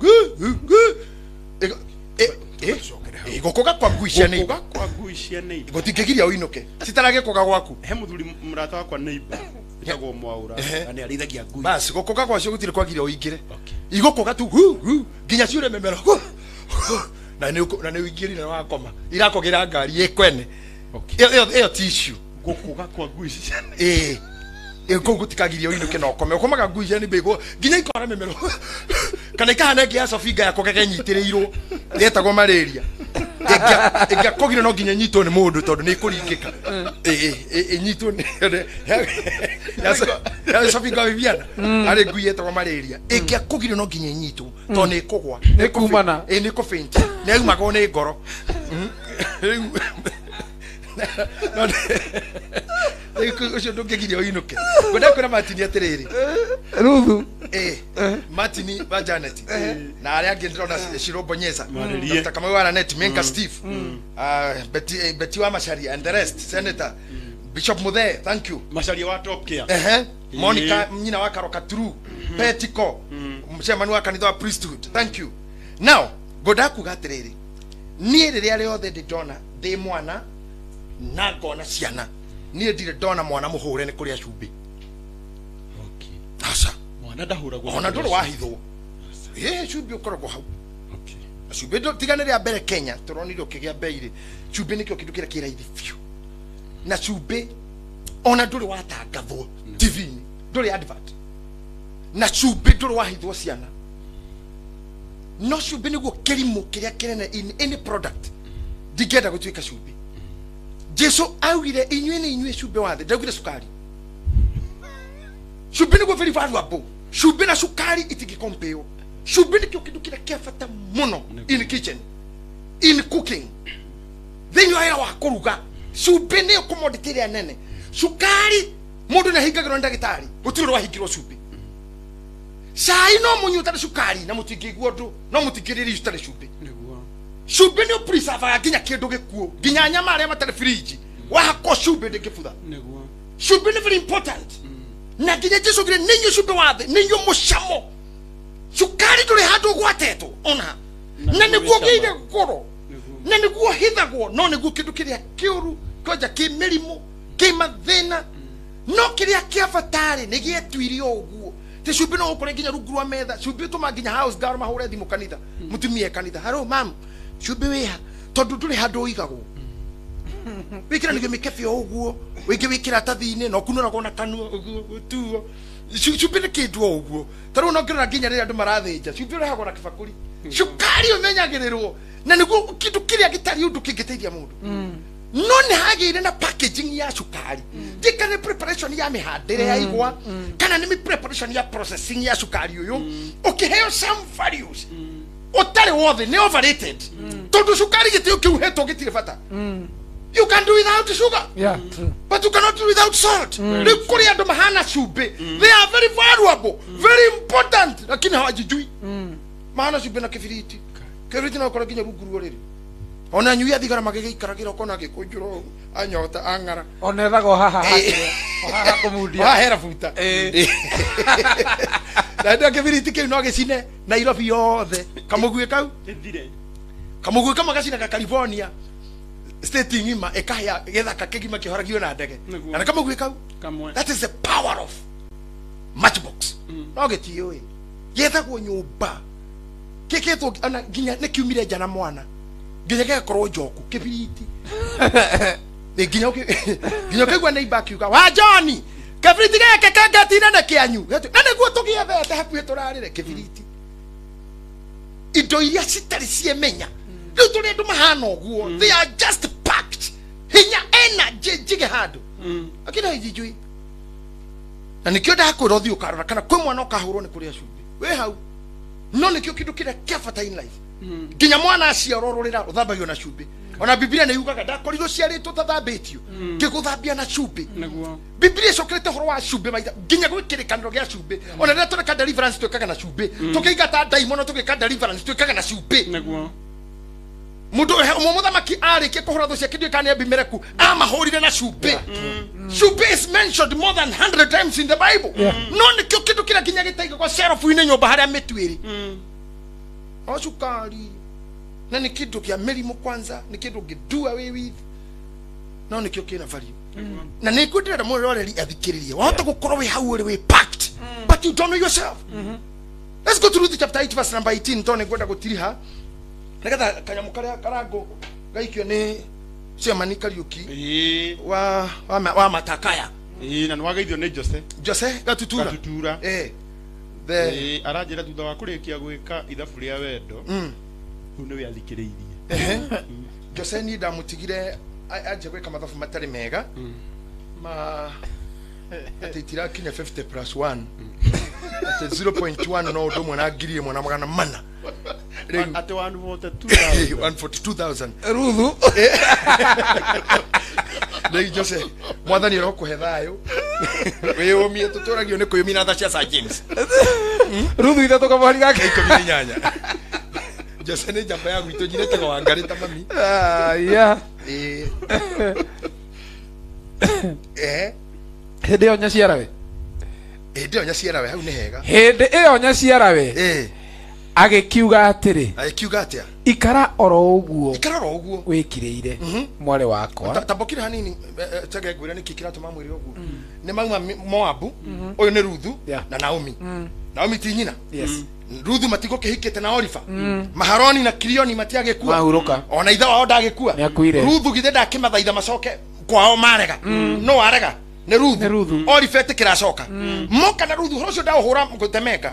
gũkũga kwa ngui cia neighbor. Gũkũga kwa ngui cia neighbor gũtingĩgiria ũinũke. Citaragĩkũga gwaku. He mũthuri mũrata wakwa neighbor etagwo Mwaura na nĩ arĩithagia ngui. Bas gũkũga gwacio gũtirĩ kwagiria ũingĩre. Igũkũga tu hu nginya ciũre mĩmero. Na nĩ ũingĩrire na wakoma. Irakogera ngari ĩkwene. Ĩyo tissue. Gũkũga kwa ngui cia neighbor. Kũu gũtikagiria ũinũke na ũkome. Ũkomaga ngui cia neighbor nginya ikora mĩmero. Kana ikahana ĩngĩ ya Sofinga yakũgega ĩnyitĩrĩirwo. Yetagwo malaria. Ĩngĩakũgire no nginya ĩnyitwo nĩ mũndũ tondũ nĩ ĩkũringĩka. Ĩnyitwo nĩ ya Sophie Viviana arĩ ngui yetagwo malaria. Ĩngĩakũgire no nginya ĩnyitwo tondũ nĩ ĩkũgwa. Nĩ kumana. Nĩ kũfaint. Nĩ yaumagwo nĩ ngoro. Ũcio ndũngĩgiria ũinũke. Ngwenda kwĩra Martin atĩrĩrĩ. Ruthu. Martin wa Janet na arĩa angĩ ndĩrona Shirombo Nyesa, Dr. Kamau wa Lanet, Menka Steve, Betty wa Macharia and the rest, Senator Bishop Muthee, thank you. Macharia wa Top Care. Monica nyina wa Karoka True, Petiko, chairman wa kanitha wa priesthood, thank you. Now, ngwenda kuga atĩrĩrĩ, niĩ rĩrĩa rĩothe ndĩ ndona ndĩ mwana na ngona ciana, niĩ ndirĩ ndona mwana mũhũre nĩ kũrĩa cumbĩ. Aca. Mwana ndahũragwo. Ona ndũrĩ wahithwo. Cumbĩ ũkoragwo hau. Cumbĩ tiga nĩ rĩa mbere Kenya tũronire ũkĩgĩa bei rĩ, cumbĩ nĩkĩo kĩndũ kĩrĩa kĩ raithi biũ. Na cumbĩ ona ndũrĩ watangathwo TV-inĩ, ndũrĩ advert. Na cumbĩ ndũrĩ wahithwo ciana. No cumbĩ nĩguo kĩrimũ kĩrĩa kĩnene in any product. Ndingĩenda gũtuĩka cumbĩ. Jesu augire inyuĩ nĩ inyuĩ cumbĩ wa thĩ, ndaugire cukari. Cumbĩ nĩguo very valuable. Cumbĩ na cukari itingĩkompeo. Cumbĩ nĩkĩo kĩndũ kĩrĩa kĩa bata mũno in kitchen, in cooking. Thĩinĩ wa wĩra wa kũruga, cumbĩ nĩyo commodity ĩrĩa nene. Cukari mũndũ nĩ ahingagĩrwo nĩ ndagĩtarĩ, gũtirĩ ũrĩ wahingĩrwo cumbĩ. Cai no mũnyue ũtarĩ cukari na mũtingĩigua ũndũ, no mũtingĩrĩa irio citarĩ cumbĩ. Cumbĩ nĩ ũpreservaga nginya kĩndũ gĩkuũ, nginya nyama arĩa matarĩ fridge, wahakwo cumbĩ ndĩngĩbutha. Cumbĩ nĩ very important. Na nginya Jesu augire nĩ inyuĩ cumbĩ wa thĩ, nĩ inyuĩ mũcamo. Cukari ndũrĩ handũ ũgwatetwo ona, na nĩguo ũgĩire goro, na nĩguo hithagwo, no nĩguo kĩndũ kĩrĩa kĩũru kwanja kĩ mĩrimũ kĩ mathĩna, no kĩrĩa kĩa bata rĩ nĩ gĩetuire ũguo. Ti cumbĩ no ũkore nginya rungu rwa metha, cumbĩ ũtũma nginya house girl mahũre thimũ kanitha, mũtumia kanitha, hello mam, cumbĩ wĩha, tondũ ndũrĩ handũ ũigagwo. Wĩkĩranĩrio mĩkebe o ũguo, wĩngĩ wĩ kĩratathi-inĩ na ũkunũragwo na kanua ũguo gũtuo. Cumbĩ nĩ kĩndũ o ũguo. Ta rĩu no ngĩrora nginya rĩrĩa andũ marathĩnja, cumbĩ ũrehagwo na kĩbakũri. Cukari ũmenyagĩrĩrwo na nĩguo kĩndũ kĩrĩa gĩtarĩ ũndũ kĩngĩteithia mũndũ. No nĩ hagĩire na packaging ya cukari. Ndika nĩ preparation ya mĩhandĩre ya igwa, kana nĩ preparation ya processing ya cukari ũyũ, ũkĩheo some values ũtarĩ wothe nĩ overrated. Tondũ cukari gĩtĩo kĩu hetwo gĩtirĩ bata. You can do without sugar. Yeah, true. But you cannot do without salt. Rĩu kũrĩ andũ mahana cumbĩ. They are very valuable, very important, lakini hawajijui. Mahana cumbĩ na kĩbiriti. Kĩbiriti no ũkore nginya rungu rwa rĩrĩ. Ona nyui athigara magĩgĩikaragĩra ũkona agĩkũnjũra ũũ, anyota ang'ara. Ona ethagwo haha haha kũmundia. Haha hera buta. Na ndio kĩbiriti kĩu no gĩcine Nairobi yothe. Kamũguĩ kau? Ĩthire. Kamũguĩ kamwe gacinaga California. State ng'ima ĩkahĩa gĩthaka kĩgima kĩhoragio na ndege. Na kamũguĩ kau? That is the power of matchbox. No gĩtiũĩ. Gĩethagwo nyũmba. Gĩkĩtwo ona nginya nĩ kiumire nja na mwana. Nginya gĩgakorwo njoku kĩbiriti. Nginya ũkĩigua neighbor akiuga, wa John, kĩbiriti gĩkĩ kĩngĩtinda nĩ kĩanyu. Na nĩguo tũgĩethete hakuhĩ tũrarĩre kĩbiriti. Indo iria citarĩ ciemenya. Rĩu tũrĩ andũ mahana ũguo. They are just packed. Hinya energy njige handũ. Lakini haijijui. Na nĩkĩo ndakwĩra ũthiĩ ũkarora kana kwĩ mwana ũkahũrwo nĩ kũrĩa cumbĩ. Wĩ hau. No nĩkĩo kĩndũ kĩrĩa kĩa bata in life. Nginya mwana aciarwo rũrĩra ũthambagio na cumbĩ. Ona Biblia nĩ yugaga ndakorirwo ciarĩtwo tathambĩtio, ngĩgũthambia na cumbĩ. Biblia ĩcokerete ũhoro wa cumbĩ maita nginya gwĩ kĩrĩkanĩro gĩa cumbĩ. Ona rĩrĩa tũreka deliverance twĩkaga na cumbĩ. Tũkĩingata ndaimono tũgĩka deliverance twĩkaga na cumbĩ. Mũndũ ũmwe mũthamaki arĩkia kũhũra thũ ciake ndiũĩ kana nĩ Abimeleku, amahũrire na cumbĩ. Cumbĩ is mentioned more than 100 times in the Bible. No nĩkĩo kĩndũ kĩrĩa nginya gĩtaigagwo shelf-inĩ nyũmba harĩa mĩtu ĩrĩ. No cukari na nĩ kĩndũ kĩa mĩrimũ kwanza, nĩ kĩndũ ũngĩndua wĩ with, no nĩkĩo kĩna value. Na nĩ ngwendera mwĩroreri athikĩrĩrie, wahota gũkorwo wĩ hau ũrĩ wĩ packed, but you don't know yourself. Let's go to Ruth chapter 8 verse number 18, tondũ nĩ ngwenda gũtiriha nĩgetha kanyamũ karĩa karango gaikio nĩ Chairman Kariuki wa Matakaya. Na nĩ wageithio nĩ Jose. Jose Gatutura. Gatutura. Aranjĩra thutha wa kũrĩkia gwĩka ithabu rĩa wendo, rĩu nĩwe athikĩrĩirie. Jose ni ndamutigire anje gwika mathabu matari mega ma ati itirakinya 50 plus 1 ati 0.1 no undu mwe na 1400 ati 142,000 Ruthu rĩu Jose mwathani ũrokũhe thayũ wĩyũmie tũtũragio nĩ kwĩyũmia na tha cia Sir James Ruthu ithatũ kamweri gake 18 Jose nĩ njamba ya gwitũ nyinĩtagwo Wangarĩ ta mami. Yeah. Hĩndĩ ĩyo nyaciarawe. Hĩndĩ ĩyo nyaciarawe hau nĩ hega. Hĩndĩ ĩyo nyaciarawe agĩkiuga atĩrĩ. Agĩkiuga atĩa? Ikara oro ũguo. Ikara oro ũguo. Wĩkirĩire mwarĩ wakwa. Tambũkire hanini tege ngwĩre nĩkĩ kĩratũma mwĩre ũguo. Nĩ mauma Moabu, ũyũ nĩ Ruthu na Naomi. Naomi ti nyina. Yes. Ruthu matigũkĩhikĩte na Orifa. Maharoni na Kirioni matiagĩkua. Mahurũka. Ona ithe wao ndagĩkua. Nĩakuire. Ruthu githĩ ndakĩmathaitha macoke kwao marega. No arega. Nĩ Ruthu. Orifa etĩkĩra acoka. Moka na Ruthu ũhoro ũcio ndaũhũra gũtemeka.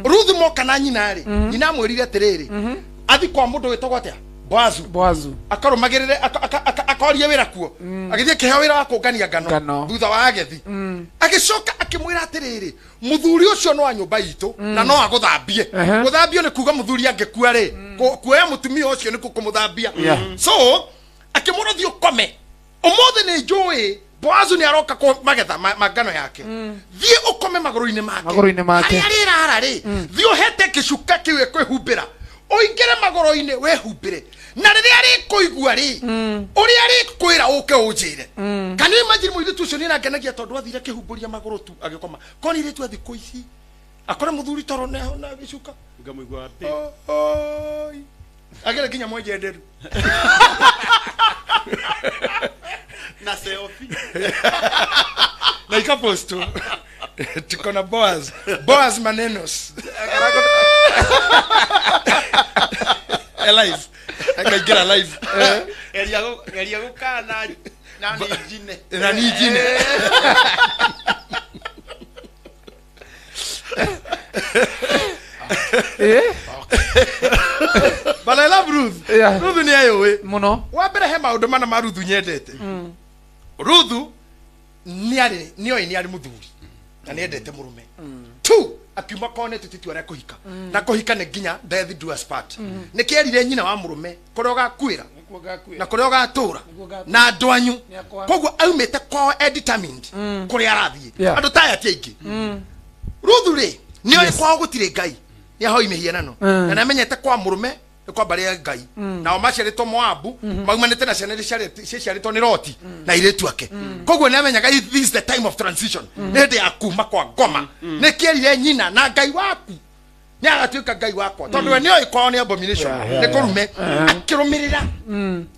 Ruthu moka na nyina rĩ. Nyina amwĩrire atĩrĩrĩ. Athi kwa mũndũ wĩtagwo atĩa? Boazu. Boazu. Akarũmagĩrĩre akorie wĩra kuo. Agĩthiĩ akĩheo wĩra wa kũngania ngano thutha wa agethi. Agĩcoka akĩmwĩra atĩrĩrĩ, mũthuri ũcio no wa nyũmba itũ na no agũthambie. Gũthambio nĩ kuga mũthuri angĩkua rĩ, kuoya mũtumia ũcio nĩ kũmũthambia. So akĩmwĩra thiĩ ũkome. Ũmũthĩ nĩ njũĩ Boazu nĩ aroka magetha ma ngano yake. Thiĩ ũkome magũrũ-inĩ make. Magũrũ-inĩ make. Harĩa rĩrara rĩ, thiĩ ũhete gĩcuka kĩu ĩkwĩhumbĩra. Ũingĩre magũrũ-inĩ wĩhumbĩre. Na rĩrĩa rĩkũigua rĩ, ũrĩa rĩkwĩra ũke ũnjĩre. Can you imagine mũirĩtu ũcio nĩarangenagia tondũ athire akĩhumbũria magũrũ tu agĩkoma. Korwo nĩ airĩtu a thikũ ici, akore mũthuri toro na gĩcuka. Ngamũigua oi. Agere nginya mwenje nderu. Na selfie. Na ikapost tu. Tuko na Boaz. Boaz manenos. Alive. Akaingira live. Geria gũkana na nijine. Na nijine. But I love Ruth. Yeah. Ruth nĩ ayũĩ. Mũno. Wa mbere he maũndũ mana ma Ruth nyendete. Ruthu nĩ nĩoĩ nĩ arĩ mũthuri na nĩendete mũrũme. Two, akiuma kone tutitu aria kuhika. Na kuhika nĩ nginya death do us part. Nĩ kĩerire nyina wa mũrũme kũrĩa ũgakuĩra na kũrĩa ũgatũra na andũ anyu. Koguo aumĩte kwao e determined kũrĩa arathiĩ. Andũ ta aya ti aingĩ. Ruthu rĩ nĩoĩ kwao gũtirĩ Ngai. Nĩahoi mĩhianano. Na nĩamenyete kwa mũrũme nĩ kwa mbarĩ ya Ngai. Nao maciarĩtwo Moabu maumanĩte na ciana iria ciaciarĩtwo nĩ Loti na airĩtu ake. Koguo nĩamenyaga this is the time of transition. Nĩ hĩndĩ ya kuma kwa ngoma. Nĩ kĩerire nyina na Ngai waku nĩ agatuĩka Ngai wakwa. Tondũ we nĩoĩ kwao nĩ abomination. Nĩ kũrume. Akĩrũmĩrĩra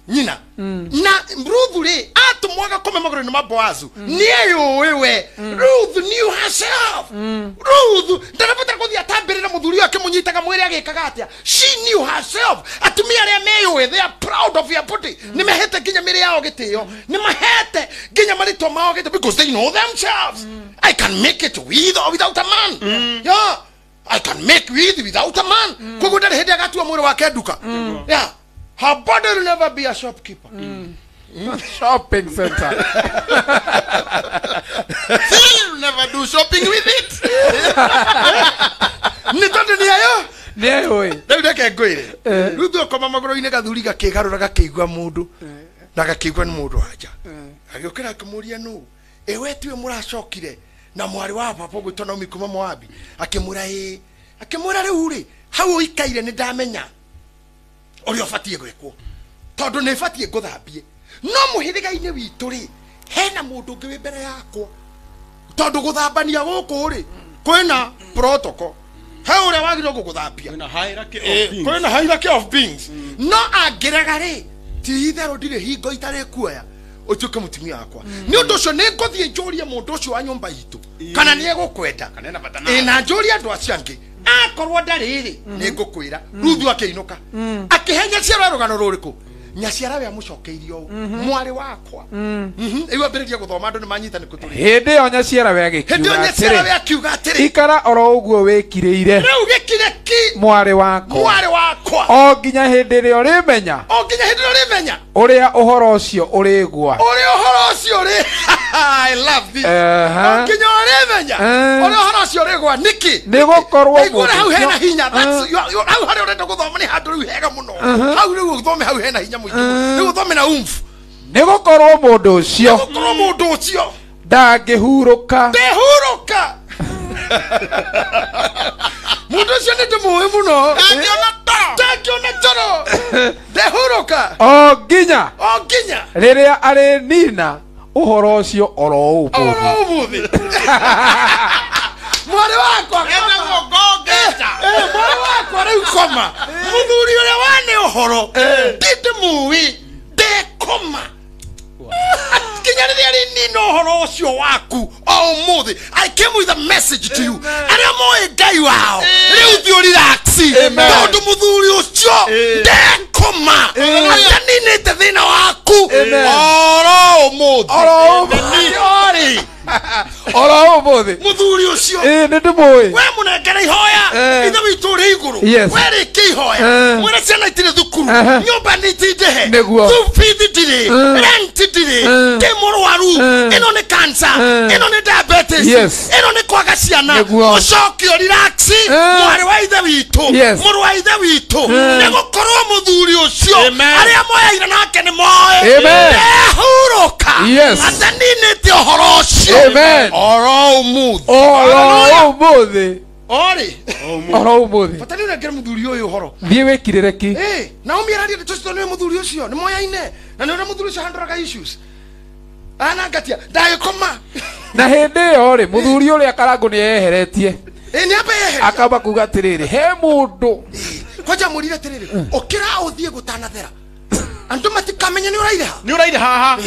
nyina. Na Ruthu rĩ atũmwo agakome magũrũ-inĩ ma Boazu. Nĩeyũĩ we. Ruth knew herself. Ruth ndarabatara gũthiĩ atambĩrĩra mũthuri ũyũ akĩmũnyitaga mwĩrĩ agĩkaga atĩa. She knew herself. Atumia arĩa meyũĩ, they are proud of your body. Nĩ mahete nginya mĩĩrĩ yao gĩtĩo. Nĩ mahete nginya marĩtwa mao gĩtĩo because they know themselves. I can make it with or without a man. Yeah. I can make with without a man. Koguo ndarĩ hĩndĩ agatua mwĩrĩ wake nduka. Yeah. Her body will never be a shopkeeper. Shopping center. She'll never do shopping with it. Nĩ tondũ nĩ ayo. Nĩ ayũĩ. Rĩu reke ngwĩre. Ruthu akoma magũrũ-inĩ gathuri gakĩgarũra gakĩigua mũndũ. Na gakĩigua nĩ mũndũ wanja. Agĩũkĩra akĩmũria nũ. Ĩ we tiwe mũracokire na mwarĩ wa baba ũgwĩtwo Naomi kuma Moabi. Akĩmwĩra ĩ. Akĩmwĩra rĩu rĩ, hau ũikaire nĩ ndamenya ũrĩa ũbatiĩ gwĩkwo. Tondũ nĩ batiĩ ngũthambie. No mũhĩrĩga-inĩ witũ rĩ, hena mũndũ ũngĩ wĩ mbere yakwa. Tondũ gũthambania gũkũ rĩ, kwĩna protocol. He ũrĩa wagĩrĩirwo gũgũthambia. Kwĩna hierarchy of beings. Kwĩna hierarchy of beings. No angĩrega rĩ, ti itherũ ndirĩ hingo itarĩ kuoya ũtuĩke mũtumia wakwa. Nĩ ũndũ ũcio nĩ ngũthiĩ njũrie mũndũ ũcio wa nyũmba itũ kana nĩ egũkwenda. Na njũrie andũ acio angĩ. Akorwo ndarĩ rĩ, nĩ ngũkwĩra. Ruthu akĩinũka. Akĩhenya ciara rũgano rũrĩkũ? Nyaciara we amucokeirie ũũ mwarĩ wakwa. Rĩu ambĩrĩria gũthoma andũ nĩ manyita nĩ kũtũrĩ. Hĩndĩ ĩyo nyaciara we agĩkiuga atĩrĩ ikara oro ũguo wĩkirĩire rĩu gĩkire ki mwarĩ wakwa o nginya hĩndĩ ĩrĩa ũrĩmenya ũrĩa ũhoro ũcio ũrĩgwa ũrĩa ũhoro ũcio ũrĩ. I love this. O nginya ũrĩmenya ũrĩa ũhoro ũcio ũrĩgwa nĩkĩ nĩ gũkorwo mũndũ hau hena hinya. Hau harĩa ũrenda gũthoma nĩ handũ rĩu hega mũno. Hau rĩu ũthome hau hena hinya mũingĩ. Rĩu ũthome na umfu. Nĩ gũkorwo mũndũ ũcio ndangĩhurũka. Ndehurũka. Mũndũ ũcio nĩ ndĩmũĩ mũno. Ndangĩona toro. Ndehurũka. O nginya rĩrĩa arĩnina ũhoro ũcio oro ũmũthĩ. Mwarĩ wakwa mwarĩ wakwa rĩu koma. Mũthuri ũrĩa wane ũhoro ndĩmũĩ ndekoma nginya rĩrĩa rĩnina ũhoro ũcio waku o ũmũthĩ. I came with a message to you. Arĩa moĩ Ngai wao rĩu thiĩ relax tondũ mũthuri ũcio ndekoma ataninĩte thĩna waku oro ũmũthĩ. Oro ũmũthĩ mũthuri ũcio nĩ ndĩmũĩ. We mũnengere ihoya ithe witũ ũrĩ igũrũ. We rĩkia ihoya mwĩre ciana itirĩ thukuru nyũmba nĩ itindehe bithi ndirĩ rent ndirĩ ndĩ mũrwaru ĩno nĩ cancer ĩno nĩ diabetes ĩno nĩ kwaga ciana ũcoke ũrelax mwarĩ wa ithe witũ mũrũ wa ithe witũ nĩ gũkorwo mũthuri ũcio arĩa moyaire nake nĩ moĩ ndehurũka ataninĩte ũhoro ũcio. Oro ũmũthĩ. Ori. Oro ũmũthĩ. Bata nĩ ũnengere mũthuri ũyũ ũhoro. Thiĩ wĩkirĩre ki. Naomi araria ndeto icio nĩ mũthuri ũcio nĩ moyaine na nĩ ũrĩa mũthuri ũcio handũraga issues. Anangatia ndagĩkoma. Na hĩndĩ ĩyo rĩ mũthuri ũrĩa Karangũ nĩ eheretie. Nĩ amba eheretie. Akamba kuga atĩrĩrĩ he mũndũ. Kwanja mwĩrire atĩrĩrĩ ũkĩra ũthiĩ gũtanathera. Andũ matikamenye nĩ ũraire ha. Nĩ ũraire haha.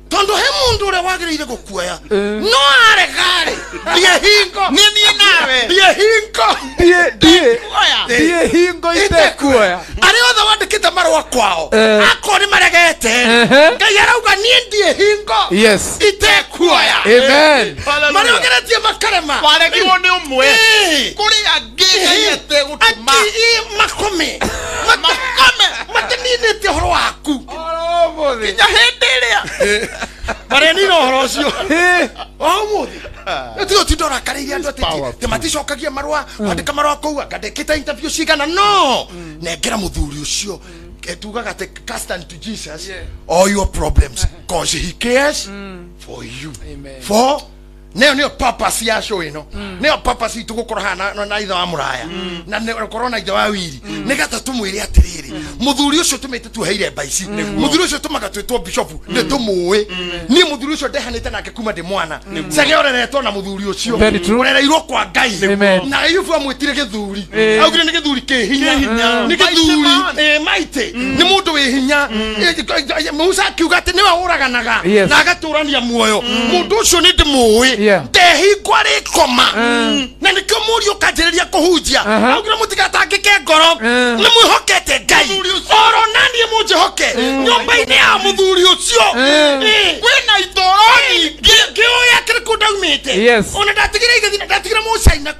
Tondu he mundu uria wagiriire gukuoya no aregarĩ ndie hingo niĩ nawe ndie hingo ndie hingo itekuoya arĩa othe wandĩkĩte marũa kwao akorwo nĩ maregete Ngai arauga niĩ ndie hingo itekuoya. Amen. Marĩa ũgeretie makarema waregirwo nĩ ũmwe kũrĩ angĩ Ngai ategũtũma makome mataninĩte ũhoro waku nginya hĩndĩ ĩrĩa marĩa nina ũhoro ũcio o ũmũthĩ tiga ũtinda ũrakarĩire andũ atĩ maticokagia marũa wandĩka marũa kũu anga ndĩkĩte interview cigana no nengera mũthuri ũcio tugaga atĩ cast unto Jesus all your problems cause he cares for you. For nĩyo nĩyo purpose ya show ĩno nĩyo purpose itũ gũkorwo haha na ithe wa mũraya na gũkorwo na ithe wa wiri nĩgetha tũmwĩre atĩrĩrĩ mũthuri ũcio tũmĩte tuoheire mba ici mũthuri ũcio tũmaga twĩtwo bishop nĩ tũmũĩ niĩ mũthuri ũcio ndehanĩte nake kuma ndĩ mwana cege ũreretwo na mũthuri ũcio ũrereirwo kwa Ngai na Ayubu amwĩtire gĩthuri augire nĩ gĩthuri kĩ hinya nĩ gĩthuri maitĩ nĩ mũndũ wĩ hinya Musa akiuga atĩ nĩwe ũraganaga na agatũrania muoyo mũndũ ũcio nĩ ndĩmũĩ ndehingwo arĩkoma na nĩkĩo mũriũ ũkanjĩrĩria kũhunjia augire mũtigatangĩke ngoro nĩ mwĩhokete Ngai oro naniĩ mũnjĩhoke nyũmba-inĩ ya mũthuri ũcio kwĩna itoro nyingĩ ngĩũĩ akĩrĩ kũ ndaumĩte ona ndatigire igĩthiĩ ndatigire mũcaina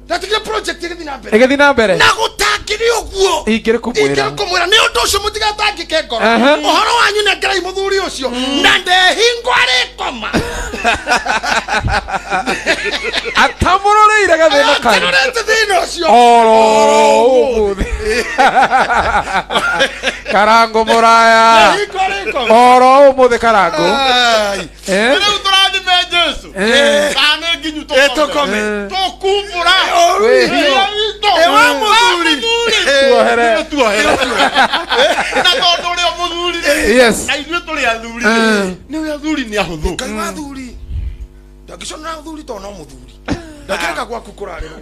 ndatigire project ĩgĩthiĩ na mbere ĩgĩthiĩ na mbere na gũtangĩrĩ ũguo ingĩrĩ kũmwĩra nĩ ũndũ ũcio mũtigatangĩke ngoro ũhoro wanyu nengerai mũthuri ũcio na ndehingwo arĩkoma atamũrũrĩire gathĩna kanyu atamũrũrĩte thĩna ũcio oro ũmũthĩ Karangũ mũraya oro ũmũthĩ Karangũ rĩu tũrathime Jesũ kana nĩ nginyu tũkome tũkumbũra ewa mũthuri tuohere na tondũ ũrĩa mũthuri na ithuĩ tũrĩ athuri nĩ ũrĩa athuri nĩ ahũthũ Ngai wa athuri ndangĩconora athuri tondũ no mũthuri ndakĩreka gwaku kũrarĩrwo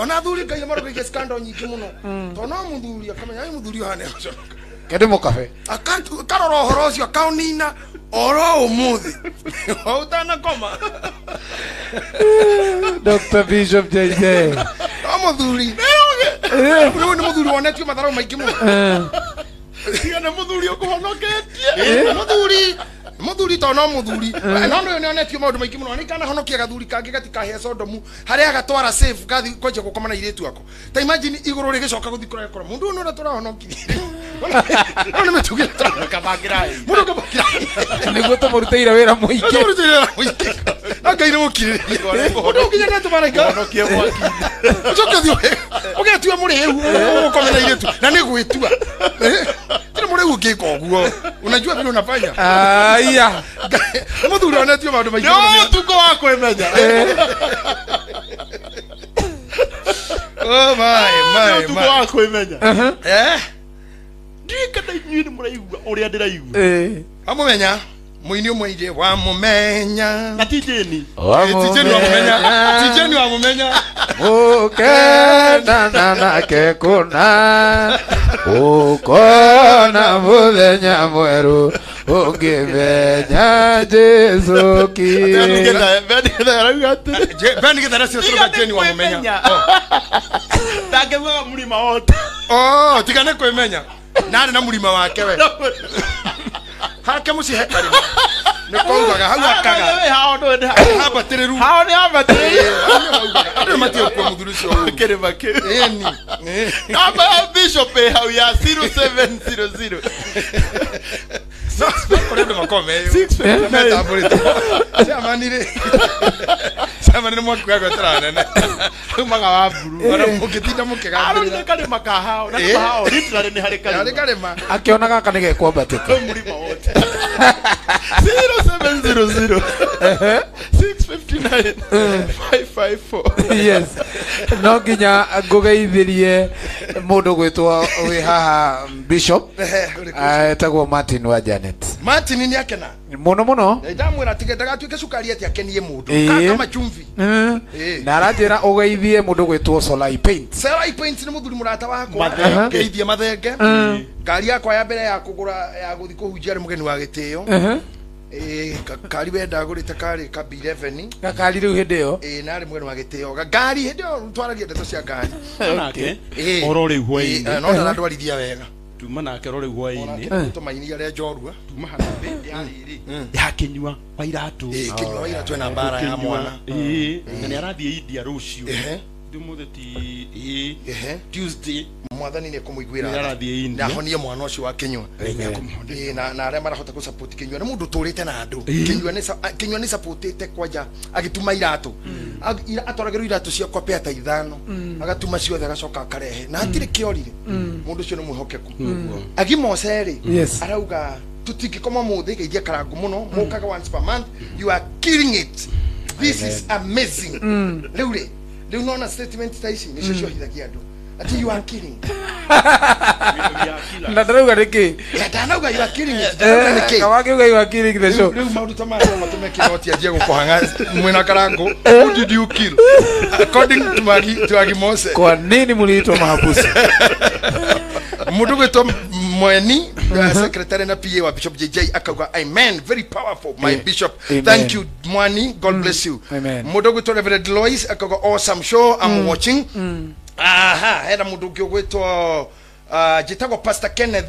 ona athuri Ngai nĩmarũgĩire scandal nyingĩ mũno tondũ no mũthuri akamenya ũyũ mũthuri ũhana nĩaconoka kende mũkabe akarora ũhoro ũcio akaũnina oro ũmũthĩ o ũtanakoma Dr. Bishop JJ no mũthuri Rĩu nĩ mũthuri wonetio matharau maingĩ mũno. Tiga nĩ mũthuri ũkũhonoketie. Mũthuri to no mũthuri. No nĩ onetio maũndũ maingĩ mũno. Nĩ kana honokia gathuri kangĩ gatikahe Sodomu harĩa agatwara safe gathi kwanjia gũkoma na irĩtu ako. Ta imagine igũrũ rĩgĩcoka gũthiĩ kũrĩa kũrĩa. Mũndũ ũyũ nĩ ũrĩa tũrahonokirie. No nĩ mĩtugire Kabangĩrai. Mũndũ kabangĩrai. Nĩguo tũmũrutĩire wĩra mũingĩ. Tũmũrutĩire wĩra mũingĩ. Na Ngai nĩ mũkirĩrĩria. Mũndũ ũkinya nĩ atũmaraika. Honokie mwaki. Ũcoke ũthiĩ ũgetua mũrĩu ũkome na irĩtu. Na nĩ gwĩtua. Tena mũrĩu ũngĩka ũguo. Unajua vile unafanya. Aya. Mũthuri onetio maũndũ maingĩ. Nĩ ũtukũ wa kwĩmenya. Oh my my. Nĩ ũtukũ wa kwĩmenya. Ndiũĩ kana inyuĩ nĩ mũraigua ũrĩa ndĩraigua. Amũmenya. Mũini ũmwe ire wa mũmenya. Na ti Jeni. Ti Jeni wa mũmenya. Ti Jeni wa mũmenya. Ũkendana nake kũna. Ũkona mũthenya mwerũ ũngĩmenya Jesu ki. Ben Githaria cio tũrauga Jeni wa mũmenya. Ndangĩmuaga mũrima wote. Oh, tiga nĩ kwĩmenya. Na arĩ na mũrima wake we. Hake mũciĩ he karĩma. Nĩ kwaugaga hau akaga. Hambatĩrĩru. Hao nĩ hambatĩrĩru. Andũ nĩmatiĩ gũkua mũthuri ũcio ũru. Kĩrĩma kĩu. Ĩni. Namba ya Bishop ĩ hau ya 0700. No, kũrĩ andũ makoragwo me metambũrĩte. Chairman rĩ. Chairman nĩ mwaki wa gwetera nene. Umaga wa mburu. Ona mũngĩtinda mũkĩgambĩrĩra. Arorire karĩma ka hao. Na hao literally nĩ harĩ karĩma. Harĩ karĩma. Akĩona gaka nĩ gekwambatĩka. Mũrima wote. 0700 659 554. Yes. No nginya ngũgeithirie mũndũ gwĩtwo wĩ haha Bishop. Etagwo Martin wa Janet. Martin nĩ akena. Mũno mũno. Ndamwĩra tige ndagatuĩke cukari atĩ akenie mũndũ. Kama chumvi. Na aranjĩra ũgeithie mũndũ gwĩtwo Solai Paint. Solai Paint nĩ mũthuri mũrata wakwa. Ngeithie mathenge. Ngari yakwa ya mbere ya kũgũra ya gũthiĩ kũhunjia arĩ mũgeni wa gĩtĩo. Kari we ndagũrĩte karĩ ka B11. Gakari rĩu hĩndĩ ĩyo. Na arĩ mũgeni wa gĩtĩo. Ngari hĩndĩ ĩyo twaragia ndeto cia ngari. Nake oro rĩu hwaĩ-inĩ. No ndarandwarithia wega. Tuma nake oro rĩu hwaĩ-inĩ. Tũmaini arĩa njorua. Tuma harambĩ ya rĩrĩ. Ya Kinyua wa Iratũ. Kinyua wa Iratũ ena mbara ya mwana. Na nĩ arathiĩ India rũciũ. Ndũmũthĩ ti Tuesday. Mwathani nĩ ekũmũiguĩra tha. Na ahonie mwana ũcio wa Kinyua. Na arĩa marahota gũ support Kinyua nĩ mũndũ ũtũrĩte na andũ. Kinyua nĩ supportĩte kwanja agĩtuma iratũ. Atwaragĩrwo iratũ ciakwa pea ta ithano. Agatuma ciothe agacoka akarehe. Na hatirĩ kĩorire. Mũndũ ũcio nĩ mwĩhokeku. Agimose rĩ arauga tũtingĩkoma mũthĩ geithia Karangu mũno mũkaga once per month. You are killing it. This is amazing. Rĩu rĩ rĩu nona statement ta ici nĩcio ciohithagia andũ. Ati you are killing. Na ndarauga nĩkĩ? Ndanauga you are killing it. Ndarauga nĩkĩ? Kawakiuga you are killing the show. Rĩu maũndũ ta maya no matũme kĩroti anjie gũkũhang'a mwĩna Karangu. Who did you kill? According to Agimose. Kwa nini mliitwa mahabusu? Mũndũ gwĩtwo Mweni, secretary na PA wa Bishop JJ akauga amen, very powerful my bishop. Amen. Thank you Mwani, God bless you. Mũndũ gwĩtwo Reverend Lois akauga awesome show, I'm watching. Aha, hena mũndũ ũngĩ ũgwĩtwo njĩtagwo Pastor Kenneth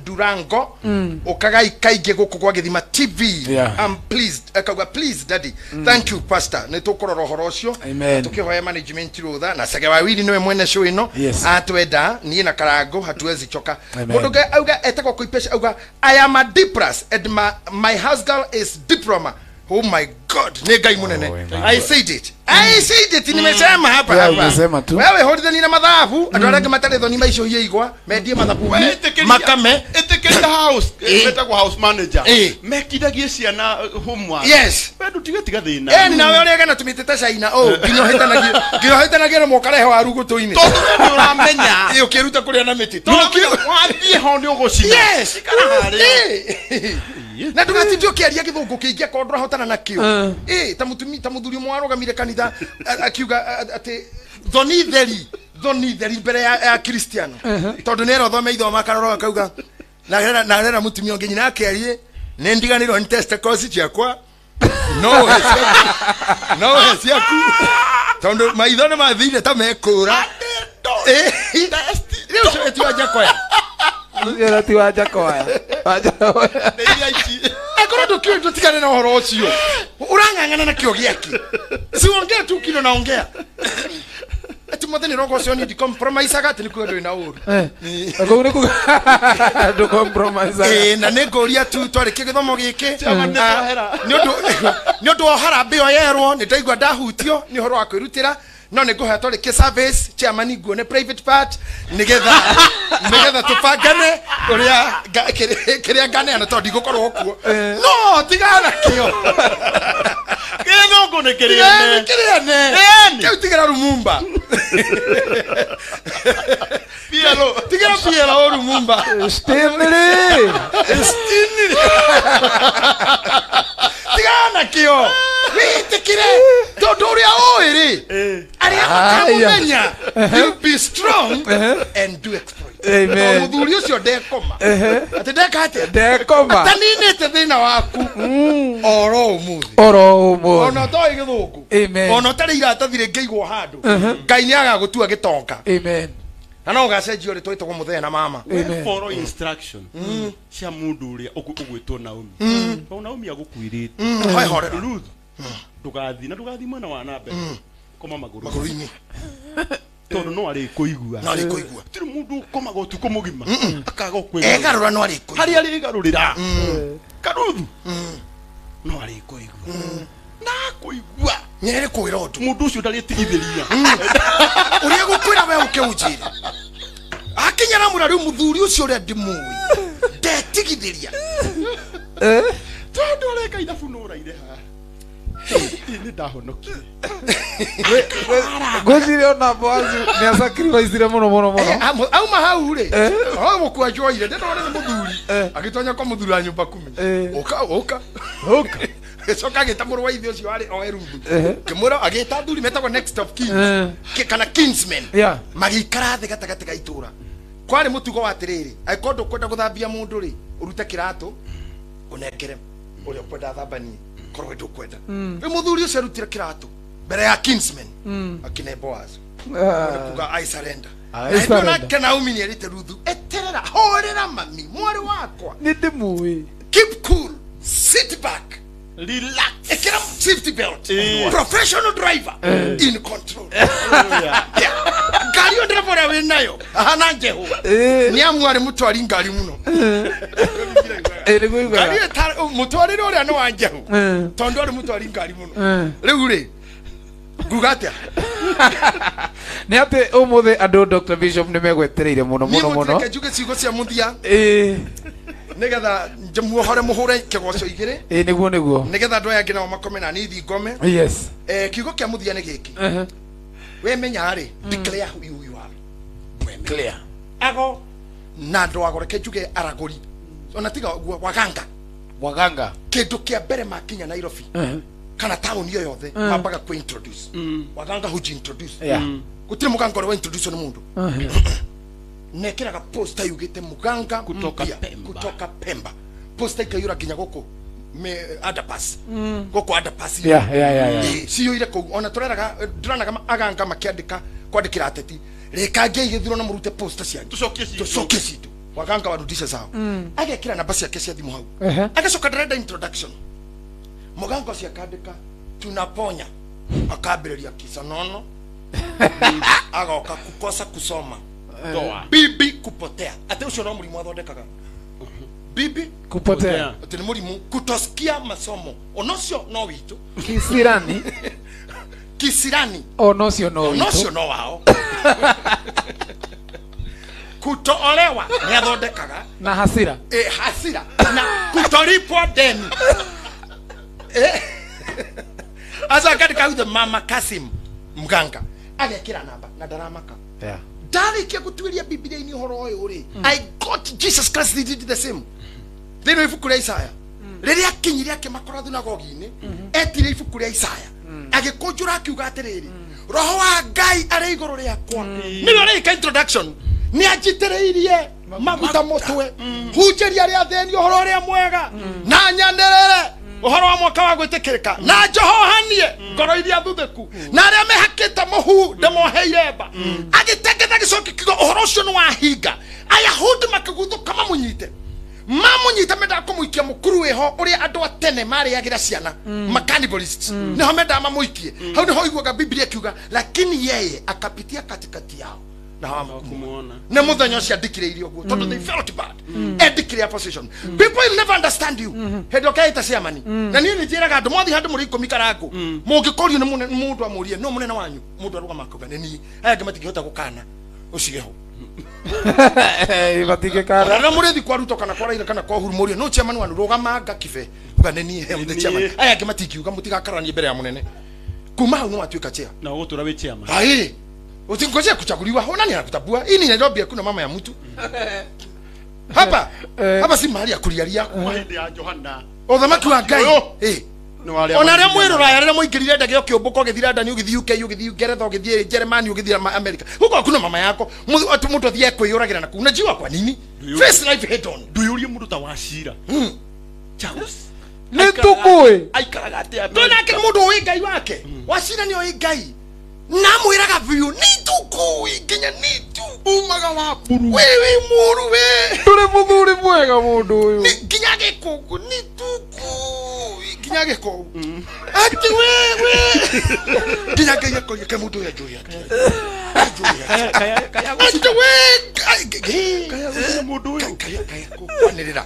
Durango ũkagai kaingĩ gũkũ gwa Gĩthima TV. I'm pleased akauga please daddy. Thank you pastor. Nĩ tũkũrora ũhoro ũcio tũkĩhoya management rũtha na Sege Wawili nĩwe mwene show ĩno atwenda niĩ na Karangu hatuwezi choka. Mũndũ ũngĩ auga etagwo Koipesha auga I am a D+ and my house girl is diploma. Oh my God, nĩ Ngai mũnene. I said it. I said it, nimesema hapa hapa. Umesema tu. Wewe holithani na mathabu, andũ arĩa angĩ matarĩ thoni maicũhie igwa, mendie mathabu. Makame, ĩtĩkĩria house, etagwo house manager. Mekithagie ciana homework. Yes. We ndũtige tiga thĩna. Ni nawe ũrĩa gana tũmĩte ta China. Oh, nginya ũhĩtanagie na mũkarehe waru gũtũ-inĩ. Tondũ we nĩ ũramenya. Ũkĩruta kũrĩa na mĩtĩ. Wathiĩ ho nĩ ũgũcina. Yes. Ikara harĩa. Na ndũgatinde ũkĩaria gĩthũngũ kĩingĩ akorwo ndũrahotana nakĩo. Ta mũtumia ta mũthuri ũmwe warũgamire kanitha akiuga atĩ thoni theri mbere ya Kristiano. Tondũ nĩ erwo thome ithoma akarora akauga na rera mũtumia ũngĩ nyina akĩarie nĩ ndiganĩirwo nĩ testicles ciakwa no he ciaku tondũ maitho nĩ mathire ta mekũra. Test. Rĩu ũcio ti wa Njakoya. Ũcio ti wa Njakoya. Nĩ iria ici. Akorwo ndũkĩũĩ tũtigane na ũhoro ũcio. Ũrang'ang'ana na kĩo gĩake. Si uongee tu kile unaongea. Ati mwathani rogo ũcio ni compromise aga atĩ nĩ kuga ndũrĩ na ũru. Kũu nĩ kuga ndũ compromise. Ĩĩ na nĩ ngũria tu twarĩkia gĩthomo gĩkĩ. Chairman, nĩ twahera. Nĩ ũndũ wa harambee ĩyo yerwo nĩ ndaigua ndahutio nĩ ũhoro wa kwĩrutĩra no nĩ ngũhoya twarĩkie service chairman nguone private part nĩgetha tũbangane ũrĩa kĩrĩa nganeana tondũ ndigũkorwo kuo. No tigana kĩo. Gĩthũngũ nĩ kĩrĩene. Kĩrĩene. Ĩni. Kĩu tigĩra Lumumba. PLO. Tigĩra PLO Lumumba. Stanley. Stanley. Tigana kĩo. Wĩtĩkĩre tondũ ũrĩa ũĩ rĩ arĩa makamũmenya you be strong and do exploit. Amen. Mũthuri ũcio ndekoma. Atĩ ndeka atĩa? Ndekoma. Ataninĩte thĩna waku oro ũmũthĩ. Oro ũmũthĩ. Ona ũtoĩ gĩthũngũ. Amen. Ona ũtarĩ iratathi rĩngĩigwo handũ. Ngai nĩ agagũtua gĩtonga. Amen. Na no ũgacenjio rĩtwa ĩtagwo mũthee na mama. Amen. Follow instruction cia mũndũ ũrĩa ũgwĩtwo Naomi. Tondũ Naomi agũkuĩrĩte. Hoe horera. Ruth, ndũgathiĩ na ndũgathiĩ mwena wa na mbere. Koma magũrũ. Magũrũ-inĩ. Tondũ no arĩkũigua. No arĩkũigua. Gũtirĩ mũndũ ũkomaga ũtukũ mũgima akaga ũkũigua. Egarũra no arĩkũigua. Harĩa arĩgarũrĩra. Karuthu. No arĩkũigua. Na akũigua. Nĩ arĩkwĩra ũndũ. Mũndũ ũcio ndarĩtigithĩria. Ũrĩa egũkwĩra we ũke ũnjĩre. Akinya ramũra rĩu mũthuri ũcio ũrĩa ndĩmũĩ. Ndetigithĩria. Tondũ areka ithabu no ũraire haha. Nĩ ndahonokire. Ngwĩciria ona Boaz nĩ asacrifice mũno mũno mũno. Auma hau rĩ gũkua njoire ndĩrona nĩ mũthuri agĩtonya kwa mũthuri wa nyũmba kumi. Ũka ũka Ũka. Gĩcoka agĩta mũrũ wa ithe ũcio warĩ oe Ruthu. Kĩmwĩra agĩta athuri metagwo next of kins kana kinsmen. Magĩikara thĩ gatagatĩ ga itũra. Kwarĩ mũtugo wa atĩrĩrĩ angĩkorwo ndũkwenda gũthambia mũndũ rĩ ũrute kĩratũ ũnengere ũrĩa ũkwenda athambanie korwo ndũkwenda. Rĩu mũthuri ũcio arutire kĩratũ mbere ya kinsmen akine Boaz. Kuga I surrender. I surrender. Naomi nĩ erĩte Ruthu eterera horera mami mwarĩ wakwa. Nĩ ndĩmũĩ. Keep cool, sit back, Relax. Ekera safety belt. Professional driver in control. Ngari yo ndereba ũrĩa wĩ nayo ahana njehu. Nĩ amu arĩ mũtwari ngari mũno. Nĩguo. Ngari mũtwarĩre ũrĩa nĩ wa njehu. Tondũ arĩ mũtwari ngari mũno. Rĩu rĩ nguga atĩa? Nĩ atĩ ũmũthĩ andũ Dr. Bishop nĩ megwetereire mũno mũno mũno. Niĩ njuge ciugo cia mũthia. Nĩgetha muohore mũhũre kĩgoco igĩrĩ. Nĩguo nĩguo. Nĩgetha andũ aya angĩ nao makome na niĩ thiĩ ngome. Yes. Kiugo kĩa mũthia nĩ gĩkĩ. We menya rĩ, declare who you are. Clear. Ago na andũ ago reke njuge aragũri. Ona tiga ũguo waganga. Waganga. Kĩndũ kĩa mbere makinya Nairobi. Kana taũni o yothe mambaga kwĩ introduce. Waganga huji introduce. Gũtirĩ mũganga ũrĩa wa introduce nĩ mũndũ. Nekĩraga poster yugĩte mũganga kutoka Pemba. Kutoka Pemba. Poster ikaiyũra nginya gũkũ underpass. Gũkũ underpass. Yeah. Ciyũire kũu ona tũreraga ndĩronaga aganga makĩandĩka kwandĩkĩra ateti rĩkangiai gĩthurano mũrute poster cianyu. Tũcokie citũ. Tũcokie citũ. Waganga warudishe zao. Agekĩra namba ciake cia thimũ hau. Agacoka ndarenda introduction. Mũganga ũcio akandĩka tunaponya. Akambĩrĩria kisonono. Agoka kukosa kusoma. Bibi kupotea. Ate ũcio no mũrimũ athondekaga. Bibi kupotea. Ate nĩ mũrimũ kutosikia masomo. Ona ũcio no witũ. Kisirani. Kisirani. Ona ũcio no witũ. Ona ũcio no wao. Kutoolewa nĩ athondekaga. Na hasira. Hasira. Na kutolipwa deni. Asa akandĩka uthe Mama Kasim mganga. Agekĩra namba na ndaramaka. Ndarĩkia gũtuĩria Bibilia-inĩ ũhoro ũyũ rĩ, I got Jesus Christ did the same. Thĩinĩ wa ibuku rĩa Isaya. Rĩrĩa akinyire akĩmakora thunagogi-inĩ, etire ibuku rĩa Isaya. Agĩkũnjũra akiuga atĩrĩrĩ, Roho wa Ngai arĩ igũrũ rĩakwa. Nĩwe ũreka introduction. Nĩ anjitĩrĩirie maguta mũtwe. Hunjĩria arĩa athĩni ũhoro ũrĩa mwega. Na nyanĩrĩre Ũhoro wa mwaka wa gwĩtĩkĩrĩka na njohohanie ngoro iria thuthĩku na arĩa mehakĩte mũhu ndĩmoheire mba. Agĩtengetha gĩcoki kiugo ũhoro ũcio nĩ wahinga. Ayahudi makĩguthũka mamũnyite. Mamũnyita mendaga kũmũikia mũkuru wĩho ũrĩa andũ a tene marĩagĩra ciana macannibalists nĩho mendaga mamũikie. Hau nĩho iguaga Biblia ikiuga lakini yeye akapitia katikati yao na hawakumuona. Nĩ mũthenya ũcio andĩkire irio ũguo tondũ they felt bad. Endĩkire a position. People will never understand you. Hĩndĩ ũkaĩta ciamani. Na niĩ nĩ njĩraga andũ mwathiĩ handũ mũrĩ ikũmi karangũ mũngĩkorio nĩ mũndũ amũrie no mũnene wanyu mũndũ arũgama akauga nĩ niĩ. Aya angĩ matingĩhota gũkana ũcige ho. Batingĩkana. Na mũrĩthi kwa Ruto kana kwa Raila kana kwa Uhuru mũrie no chairman wanyu rũgamanga kibe uga nĩ niĩ he the chairman. Aya angĩ matingiuga mũtigakaranie mbere ya mũnene. Kuma hau nĩ watuĩka chair. Na ũgũtũra wĩ chairman. Ai. Usingoje kuchaguliwa. Nani anakutambua? Hii ni Nairobi hakuna mama ya mtu. Hapa. Hapa si mahali ya kulialia. Kuma hĩndĩ ya Johana. Ũthamaki wa Ngai. Ona rĩa mwĩrũraya rĩrĩa mũingĩrire ndege ũkĩũmbũka ũgĩthiĩ London ũgĩthiĩ UK ũgĩthiĩ Ngeretha ũgĩthiĩ Germany ũgĩthiĩ America. Huko hakuna mama yako. Mtu athiĩ kwĩyũragĩra na kuu. Unajua kwa nini? Face life head on. Ndũyũrie mũndũ ta Wachira. Charles. Nĩ tũkũĩ. Aikaraga atĩa? Ndũĩ nake nĩ mũndũ ũĩ Ngai wake. Wachira nĩ oĩ Ngai. Namwĩraga biũ nĩ tũkũĩ nginya nĩ tu umaga wa mburu. We wĩ mũũru we. Ndũrĩ mũthuri mwega mũndũ ũyũ. Nginya gĩkũngũ nĩ tũkũĩ nginya gĩkũngũ. Ati we we. Nginya Ngai akoria ke mũndũ ũyũ anjũĩ atĩa. Ati we Kaya gũcina mũndũ ũyũ. Kaya kwanĩrĩra.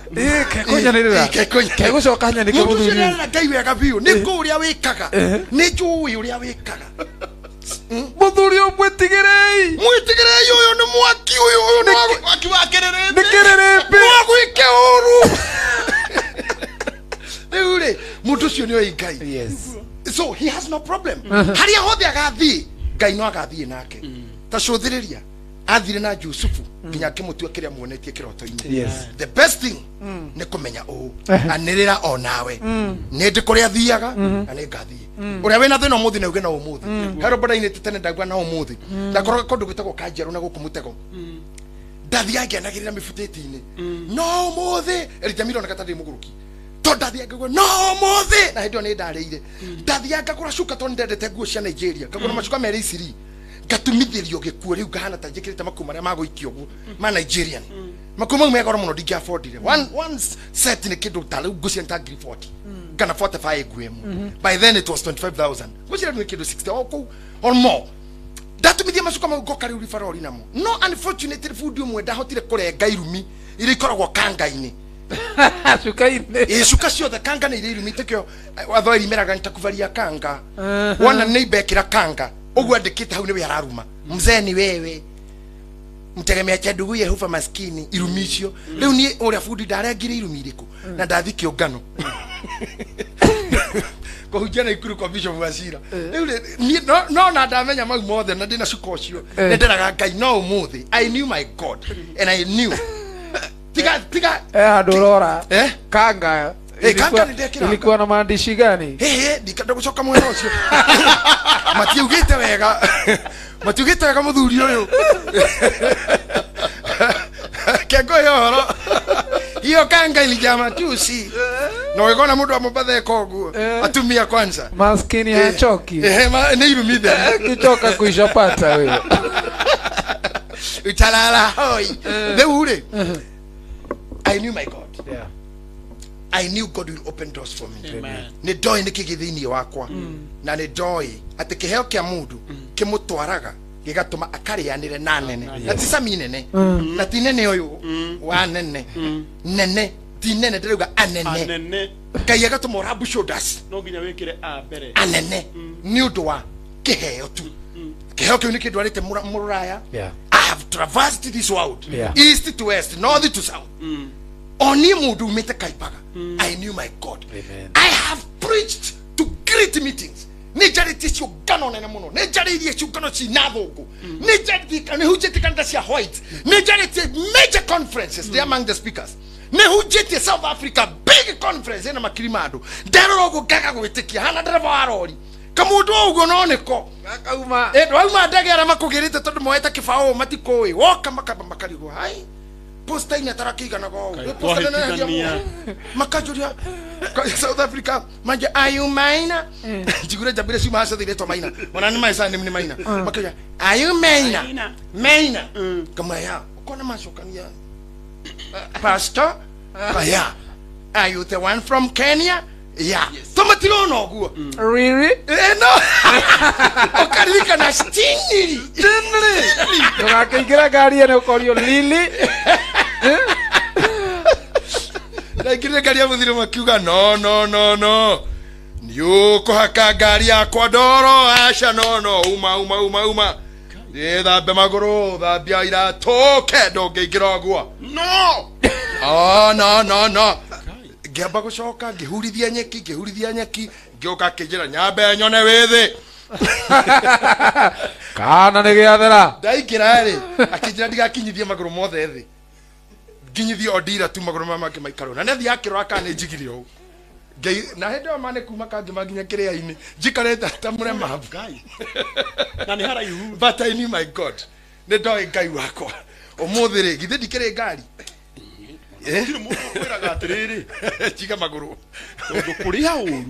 Kekũnyanĩrĩra. Kegũcoka nyanĩke Mũndũ ũcio mũthuri. nĩarera Ngai wega biũ. Nĩ ngũĩ ũrĩa wĩkaga. Nĩ njũĩ ũrĩa wĩkaga. Mũthuri ũyũ mwĩtigĩrei. Mwĩtigĩrei ũyũ nĩ mwaki ũyũ ũyũ nĩ mwaki wa kĩrĩrĩmbĩ. Nĩ kĩrĩrĩmbĩ. No agwĩke ũru. Rĩu rĩ mũndũ ũcio nĩ oĩ Ngai. Yes. So he has no problem. Harĩa hothe agathiĩ Ngai no agathiĩ nake. Ta cũthĩrĩria athire na Jusufu nginya akĩmũtua kĩrĩa muonetie kĩroto-inĩ. Yes. The best thing nĩ kũmenya ũũ anĩrĩra o nawe nĩ ndĩ kũrĩa thiaga na nĩ ngathiĩ. Ũrĩa wĩna thĩna ũmũthĩ na uge na ũmũthĩ. Hero mbara-inĩ tene ndauga na ũmũthĩ. Ndakoraga kũndũ gwĩtagwo Kanjerũ na gũkũ mũtego. Ndathiaga ngĩanagĩrĩra mĩbutĩti-inĩ. No ũmũthĩ Elijah oneka ta ndĩ mũgũrũki. Tondũ ndathiaga ngauga no ũmũthĩ na hĩndĩ ĩyo nĩ ndarĩire. Ndathiaga ngagũra cuka tondũ nĩndendete nguo cia Nigeria. Ngagũra macuka merĩ iciri. Ngatumithĩrio gĩkuo rĩu ngahana ta njĩkĩrĩte makuo marĩa magũikio ũguo ma Nigerian. Makuo mau me goro mũno ndingĩafordire. One set nĩ kĩndũ ta rĩu ngũcia ta ngiri 40 kana 45 nguo ĩmwe. By then it was 25,000. Ngũcia rĩu nĩ kĩndũ 60 o kũu or more. Ndatumithia macuka mau ngoka rĩu ribarori namo. No unfortunately bundi ũmwe ndahotire kũrenga irumi iria ikoragwo kanga-inĩ. Cuka-inĩ. Ĩ cuka ciothe kanga nĩ iria irumi tĩkĩo athwairi meraga nitakuvalia kanga. Wona nĩ ibekĩra kanga. Ũguo andĩkĩte hau nĩwe araruma. Mzee ni wewe. Mtegemea cha ndugu Yehova maskini irumi icio. Rĩu niĩ ũrĩa bundi ndarengire irumi irĩkũ na ndathi kĩũngano. Kũhunjia na ikuru kwa Bishop Wachira. Rĩu niĩ no na ndamenya mau mothe na ndĩna cuka ũcio. Nĩ nderaga Ngai no ũmũthĩ. I knew my God and I knew. Tiga tiga handũ ũrora. Kanga. Kanga nĩ ndekĩraga. Ilikuwa na maandishi gani? Ndagũcoka mwena ũcio. Matiugĩte wega. Matiugĩte wega mũthuri ũyũ. Kengo ĩyo ũhoro. Hiyo kanga ilijaa matusi. Na ũgĩkona mũndũ wa Mombatha eka ũguo. Atumia kwanza. Maskini hachoki. Nĩ irumi theri. Kichoka kuishapata wewe. Utalala hoi. Rĩu rĩ I knew my God. Yeah. I knew God will open doors for me. Amen. Nĩ ndoĩ nĩ kĩgĩ thĩinĩ wakwa. Na nĩ ndoĩ atĩ kĩheo kĩa mũndũ kĩmũtwaraga gĩgatũma akarĩanĩre na nene. Na ti Sami nene. Na ti nene ũyũ wa nene. Nene ti nene ndĩrauga anene. Anene. Ngai agatũma ũrambu shoulders. No nginya wĩkĩre a mbere. Anene. Nĩ ũndũ wa kĩheo tu. Kĩheo kĩu nĩ kĩndwarĩte mũrũraya. Yeah. I have traversed this world. Yeah. East to west, north to south. Oni mundu umite Kaipaga. I knew my God. Amen. I have preached to great meetings. Nĩ njarĩtie ciũngano nene mũno. Nĩ njarĩirie ciũngano cina thũngũ. Nĩ hunjĩtie kanitha cia white. Nĩ njarĩtie major conferences. They among the speakers. Nĩ hunjĩtie South Africa big conference ĩna makiri ma andũ. Nderora ũguo ngaga gwĩtĩkia hana ndereba wa rori. Kamũndũ ũguo no nĩko. Gakauma. Ndwauma ndege arĩa makũgĩrĩte tondũ moete kĩbaũ matikũĩ. Woka makamba makarigwo. Hai. Posta-inĩ atarakĩiganaga ũũ. Posta nene makanjũria South Africa manje are you Maina? Njigure njambire ciuma haca thĩinĩ Maina. Ona nĩ maisa nĩ Maina. Makauga are you Maina? Maina. Kamaya ukona macokania Pastor? Yeah. Are you the one from Kenya? Yeah. Tomatirona ũguo. Really? No. Ũkaririkana Stingley. Stingley. Ndũgakĩingĩra ngari ĩno ũkorio Lily. Ndaingĩrire ngari ya mũthiro makiuga no no no no. Nĩũkũhaka ngari yakwa ndoro aca no no uma uma uma uma. Thambe magũrũ thambia iratũ kenda ũngĩingĩra ũguo. No. Oh no no no. Ngĩamba gũcoka ngĩhurithia nyeki ngĩũka akĩnjĩra nyambe nyone wĩthĩ. Kana nĩ gĩathera. Ndaingĩra rĩ akĩnjĩra ndigakinyithie magũrũ mothe thĩ. Nginyithie o ndira tu magũrũ maya mangĩ maikarwo. Na nĩathiĩ akĩrora kana nĩ njigire ũũ. Na hĩndĩ ĩyo ma nĩ kuma kangĩma nginya kĩrĩa-inĩ njikarĩte ta mũremavu. Na nĩ haraihu. But I knew my God. Nĩ ndoĩ Ngai wakwa. Ũmũthĩ rĩ githĩ ndikĩrĩ ngari. Gũtirĩ mũndũ ũkwĩraga atĩrĩrĩ tiga magũrũ tondũ kũrĩa ũru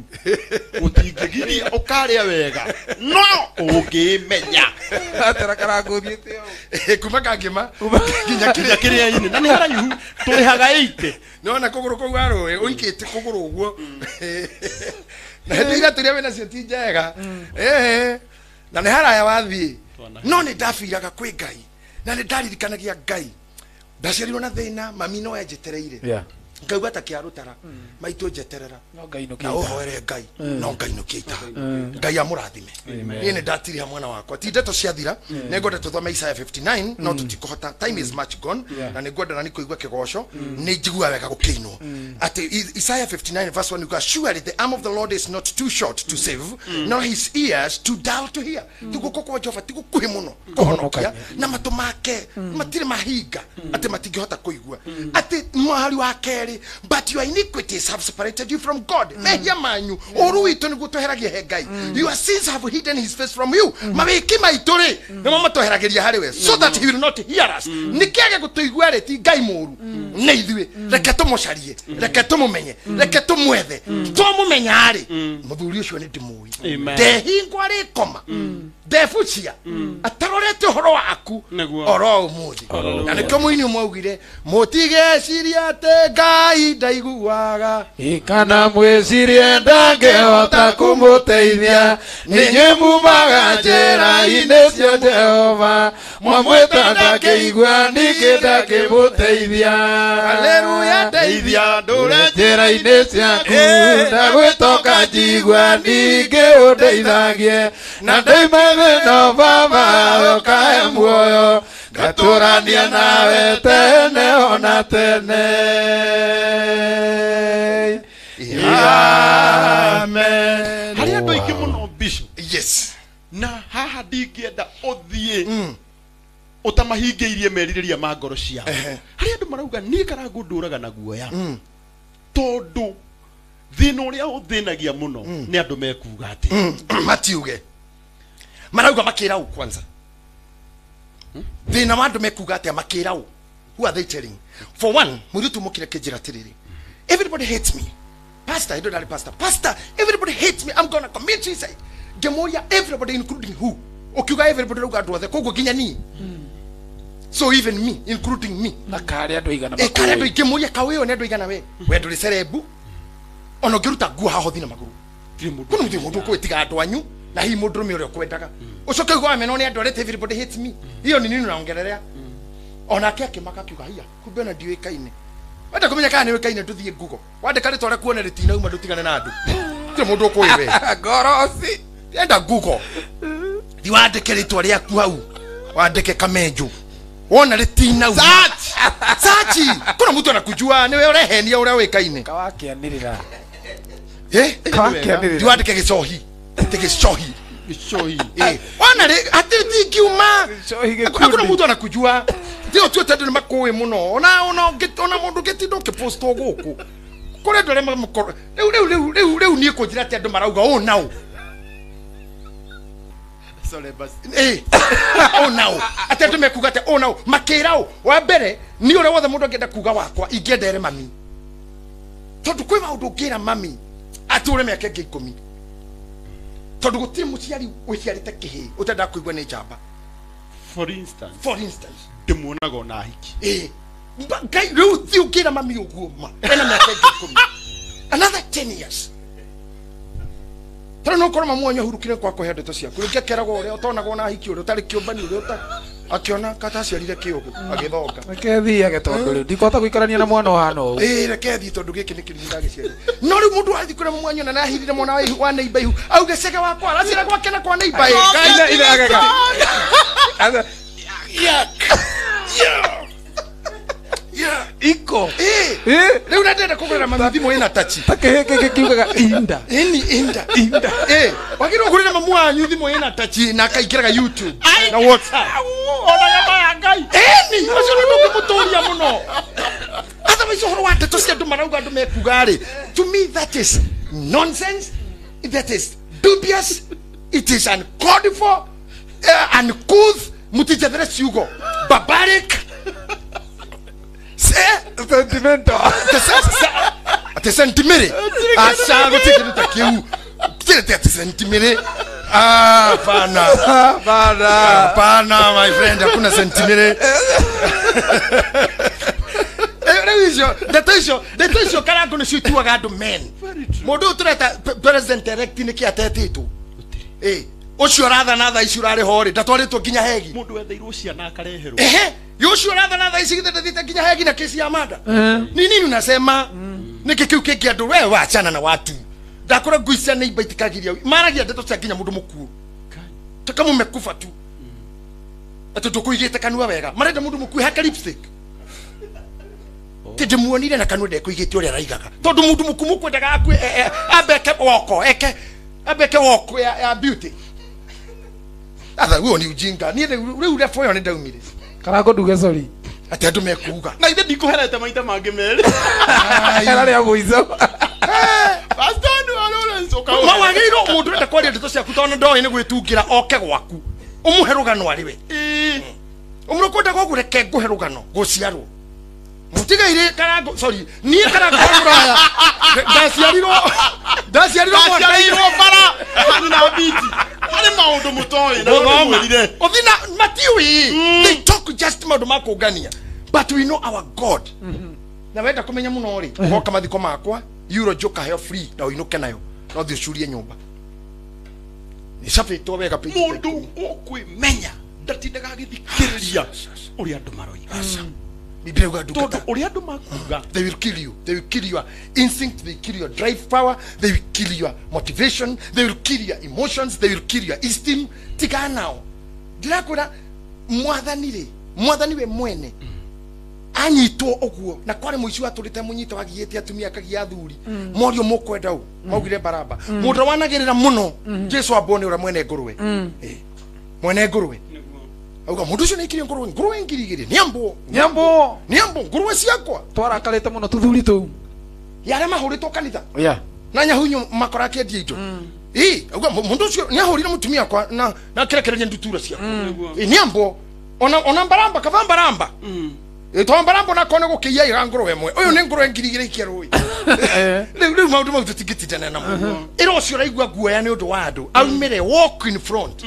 gũtingĩgiria ũkarĩa wega no ũngĩmenya atĩra Karangũ ũthiĩte ũũ kuma kangĩma nginya kĩrĩa-inĩ na nĩ haraihu tũrĩhaga 80 nĩwona kũgũrũ kũu warũĩ ũikĩte kũgũrũ ũguo na hĩndĩ iratũ iria wĩnacio ti njega na nĩ haraya wathiĩ no nĩ ndabiraga kwĩ Ngai na nĩ ndaririkanagia Ngai ndaciarirwo na thĩna mami no enjetereire ngauga ta kĩarũtara maitũ njeterera na ũhoere Ngai no ngainũkia itaha Ngai amũrathime niĩ nĩ ndatiriha mwana wakwa ti ndeto ciathira nĩ ngwenda tũthome Isaiah 59 no tũtikũhota time is much gone na nĩ ngwenda na nĩ kũigua kĩgoco nĩ njigua wega gũkĩinwo atĩ Isaiah 59 verse 1 yuga surely the arm of the Lord is not too short to save nor his ears too dull to hear ti guoko kwa Jehova ti gũkuhĩ mũno kũhonokia na matũ make matirĩ mahinga atĩ matingĩhota kũigua atĩ mwahari wa kerĩ but your iniquities have separated you from God. Mehia manyu ũru witũ nĩguo tweheragia he Ngai. Your sins have hidden his face from you. Mawĩki maitũ rĩ nĩmo matweheragĩria harĩ we so that he will not hear us. Nĩkĩage gũtũigua rĩ ti Ngai mũũru nĩ ithuĩ reke tũmũcarie reke tũmũmenye reke tũmwethe twamũmenya rĩ mũthuri ũcio nĩ ndĩmũĩ ndehingwa rĩkoma ndebucia atarorete ũhoro waku oro ũmũthĩ na nĩkĩo mũini ũmwe augire mũtigecirie atĩ Ngai ndaiguaga kana mwĩcirie ndangĩhota kũmũteithia nĩnyuĩ mumaga njĩra-inĩ cia Jehova mwamwĩta ndakĩigua ningĩ ndakĩmũteithia Haleluya ndeithia ndũre njĩra-inĩ ciaku ndagwĩtoka njigua ningĩ ũndeithagie na ndoime thĩna Baba ũkahe muoyo ngatũrania nawe tene ona tene. Amen. Harĩ andũ aingĩ mũno Bishop. Yes. Na haha ndingĩenda ũthiĩ ũtamahingĩirie merirĩria ma ngoro ciao. Harĩ andũ marauga niĩ Karangũ ndũraga na guoya tondũ thĩna ũrĩa ũthĩnagia mũno nĩ andũ mekuga atĩ matiuge marauga makĩra ũ kwanza thĩna wa andũ mekuga atĩa makĩra ũ. Who are they telling? For one, mũirĩtu mũkire kĩnjĩra atĩrĩrĩ everybody hates me. Pastor, I don't know pastor. Pastor, everybody hates me. I'm gonna commit suicide. Ngĩmũria everybody including who? Ũkiuga everybody rauga andũ othe koguo nginya niĩ. So even me, including me. Na karĩ andũ aigana makũĩ. Karĩ andũ ingĩmũria kaũ ĩyo nĩ andũ aigana we. We ndũrĩ cerebu. Ona ũngĩruta nguo haha ũthiĩ na magũrũ. Kũna mũtirĩ mũndũ ũkũĩtiga andũ anyu na hihi mũndũrũme ũrĩa ũkwendaga. Ũcoke ũigue wamena nĩ andũ arĩa everybody hates me. Hiyo ni nini unaongelelea? Onake akĩmaka akiuga hiya kumbe ona ndiũĩkaine. Wenda kũmenya kana nĩũĩkaine ndũthiĩ Google. Wandĩka rĩtwa rĩaku wone rĩtinauma ndũtigane na andũ. Gũtirĩ mũndũ ũkũĩ we. Ngoroci. Enda Google. Thiĩ wandĩke rĩtwa rĩaku hau. Wandĩke Kamenju. Wona rĩtinauma. Search. Search. Kuna mtu anakujua nĩwe ũrehenia ũrĩa ũĩkaine. Kawakĩanĩrĩra. Kawakĩanĩrĩra. Thiĩ wandĩke gĩcohi. Atĩ gĩcohi. Gĩcohi. Wona rĩ atĩ tingiuma. Hakuna mtu anakujua. Ndio tuote andũ nĩmakũĩ mũno. Ona ona ona mũndũ ũngĩtinda ũkĩpostwo gũkũ. Kũrĩ andũ arĩa mamũkoro. Rĩu rĩu rĩu rĩu rĩu niĩ kũnjĩra atĩ andũ marauga ũũ na ũũ. Sorry basi. Onao ati andu mekuga ati onao makirao wa mbere ni uria wothe mundu angenda kuga wakwa ingĩenda ere mami tondu kwi maundu ngira mami ature miaka ĩngĩ 10 tondu gutiri muciari wiciarite kihi utenda kuigua ni njamba. For instance ndimuonaga ona hiki ngai riu thi ungira mami uguo ma ena miaka ĩngĩ 10 another 10 years. Tara no korwo mamu wanyu ahurukire kwa kũhe ndeto ciaku rĩngĩ akeragwo ũrĩa ũtonagwo na hiki ũrĩa ũtarĩ kĩũmbani ũrĩa ũta akiona kataciarire kĩũgũ agĩthonga reke thiage tondũ rĩu ndikũhota gũikarania na mwana ũhana ũũ reke thiĩ tondũ gĩkĩ nĩ kĩrimi ndagĩciarire no rĩu mũndũ athiĩ kũrĩa mamu wanyu na nĩahithire mwana wa neighbor ihu auge cege wakwa araciara gwake na kwa neighbor ine ageka iko riu na ndenda kugurira mami thimu ina tachi ta kĩhĩ kiugaga inda ini inda inda wagirwo kugurira mamu wanyu thimu ina tachi na akaingĩraga YouTube na WhatsApp ona nyama ya Ngai eni acio nĩ ndũngĩmũtũria mũno otherwise ũhoro wa ndeto cia andũ marauga andũ mekuga rĩ to me that is nonsense, that is dubious, it is uncalled for, uncouth, mutijethere ciugo barbaric sentimental ate sentimere aca gũtirĩ kĩndũ ta kĩu gũtirĩ ati sentimere hapana hapana my friend hakuna sentimere rĩu icio ndeto icio Karango nĩcio ituaga andũ men mũndũ ũyũ tũreta president elect nĩkĩ atetĩtwo ũcio ũrathana thaa ici ũrarĩ ho rĩ ndatwarĩtwo nginya hegi mũndũ wetheirwo ciana akareherwo yocio ũrathana thaa ici githĩ ndathiĩte nginya hegi na kesi ya mada ni nini unasema nĩkĩ kĩu kĩngĩ andũ we wachana na watu ndakora ngui cia neighbor itikagiria maragia ndeto cia nginya mũndũ mũkuũ ta kama umekufa tu atĩ ndũkũigĩte kanua wega marenda mũndũ mũkuũ hake lipstick ti ndĩmuonire na kanua ndekũigĩte ũrĩa araigaga tondũ mũndũ mũkuũ mũkwendaga akue ambeke woko eke ambeke woko ya beauty atha huo ni ujinga niĩ rĩu refo ĩyo nĩ ndaumire Karango nduge sorry ati andu mekuga na ithe ndikuherete maita mangĩ merĩ era rĩa mũico Pastor wa Lawrence ma wagĩrĩirwo mũndũ ũrenda kwaria ndeto ciaku tondũ ndoĩ nĩ gwĩtungĩra oke gwaku ũmũhe rũgano arĩ we ũmũrĩ ũkwenda gũkũ reke ngũhe rũgano gũciarwo mũtigairĩ Karango sorry niĩ Karango wa mũraya ndaciarirwo ndaciarirwo bara na biti harĩ maũndũ mũtoĩ na mũrire ũthina matiũĩ they talk just maũndũ ma kũngania but we know our God na wenda kũmenya mũno rĩ ũgoka mathiko makwa euro njoka heo free na ũinũke nayo no thiĩ ũcurie nyũmba nĩcabĩtwo wega page mũndũ ũkwĩmenya ndatindaga agĩthikĩrĩria ũrĩa andũ maroiga Biblia yuga tondu ũrĩa andũ makuga they will kill you, they will kill your instinct, they will kill your drive power, they will kill your motivation, they will kill your emotions, they will kill your esteem. Tigana nao ndirakwĩra mwathani rĩ mwathani we mwene anyitwo ũguo na kwarĩ mũici watũrĩte mũnyite wagiĩte atumia akagia athuri morio mũkwenda ũ maugire Baraba mũndũ wanagĩrĩra mũno Jesu ambwo nĩ ũrĩa mwene ngũrwe mwene ngũrwe auga mundu ucio naikirie ngũrwe ngũrwe 2000 niambo niambo niambo ngũrwe ciakwa twarakarĩte mũno tuthuri tũu ya arĩa mahũrĩtwo kanitha na nyahunyu makora akĩendia indo auga mundu ucio nĩahũrire mũtumia wakwa na akĩrekereria ndutura ciakwa niambo ona mbaramba kaba mbaramba to mbaramba na kone gũkĩiya iga ngũrwe ĩmwe ũyũ nĩ ngũrwe 2000 ikia rũĩ rĩu maũndũ mau tũtingĩtindana namo ĩra ũcio ũraigua guoya nĩ ũndũ wa andũ aumĩre walk in front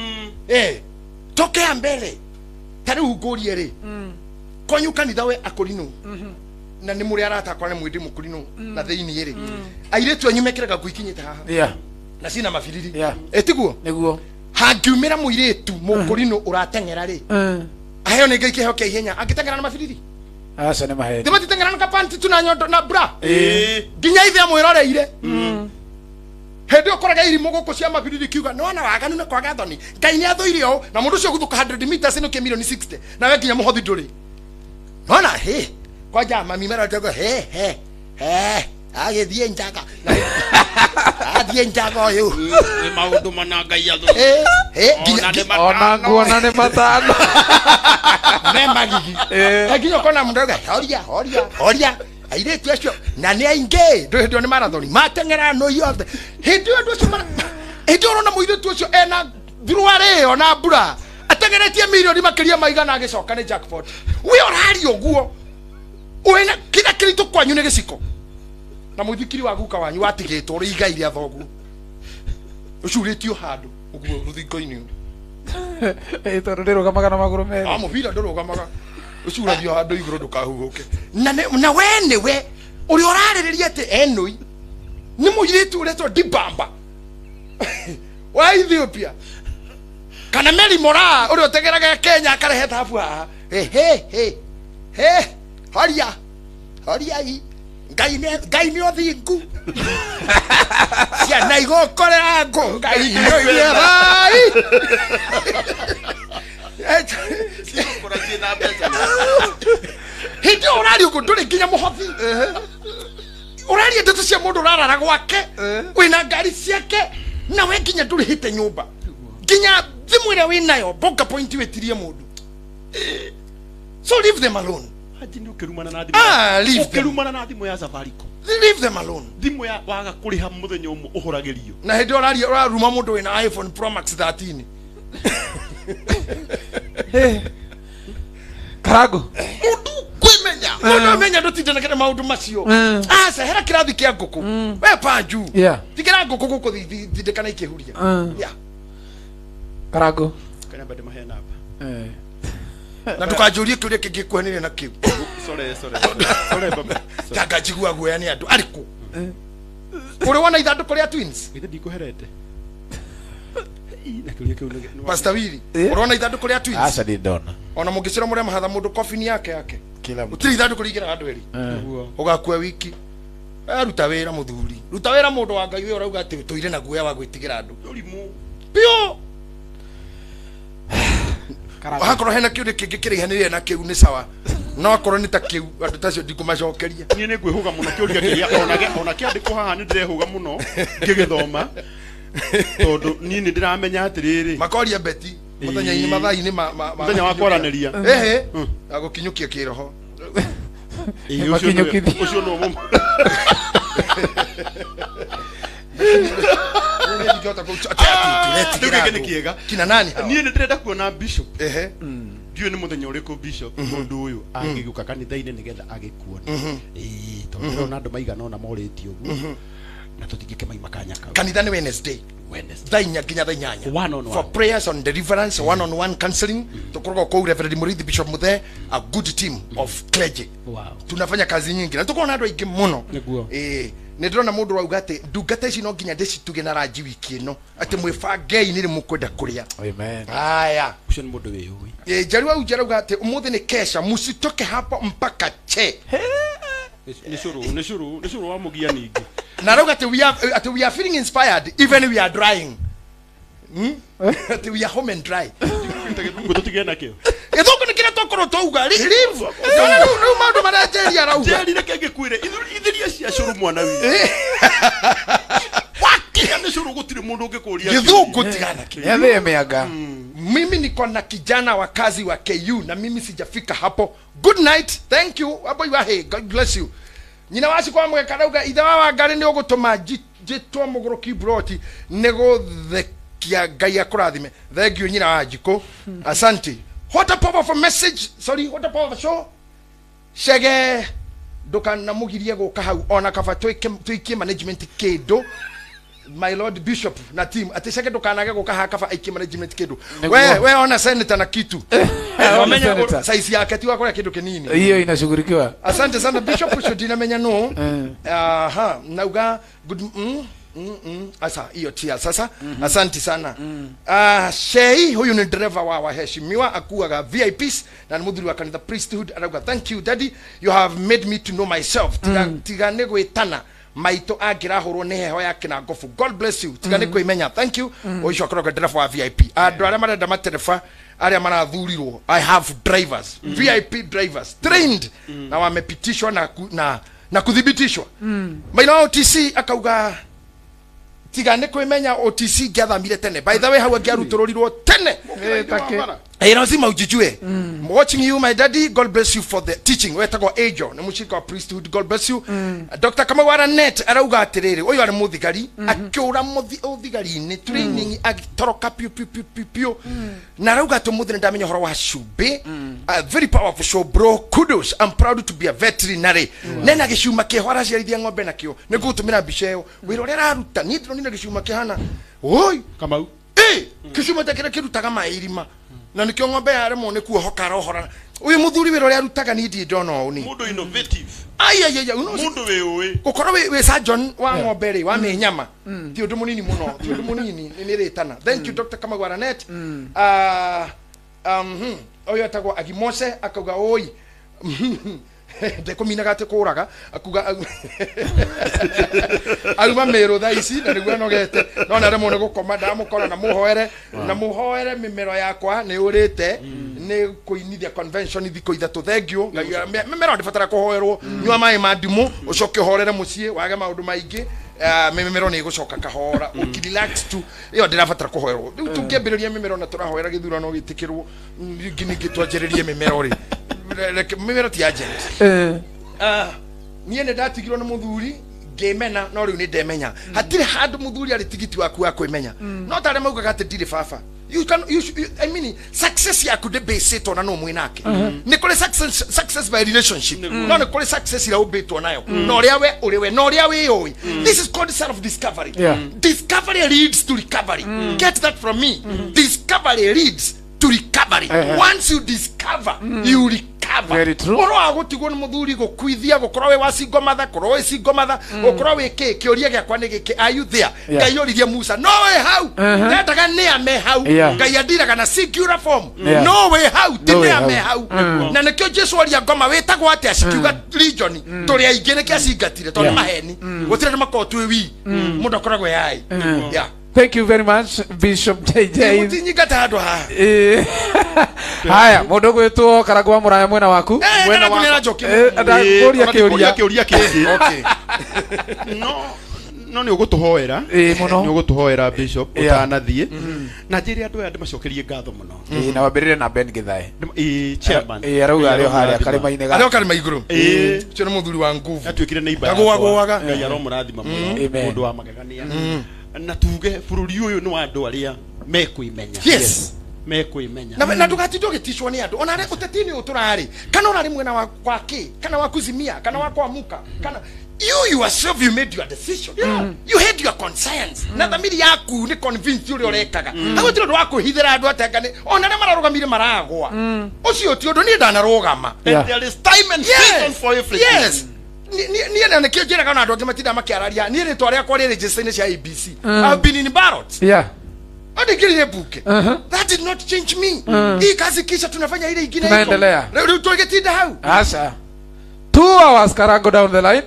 tokea mbere ta rĩu ngũrie rĩ kwanyu kanitha we akũrinũ na nĩ mũrĩ arata akwa nĩ mwĩndĩ mũkũrinũ na thĩinĩ rĩ airĩtu anyu mekĩraga nguo ikinyĩte haha na cina mabiriri ĩtiguo nĩguo hangiumĩra mũirĩtu mũkũrinũ ũrateng'era rĩ aheo nĩ Ngai kĩheo kĩa ihenya angĩteng'era na mabiriri aca nĩ maheni thimatiteng'era na kapanti tu na nyondo na bra nginya ithe amwĩroreire hĩndĩ ĩyo ũkoraga irimũ gũkũ cia mabiriri kiuga nĩ wona waganu na kwaga thoni Ngai nĩ athũire ũũ na mũndũ ũcio gũthũka 100 meters ĩnũkie milioni 60 nawe nginya mũhothi ndũrĩ nona he kwanja mami marotego he he he agĩthiĩ njaga athiĩ njaga ũyũ nĩ maũndũ mana Ngai athũire ona nguona nĩ matano me magigi nginya ũkona mũndũ auga horia horia horia airĩtu acio na nĩ aingĩ ndũ hĩndĩ ĩyo nĩ marathoni mateng'era no yothe hĩndĩ ĩyo andũ acio hĩndĩ ĩyo ũrona mũirĩtu ũcio ena Through ĩyo na mbura atengeretie milioni makiria maigana agicoka ni jackpot. We ũraria ũguo wĩna kĩrĩa kĩritũ kwanyu nĩ gĩciko na mũithikiri wa guka wanyu watigĩtwo ũrĩ igai rĩa thoguo ũcurĩtio handũ ũguo rũthingo-inĩ. Tondũ ndĩrũgamaga na magũrũ merĩ. Mũbira ndũrũgamaga, ũcuragio handũ igũrũ ndũkahuhũke. Na we nĩwe ũrĩa ũrarĩrĩria atĩ enũi nĩ mũirĩtu ũretwo Dibamba wa Ethiopia kana Mary Moraa ũrĩa ũtegeraga Kenya akarehe thahabu haha. He he he horia horiai Ngai nĩ ũthingu ciana igũkorera ngũ Ngai nĩ ũirai. Hĩndĩ ĩyo ũraria ũguo ndũrĩ nginya mũhothi. Ũraria ndeto cia mũndũ ũrarara gwake wĩna ngari ciake na we nginya ndũrĩhĩte nyũmba nginya thimũ ĩrĩa wĩnayo bonga point wĩtirie mũndũ. So leave them alone. Ũkĩrumana na thimũ ya Safaricom. Leave them alone. Thimũ ya waga kũrĩha mũthenya ũmwe ũhũragĩrio. Na hĩndĩ ũraria ũraruma mũndũ wĩna iPhone Pro Max 13. Karago. Mũndũ kwĩmenya. Mũndũ amenya ndũtindanagĩra maũndũ macio. Aca hera kĩrathi kĩa ngũkũ. We panju. Tigĩra ngũkũ gũkũ thindĩkana ikĩhuria. Yeah. Karago. Kana bado mahe namba. Na ndũkanjũrie kĩũria kĩngĩ kuhanĩria na kĩu. Sorry sorry. Sorry baba. Tanga njigua guoya nĩ andũ arĩkũ. Ũrĩ wona ithandũkũ rĩa twins? Githĩ ndikũherete. Na kĩũria kĩu nĩ Pastor Willy, ũrona ithandũkũ rĩa twins? Aca ndona. Ona mũngĩcira mũrĩa mahatha mũndũ kobini yake yake. Kila mtu. Gũtirĩ ithandũkũ rĩingĩraga andũ erĩ. Ũgakua wiki. Ruta wĩra mũthuri. Ruta wĩra mũndũ wa Ngai ũyũ ũrauga atĩ tũire na guoya wa gwĩtigĩra andũ. Ũrimũ. Biũ. Hakorwo hena kĩũria kĩngĩ kĩraihanĩrĩire na kĩu nĩ sawa. No akorwo nĩ ta kĩu andũ tacio ndikũmacokeria. Niĩ nĩ ngwĩhũga mũno kĩũria kĩrĩa ona kĩandĩkwo haha nĩ ndĩrehũga mũno ngĩgĩthoma. Tondũ niĩ nĩ ndĩramenya atĩrĩrĩ. Makoria beti mũthenya-inĩ mathaa-inĩ ma mũthenya wa kwaranĩria. Ehe. Agũkinyũkia kĩroho. Ũcio nĩ mũmũ. Kina nani hawa? Niĩ nĩ ndĩrenda kuona bishop. Ehe. Ndiũĩ nĩ mũthenya ũrĩkũ bishop mũndũ ũyũ angĩgĩũka kanitha-inĩ nĩgetha agĩkuone. Ĩĩ tondũ ndĩrona andũ maigana ũna morĩtie ũguo. Na tũtingĩkĩmaima kanya kau. Kanitha nĩ Wednesday. Wednesday. Thaa inya nginya thaa inyanya. One on one. For prayers on deliverance, one on one counseling. Tukoragwo kũu Reverend Muriithi Bishop Muthe, a good team of clergy. Wow. Tunafanya kazi nyingi na tukoragwo na andũ aingĩ mũno. Nĩguo. Nĩ ndĩrona mũndũ rauga atĩ ndungata ici no nginya ndĩcituge na ranji wiki ĩno atĩ mwĩbangei nĩ rĩ mũkwenda kũrĩa. Amen. Haya. Ũcio nĩ mũndũ wĩyũĩ. Njarua Uja arauga atĩ ũmũthĩ nĩ kesha musitoke hapo mpaka che. Nĩ cũrũ nĩ cũrũ nĩ cũrũ wa mũgia ningĩ. Na arauga atĩ we are feeling inspired even we are drying. Atĩ we are home and dry. Gĩthũngũ tũtigĩe nakĩo. Gĩthũngũ nĩ kĩrĩa twakorwo twauga leave. Rĩu maũndũ marĩa Njeri arauga. Njeri reke ngĩkwĩre ithiria cia cũrũ mwana witũ. Wakinya nĩ cũrũ gũtirĩ mũndũ ũngĩkũria. Gĩthũngũ tigana kĩo. Nĩathĩe mĩanga. Mimi niko na kijana wa kazi wa KU na mimi sijafika hapo. Good night. Thank you. Hapo you are hey. God bless you. Nyina waci kwa mweka rauga ithe wa Wangari nĩ ũgũtũma njĩtwo mũgũrũki broti nĩ gũthekia Ngai akũrathime. Thank you nyina wa Njikũ. Asante. What a powerful message. Sorry, what a powerful show. Shege ndũkanamugirie gũka hau ona kaba tuikie management kĩndũ. My Lord Bishop na team atĩ Shege ndũkanage gũka haha kaba aikie management kĩndũ. We ona senator na kitu. Senator. Size yake ti wakora kĩndũ kĩnini. Hiyo inashughulikiwa. Asante sana Bishop ucio ndinamenya no. Aha, nauga good asa hiyo tia sasa. Asante sana. Shei huyu ni driver wa waheshimiwa akuaga VIPs na ni muthuri wa kanitha priesthood arauga thank you daddy you have made me to know myself. Tiga nĩ gwĩtana maito angĩrahũrwo nĩ heho yake na ngobu. God bless you. Tiga nĩ kwĩmenya. Thank you. Ũcio akoragwo driver wa VIP. Andũ arĩa marenda matereba arĩa marathurirwo I have drivers, VIP drivers trained na wamepitishwa na kuthibitishwa. Maina OTC akauga tiga nĩ kwĩmenya OTC ngĩathamire tene. By the way hau angĩarutũrũrirwo tene. Lazima ujijue. Watching you my daddy, God bless you for the teaching. Wetagwo Angel, nĩ mũcirika wa priesthood, God bless you. Dr. Kamau Net arauga atĩrĩrĩ, ũyũ arĩ mũthigari, akĩũra ũthigari-inĩ training agĩtoroka piũ piũ piũ piũ piũ. Na arauga atĩ ũmũthĩ nĩndamenya ũhoro wa cumbĩ. Very powerful show bro, kudos. I'm proud to be a veterinary. Nena gĩcuma kĩho araciarithia ng'ombe nakĩo. Nĩngũgũtũmĩra mbica ĩyo. Wĩra ũrĩa araruta, niĩ ndĩronire gĩcuma kĩhana. Oi, Kamau. Gĩcuma ta kĩrĩa kĩrutaga maĩ irima. Na nikio ng'ombe yaremwo nĩ kuohoka arohora. Ũyũ mũthuri wĩra ũrĩa arutaga niĩ ndirĩ ndona ũũ ni. Mũndũ innovative. Ai ai ai, mũndũ wĩ ũĩ. Gũkorwo wĩ surgeon wa ng'ombe rĩ, wa mĩnyama. Ti ũndũ mũnini mũno, ti ũndũ mũnini, nĩ rĩtana. Thank you Dr. Kamau Net. Ũyũ etagwo Agimose akauga oi. Ndekũminaga atĩ kũraga akuga aruma mĩrũ thaa ici na nĩguo anogete no nĩ aremwo nĩ gũkoma ndamũkora na mũhoere na mũhoere mĩmero yakwa nĩ ũrĩte nĩ kũinithia convention thikũ ithatũ. Thank you. Mĩmero ndĩbatara kũhoerwo, nyua maĩ ma ndimũ ũcoke ũhorere mũciĩ wage maũndũ maingĩ. Mĩmero nĩ ĩgũcoka kahora ũkirelax tu, ĩyo ndĩrabatara kũhoerwo. Rĩu tũngĩambĩrĩria mĩmero na tũrahoera gĩthurano gĩtĩkĩrwo, ningĩ twanjĩrĩrie mĩmero rĩ, mĩmero ti agent. Niĩ nĩ ndatigirwo nĩ mũthuri ngĩmena, no rĩu nĩ ndemenya. Hatirĩ handũ mũthuri arĩ tigiti waku wa kwĩmenya. No tarĩa maugaga atĩ ndirĩ baba. You can, you, you, I mean, success yaku ndĩ basĩtwo na no mwĩ nake. Nĩ kũrĩ success by relationship. No nĩ kũrĩ success ĩrĩa ũmbĩtwo nayo. Na ũrĩa we ũrĩ we, na ũrĩa wĩyũĩ. This is called self discovery. Discovery leads to recovery. Get that from me. Discovery leads to recovery. Once you discover, you recover. Very true. Ũhoro wa gũtigwo nĩ mũthuri gũkuithia gũkorwo wĩ wa single mother, gũkorwo wĩ single mother, gũkorwo wĩ kĩ, kĩũria gĩakwa nĩ gĩkĩ, are you there? Ngai oririe Musa, no wĩ hau. Ndendaga nĩ ame hau. Ngai andiraga na singular form. No wĩ hau, ti nĩ ame hau. Na nĩkĩo Jesu oria ngoma wĩtagwo atĩa, cikiuga legion, tũrĩ aingĩ nĩkĩo acingatire tondũ nĩ maheni. Gũtirĩ andũ makoragwo twĩ wi. Mũndũ akoragwo yai. Thank you very much Bishop JJ. Mũtinyingata handũ haha. Haya, mũndũ gwĩtwo Karangũ wa Mũraya mwena waku. Mwena waku. Ndakũria kĩũria. Kĩũria kĩngĩ. Okay. No nĩ ũgũtũhoera. Mũno. Nĩ ũgũtũhoera Bishop ũtanathiĩ. Na njĩre andũ aya ndĩmacokerie ngatho mũno. Na wambĩrĩrie na Ben Githae. Chairman. Arauga arĩ o harĩa karĩma-inĩ Arĩ o karĩma igũrũ. Ũcio nĩ mũthuri wa nguvu. Atuĩkire neighbor. Ndagũagũaga. Ngai aromũrathima mũno. Mũndũ wa magegania. Na tuge bũrũri ũyũ nĩ wa andũ arĩa mekwĩmenya. Yes. Mekwĩmenya. Na ndũgatinde ũgĩticwo nĩ andũ. Ona ũteti-inĩ ũyũ tũrarĩ, kana ũrarĩ mwena wa kĩ, kana wa kuzimia, kana wa kwamuka, kana you yourself, you made your decision. You had your conscience. Na thamiri yaku nĩ convinced ũrĩa ũrekaga. Hau gũtirĩ ũndũ wa kwĩhithĩra andũ atĩ anga nĩ ona arĩa mararũgamire maragwa. Ũcio ti ũndũ, niĩ ndanarũgama. And there is time and season for everything. Yes. Niĩ na nĩkĩo njĩraga ona andũ angĩ matindaga makĩararia. Niĩ rĩtwa rĩakwa rĩ register-inĩ cia ABC. I've been in ballot. Andikirire buke. That did not change me. Hii kazi kisha tunafanya ile ingine iko. Tunaendelea. Leo tũgĩtinda hau. Asha. 2 hours Karango down the line.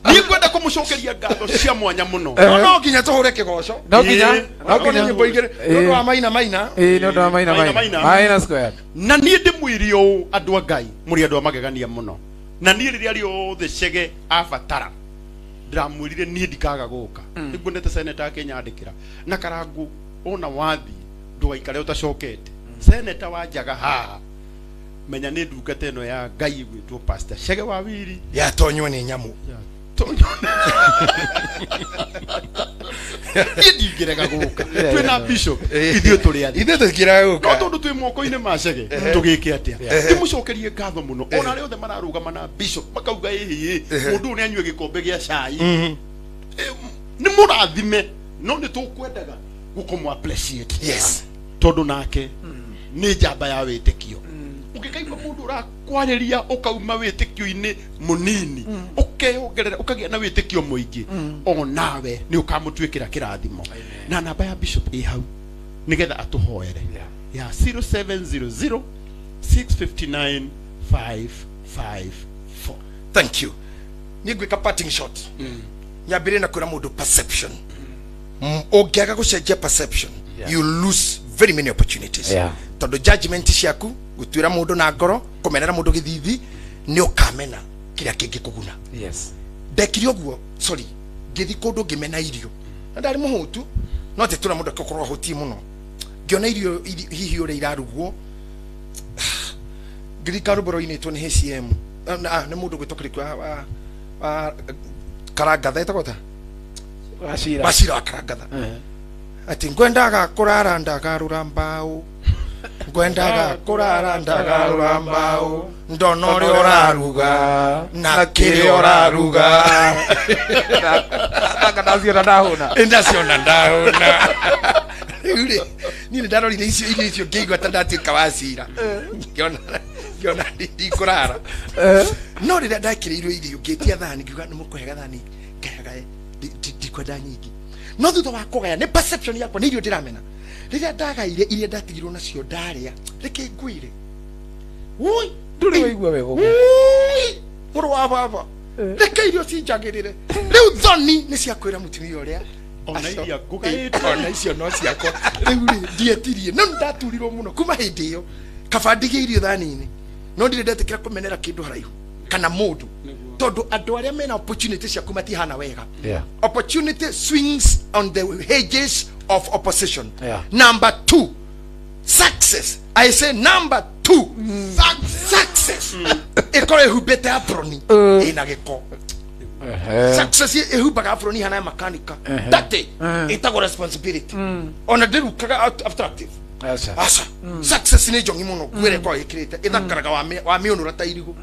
Niĩ ngwenda kũmũcokeria ngatho cia mwanya mũno. No nginya tũhũre kĩgoco. No nginya. No nginya. Nyĩmbo igĩrĩ. Nĩ ũndũ wa maina maina. Nĩ ũndũ wa maina maina. Maina square. Na niĩ ndĩmwĩre ũũ andũ a Ngai, mũrĩ andũ a magegania mũno. Na niĩ rĩrĩa rĩothe Chege abatara, ndĩramwĩrire niĩ ndikaga gũka. Nĩnguonete seneta akĩnyandĩkĩra. Na Karangũ ona wathiĩ ndũgaikare ũtacokete. Seneta wa njaga haha, menya nĩ ndungata ĩno ya Ngai ĩgwĩtwo Pastor Chege wa Wiri. Yatonywo nĩ nyamũ. Niĩ ndingĩrega gũka. Twĩna Bishop, ithuĩ tũrĩ athĩ. Ithuĩ tũtingĩrega gũka. No tondũ twĩ moko-inĩ ma Chege, tũgĩke atĩa? Ndĩmũcokerie ngatho mũno. Ona arĩa othe mararũgama na Bishop makauga ĩhĩ, mũndũ ũyũ nĩ anyue gĩkombe gĩa cai. Nĩ mũrathime, no nĩ tũkwendaga gũkũmũ appreciate. Yes. Tondũ nake nĩ njamba ya wĩtĩkio. Ũngĩkaigua mũndũ ũrakwarĩria ũkauma wĩtĩkio-inĩ mũnini, ũkeyongerera ũkagĩa na wĩtĩkio mũingĩ, o nawe nĩ ũkamũtuĩkĩra kĩrathimo. Na namba ya Bishop ĩ hau nĩgetha atũhoere ya 0700 659 554. Thank you. Niĩ ngwĩka parting shot. Nyambĩrĩrie na kwĩra mũndũ perception. Ũngĩaga gũcenjia perception, you lose very many opportunities. Tondũ judgment ciaku, gũtuĩra mũndũ na ngoro, kũmenera mũndũ gĩthithi, nĩ ũkamena kĩrĩa kĩngĩkũguna. Yes. Ndekire ũguo, sorry, ngĩthiĩ kũndũ ngĩmena irio. Na ndarĩ mũhũtu, No atä tå ra må ndå akorwo ahåtie må no ngĩona irio hihi ũrĩa irarugwo ngirika rwĩmbo rwainĩtwo nĩ HCM nĩ mũndũ gwĩtwo kĩrĩkũ wa Karangatha etagwo ta Wacira wa Karangatha atĩ ngwendaga kũrara ndagarũra mbaũ ngwendaga kũrara ndagarũra mbaũ ndona ũrĩa ũraruga na kĩrĩa ũraruga ndaciona ndahũna ndaciona ndahũna rĩu rĩ niĩ nĩ ndarorire icio irio icio ngĩigua ta ndatuĩka wacira ngĩona ndikũrara no rĩrĩa ndakĩrĩirwo irio ngĩtia thani ngiuga nĩ mũkũhega thani ngayagae ndikwenda nyingĩ no thutha wa kũgaya nĩ perception yakwa nĩ irio ndĩramena rĩrĩa ndagaire iria ndatigirwo nacio ndarĩa reke ngwĩre woi ndũrĩ waigua wega ũguo mũrũ wa baba reke irio cinjagĩrĩre rĩu thoni nĩ ciakwĩra mũtumia ũrĩa ona iria ngũgaĩte ona icio no ciakwa rĩu rĩ ndietirie no nĩndaturirwo mũno kuma hĩndĩ ĩyo kaba ndige irio thani-inĩ no ndirĩ ndetĩkĩra kũmenera kĩndũ haraihu kana mũndũ tondũ andũ arĩa mena opportunity ciaku matihana wega. Opportunity swings on the hedges of opposition. Number 2, success. I say number 2, success. Ĩkorwo ĩhumbĩte aproni ĩna gĩko. Success ĩhumbaga aproni hana ya makanika. Date ĩtagwo responsibility. Ona ndĩrukaga attractive. Aca. Success nĩ njongi mũno ngwĩre kwa ĩkĩrĩte ĩthakaraga wa mĩũnũra ta irigũ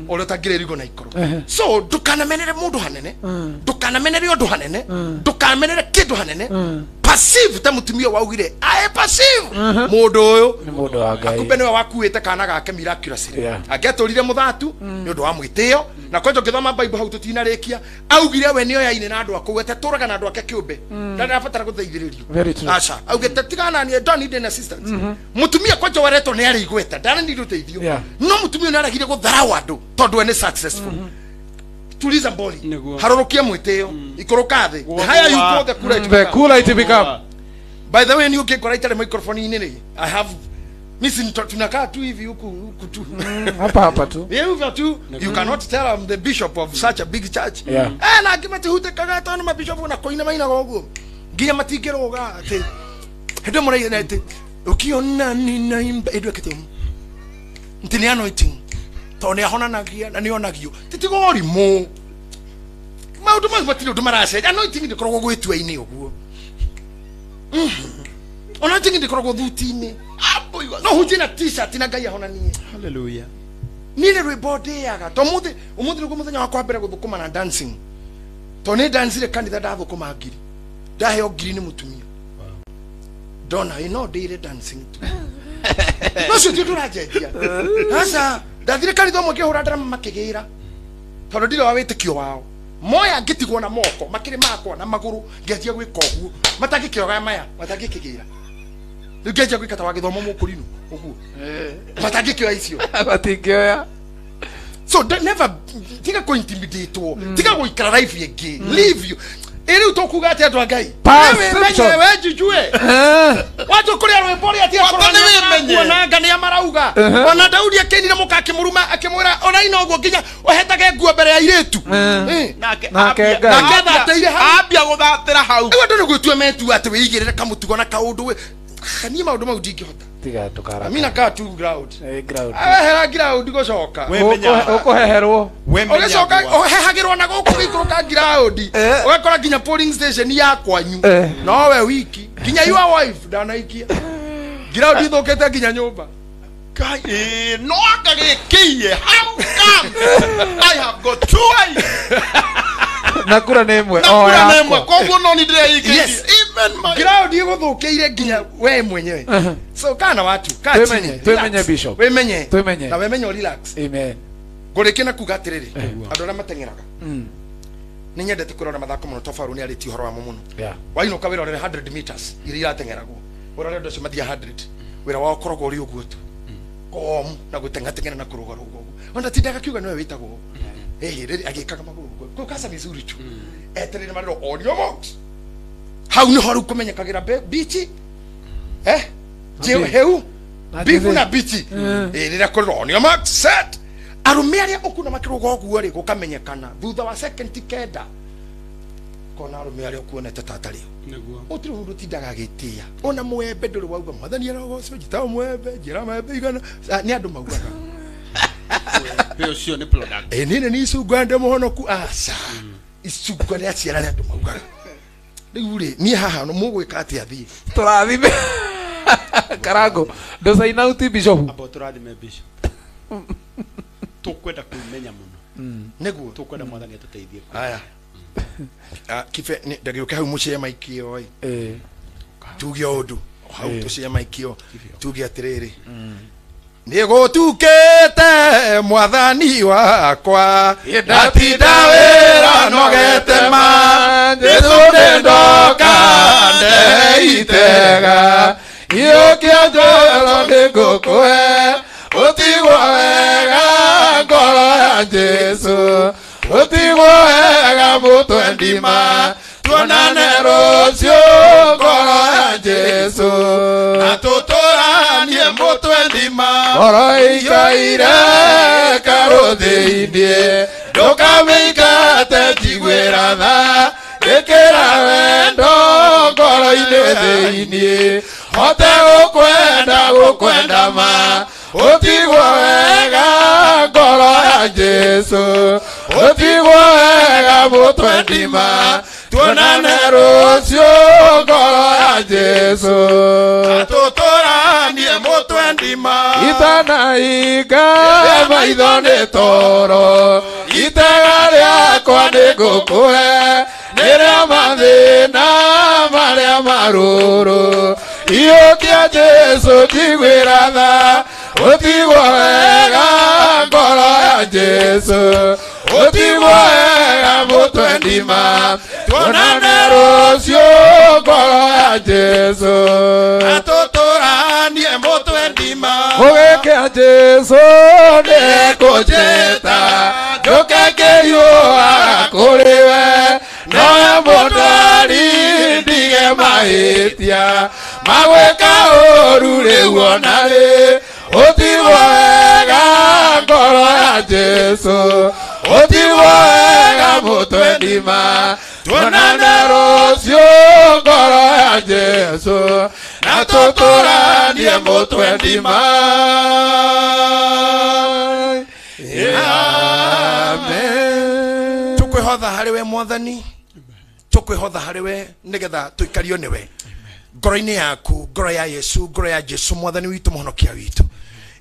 ũrĩa ũtangĩrĩa irigũ na ikoro. So ndũkanamenere mũndũ hanene, ndũkanamenere ũndũ hanene, ndũkamenere kĩndũ hanene. Passive ta mũtumia waugire I passive mũndũ ũyũ nĩ mũndũ wa Ngai akumbe nĩwe wakuĩte kana gake miraculously angĩatũrire mũthatu nĩ ũndũ wa mwĩtĩo na kwanja ũngĩthoma Bible hau tũtinarĩkia augire we nĩoyaine na andũ akũu atetũraga na andũ ake kĩũmbe ndarabatara gũteithĩrĩrio. Aca augĩte tigana niĩ don't need an assistance. Mũtumia kwanja waretwo nĩ arĩ igweta ndarĩ ũteithio no mũtumia nĩ aregire gũtharau andũ tondũ we nĩ successful. Tuliza mboli harorokia mwĩtĩo ikũrũka thĩ the higher you go the cooler it the cooler it become. By the way ni ukikora itare microphone inene I have missing tunakaa tu hivi huku huku tu hapa hapa tu hivyo tu. You cannot tell I'm the bishop of such a big church. Na ngimati hutekaga tondũ mabishop na koina maina goguo nginya matingĩrũga atĩ hĩndĩ mũraigana atĩ ukiona ninaimba ĩndũ ĩkĩte nti nĩ anointing tondũ nĩ ahonanagia na nĩ onagio titigo ũrimũ maũndũ mau matirĩ ũndũ maracenjia. Anointing ndĩkoragwo gwĩtua-inĩ ũguo. Anointing ndĩkoragwo thuti-inĩ no hunjie na t-shirt na Ngai ahonanie. Hallelujah. Niĩ nĩ rwĩmbo ndĩaga to mũthĩ ũmũthĩ nĩguo mũthenya wakwa mbere gũthũkũma na dancing to nĩ dancire kanitha ndathũkũma ngiri ndaheo ngiri nĩ mũtumia ndona ĩno ndĩire dancing tu no cio ti ũndũ ũranjenjia. Aca ndathire kanitha ũmwe ngĩhũra ndarama makĩgĩra tondũ ndirĩ wa wĩtĩkio wao moya ngĩtigwo na moko makĩrĩ makwa na magũrũ ngĩanjia gwĩka ũguo matangĩkĩoga maya matangĩkĩgĩra rĩu ngĩanjia gwĩka ta wa gĩthomo mũkũrinũ ũguo matangĩkĩoya icio matingĩoya. So never tiga kũ-intimidatwo tiga gũikara life ĩngĩ leave you ĩrĩu tũkuga atĩ andũ a Ngai wewe jijue watu kũrĩa rwĩmbo rĩa tiga kũrora nĩa marauga ona Daudi akĩinire mũka akĩmũruma akĩmwĩra ona ina ũguo nginya ũhetage nguo mbere ya airĩtu nake athateire hau ambia gũthatĩra hau rĩu andũ nĩ gwĩtua metua atĩ wĩigĩrĩre kamũtugo na kaũndũ niĩ maũndũ mau ndingĩhota tiga ndũkaraka mimi nakaa tu ground ground ehera ground gũcoka ũkũheherwo ũgĩcoka ũhehagĩrwo na gũkũ gĩikũrũka ground ũgakora nginya polling station ya kwanyu nowe wiki nginya your wife ndanaikia ground ithũkĩte nginya nyũmba Ngai no angagĩkĩiye how come I have got two wives na kura nĩ ĩmwe na kura nĩ ĩmwe koguo no nĩ ndĩreikĩirie even my ground igũthũkĩire nginya we mwenyewe. So kana watu kaa chini twĩmenye bishop wĩmenye twĩmenye na wĩmenye relax. Amen. Ngũrĩkie na kuga atĩrĩrĩ andũ arĩa mateng'eraga nĩ nyendete kwĩrora mathako mũno to Farũ nĩ arĩtie ũhoro wamo mũno. Wainũka wĩrorere 100 meters iria irateng'eragwo ũrore andũ acio mathiaga 100 wĩra wao ũkoragwo ũrĩ ũguo tu komu na gũteng'ateng'era na kũrũgarũga ũguo ona tindaga kiuga nĩwe wĩtagwo rĩrĩ agĩkaga magũrũ ũguo kũu kaca mizuri tu eterere marĩro on your marks hau nĩho rĩu kũmenyekagĩra bichi heu bibu na bichi rĩrĩa kũrĩro on your marks set arũme arĩa ũkuona makĩrũga ũguo rĩ gũkamenyekana thutha wa second 9 Kona arume aria kuonete tata rio utire mundu tindaga agitia ona mwembe nduri wauga mwathani arogocwo njitawo mwembe njira maembe igana ni andu maugaga ucio ni product nini ni icungwa ndi muhonoku aca icungwa ria ciara ni andu maugaga riu ri ni haha no mugwika atia thii turathime Karango ndosaina uti bishop abo turathime bishop tukwenda kumenya muno niguo tukwenda mwathani atuteithie aya kibe ni ndagiuka hau mucie maikio oi tuge undu hau tucie maikio tuge atiriri ni gutukite mwathani wakwa ndatinda wira nogete ma Jesu ndoka ndeitega iokia njoro nĩngũkũhe ũtigwo wega ngoro ya Jesu ũtigwo wega mũtwe ndima tuonane rũciũ ngoro ya Jesu na tũtũranie mũtwe ndima ngoro ĩikaire karũthĩinĩ ndũkamĩingate njiguĩra tha ĩkĩra wendo ngoro-inĩ thĩinĩ hote gũkwenda gũkwenda ma ũtigwo wega ngoro ya Jesu ũtigwo wega mũtwe ndima tuonane rũciũ ngoro ya Jesu tũtũranie mũtwe ndima itanahinga maitho nĩ toro itega rĩakwa nĩngũkũhe nĩrĩa mathĩna marĩa marũrũ iokia Jesu njiguĩra tha ũtigwo wega ngoro ya Jesu ũtigwo wega mũtwe ndima tuonane rũciũ ngoro ya Jesu na tũtũranie mũtwe ndima ũgĩkĩa Jesu nĩngũnjĩta njũke ngĩhiũhaga kũrĩ we noe mũndwari ndige mahĩtia magwĩka ũru rĩu ona rĩ ũtigwo wega ngoro ya Jesu ũtigwo wega mũtwe ndima tuonane rũciũ ngoro ya Jesu na tũtũranie mũtwe ndima. Amen. Tukwihotha harĩ we mwathani tukwihotha harĩ we nigetha tuikario niwe ngoro-inĩ yaku ngoro ya Yesu ngoro ya Jesu mwathani witũ mũhonokia witũ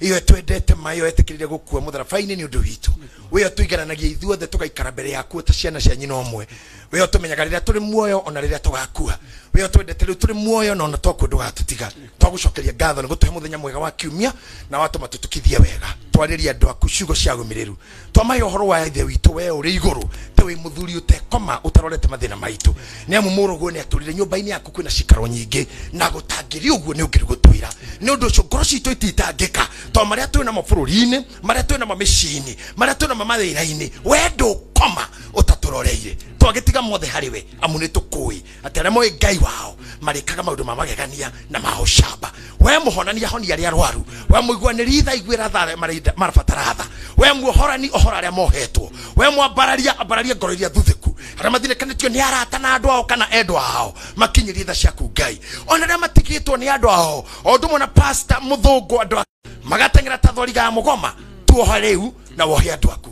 iyo twendete ma iyo etĩkĩrire gũkua mũtharaba-inĩ nĩ ũndũ witũ wĩyo tũigaranagia ithuothe tũgaikara mbere yaku ta ciana cia nyina ũmwe wĩyo tũmenyaga rĩrĩa tũrĩ muoyo ona rĩrĩa tũgakua wĩyo twendete rĩu tũrĩ muoyo na ona twakua ndũgatũtiga twagũcokeria ngatho nĩ gũtũhe mũthenya mwega wa kiumia na watũma tũtukithie wega twarĩrie andũ aku ciugo cia ũmĩrĩru twamahe ũhoro wa ithe witũ we ũrĩ igũrũ te wĩ mũthuri ũtekoma ũtarorete mathĩna maitũ nĩ amu mũrũguo nĩ atũrire nyũmba-inĩ yaku kwĩna cikaro nyingĩ na gũtangĩrĩ ũguo nĩ ũngĩrĩ gũtwĩra nĩ ũndũ ũcio ngoro citũ ititangĩka to marĩa twĩ namo bũrũri-inĩ marĩa twĩ namo mĩciĩ-inĩ marĩa twĩ namo mawĩra-inĩ we ndũkoma ũtatũroreire twagĩtiga mothe harĩ we amu nĩ tũkũĩ atĩ arĩa moĩ Ngai wao marĩkaga maũndũ ma magegania na ma ũcamba we mũhonania honia arĩa arwaru we mũiguanĩri tha iguĩra tha arĩa marabatara tha we muohorani ohora arĩa mohetwo we mwambararia ambararia ngoro iria thuthĩku arĩa mathinĩkanĩtio nĩ arata na andũ ao kana endwa ao makinyĩrie tha ciaku Ngai ona arĩa matigĩtwo nĩ andũ ao o ũndũ ũmwe na pastor mũthũngũ andũ magateng'era ta thwariga ya mũgoma tuoha rĩu na wohe andũ aku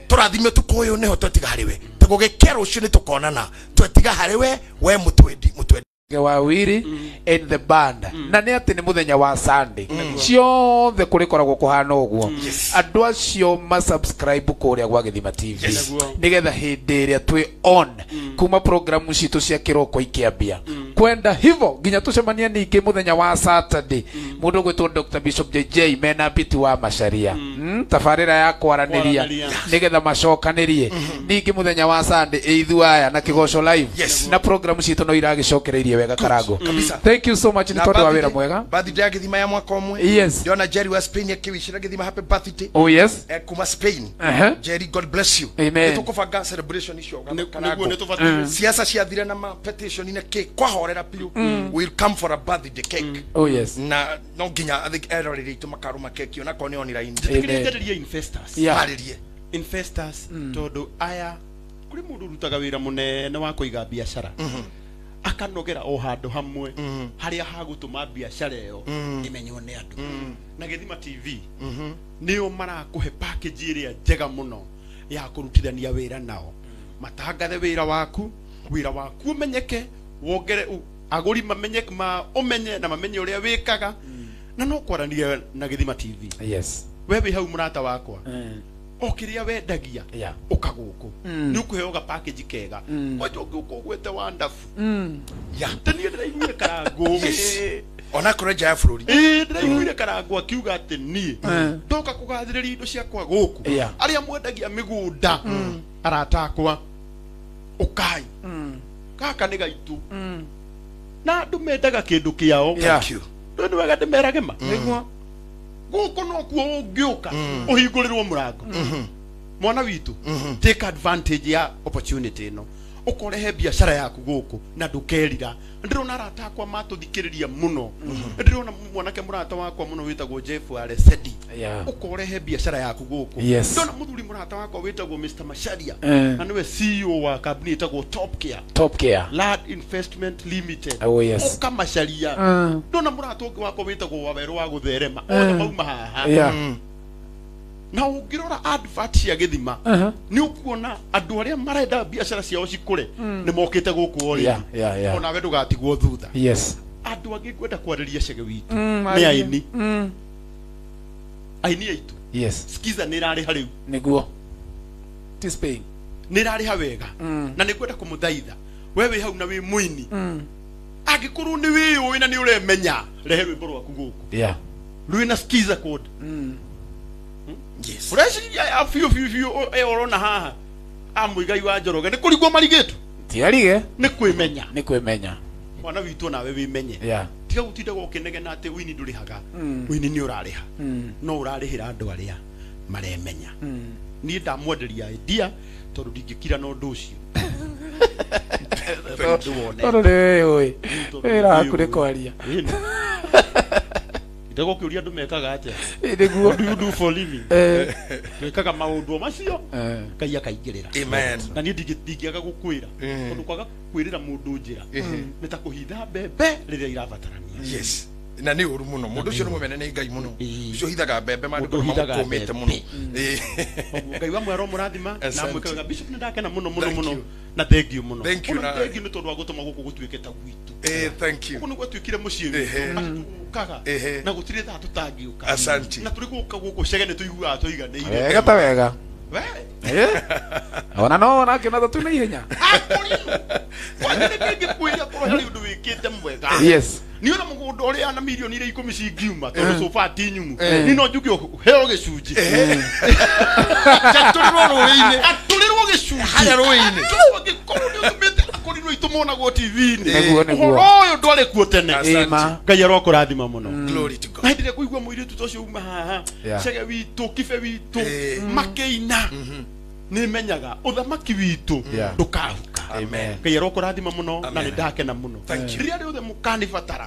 tũrathime ũtukũ ũyũ nĩho twetiga harĩ we tũgũgĩkĩa rũciũ nĩ tũkonana twetiga harĩ we we mũtwendi mũtwendi Wawiri and the band na nĩ atĩ nĩ mũthenya wa Sunday ciothe kũrĩkoragwo kũhana ũguo andũ acio ma subscribe kũrĩa gwa Gĩthima TV nĩgetha hĩndĩ ĩrĩa twĩ on kuma programu citũ cia kĩroko ikĩambia kwenda hivo nginya tũcemanie ningĩ mũthenya wa Saturday mũndũ ũgwĩtwo Dr. Bishop JJ mena Biti wa Macharia tabarĩra ya kwaranĩria nĩgetha macokanĩrie ningĩ mũthenya wa Sunday ĩithuaya na Kĩgoco live na programu citũ no iragĩcokereirie wega Karango. Thank you so much ni tondu wa wira mwega. Birthday ya Gĩthima ya mwaka ũmwe. Yes. Ndĩrona Jerry wa Spain akĩwicĩra Gĩthima happy birthday. Oh yes. Kuma Spain. Jerry, God bless you. Amen. Nĩtũkũbanga celebration icio Karango. Siasa ciathire na ma petition na kĩ kwahorera biũ. We'll come for a birthday cake. Oh yes. Na no nginya I think eroreri itũ makarũma keki ona korwo nĩ online. Njĩtĩkĩrie investors. Yeah. Marĩrie. Investors tondu aya Kuri mundu urutaga wira munene wa kuiga biacara akanogera o handu hamwe haria hagutuma biacara iyo imenywo ni andu. Na Githima TV nio marakuhe package iria njega muno ya kurutithania wira nao, matangathe wira waku umenyeke, wongere aguri mamenye ma umenye na mamenye uria wikaga. Na no kwarania na Githima TV. Yes, we wi hau murata wakwa o kiria wendagia uka guku ni ukuheo ga package kega kwanja ungiuka ugwete wonderful ya tenie ndiraiguire Karango. Ona kore nja ya bururi ndiraiguire Karango akiuga ati nie ndoka kugathiriria indo ciakwa guku aria mwendagia migunda arata akwa ukai gaka ni gaitu na andu mendaga kindu kiao. Thank you. Ndu wega ndimerage ma niguo guku no kuo ungiuka uhingurirwo murango. Mwana witu take advantage ya opportunity ino ukorehe biacara yaku guku na ndukerira. Ndirona arata akwa matuthikiriria muno, ndirona mwanake murata wakwa muno witagwo Jeff Aresedi, ukorehe biacara yaku guku. Ndona muthuri murata wakwa witagwo Mr Macharia na niwe CEO wa company itagwo Top Care Land Investment Limited. Oh, yes. Uka Macharia. Ndona murata ungi wakwa witagwo Waweru wa Gutherema, othe mauma haha. Na ungirora advert cia Githima ni ukuona andu aria marenda biacara ciao cikure ni mokite guku ori. Ona we ndugatigwo thutha. Yes, andu angi ngwenda kwariria Cege witu ni aini aini aitu. Yes, skiza ni irariha riu niguo it paying ni irariha wega. Na ni ngwenda kumuthaitha we wi hau na wi muini, angikorwo ni wi na ni uremenya, rehe rwimbo rwaku guku rwina skiza code. Yes. Ureciria ya fiu fiu fiu urona haha a Muigai wa Njoroge ni kurigwo marigitwo tiarige ni kwimenya, ni kwimenya mwana witu nawe wimenye. Tiga gutindaga ukinegena ati wini ndurihaga, wini ni urariha, no urarihira andu aria maremenya. Ni ndamwenderia idea tondu ndingikira na undu ucio. Tondu ni ui wira waku ni kwaria. Ndego kiuria andu mekaga atia niguo do you do for living? Twikaga maundu macio Ngai akaingirira. Amen. Na ni ndingiaga gukwira tondu kwaga kwirira mundu njira ni ta kuhitha mbembe riria irabatarania. Yes, na ni uru muno mundu ucio ni mumene ni Ngai muno ucio hithaga mbembe mandu mamukumite muno. Ngai wa mwero murathima na mwikaga bishop ni ndakena muno muno muno na thank you muno. Thank you ni tondu wa gutuma guku gutuike ta gwitu. Thank you. Guku ni gwatuikire mucii witu tukaga na gutire thaa tutangiuka. Asante. Na turi guka guku Cege ni tuiguaga tuiganiire wega ta wega. We ona no ona kiona ta twina ihenya kwanja ni ngikwira korwo hari undu wikite mwega. Yes, ni ona mugunda uria na milioni iria 10 cingiuma tondu sofa ti nyumu ni no njuge heo gicunji jaturirwo ruini aturirwo gicunji haria ruini tondu angikorwo ni utumite akorirwo itumonagwo TV-ini niguo uhoro uyu ndwari kuo tene. Ngai arokurathima muno. Glory to God. Na ndire kuigua muiritu tocio uma haha Cege witu Kibe witu makeina ni menyaga uthamaki witu ndukahuka. Amen. Ngai arokurathima muno na ni ndakena muno riria riothe mukanibatara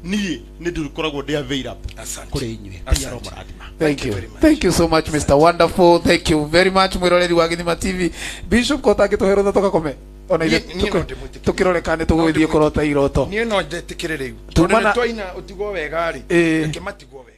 nie ni ndikoragwo ndi available kuri inyue. Ngai aromurathima. Thank you. Thank you so much Mr Wonderful. Thank you very much mwiroreri wa Githima TV. Bishop ko tangituhe rutha tukakome ona ithe tukiroreka ni tugũgĩthiĩ kũrota iroto. Niĩ no njetikire riu tondu nĩ twaina ũtigwo wega rĩ reke matigwo wega.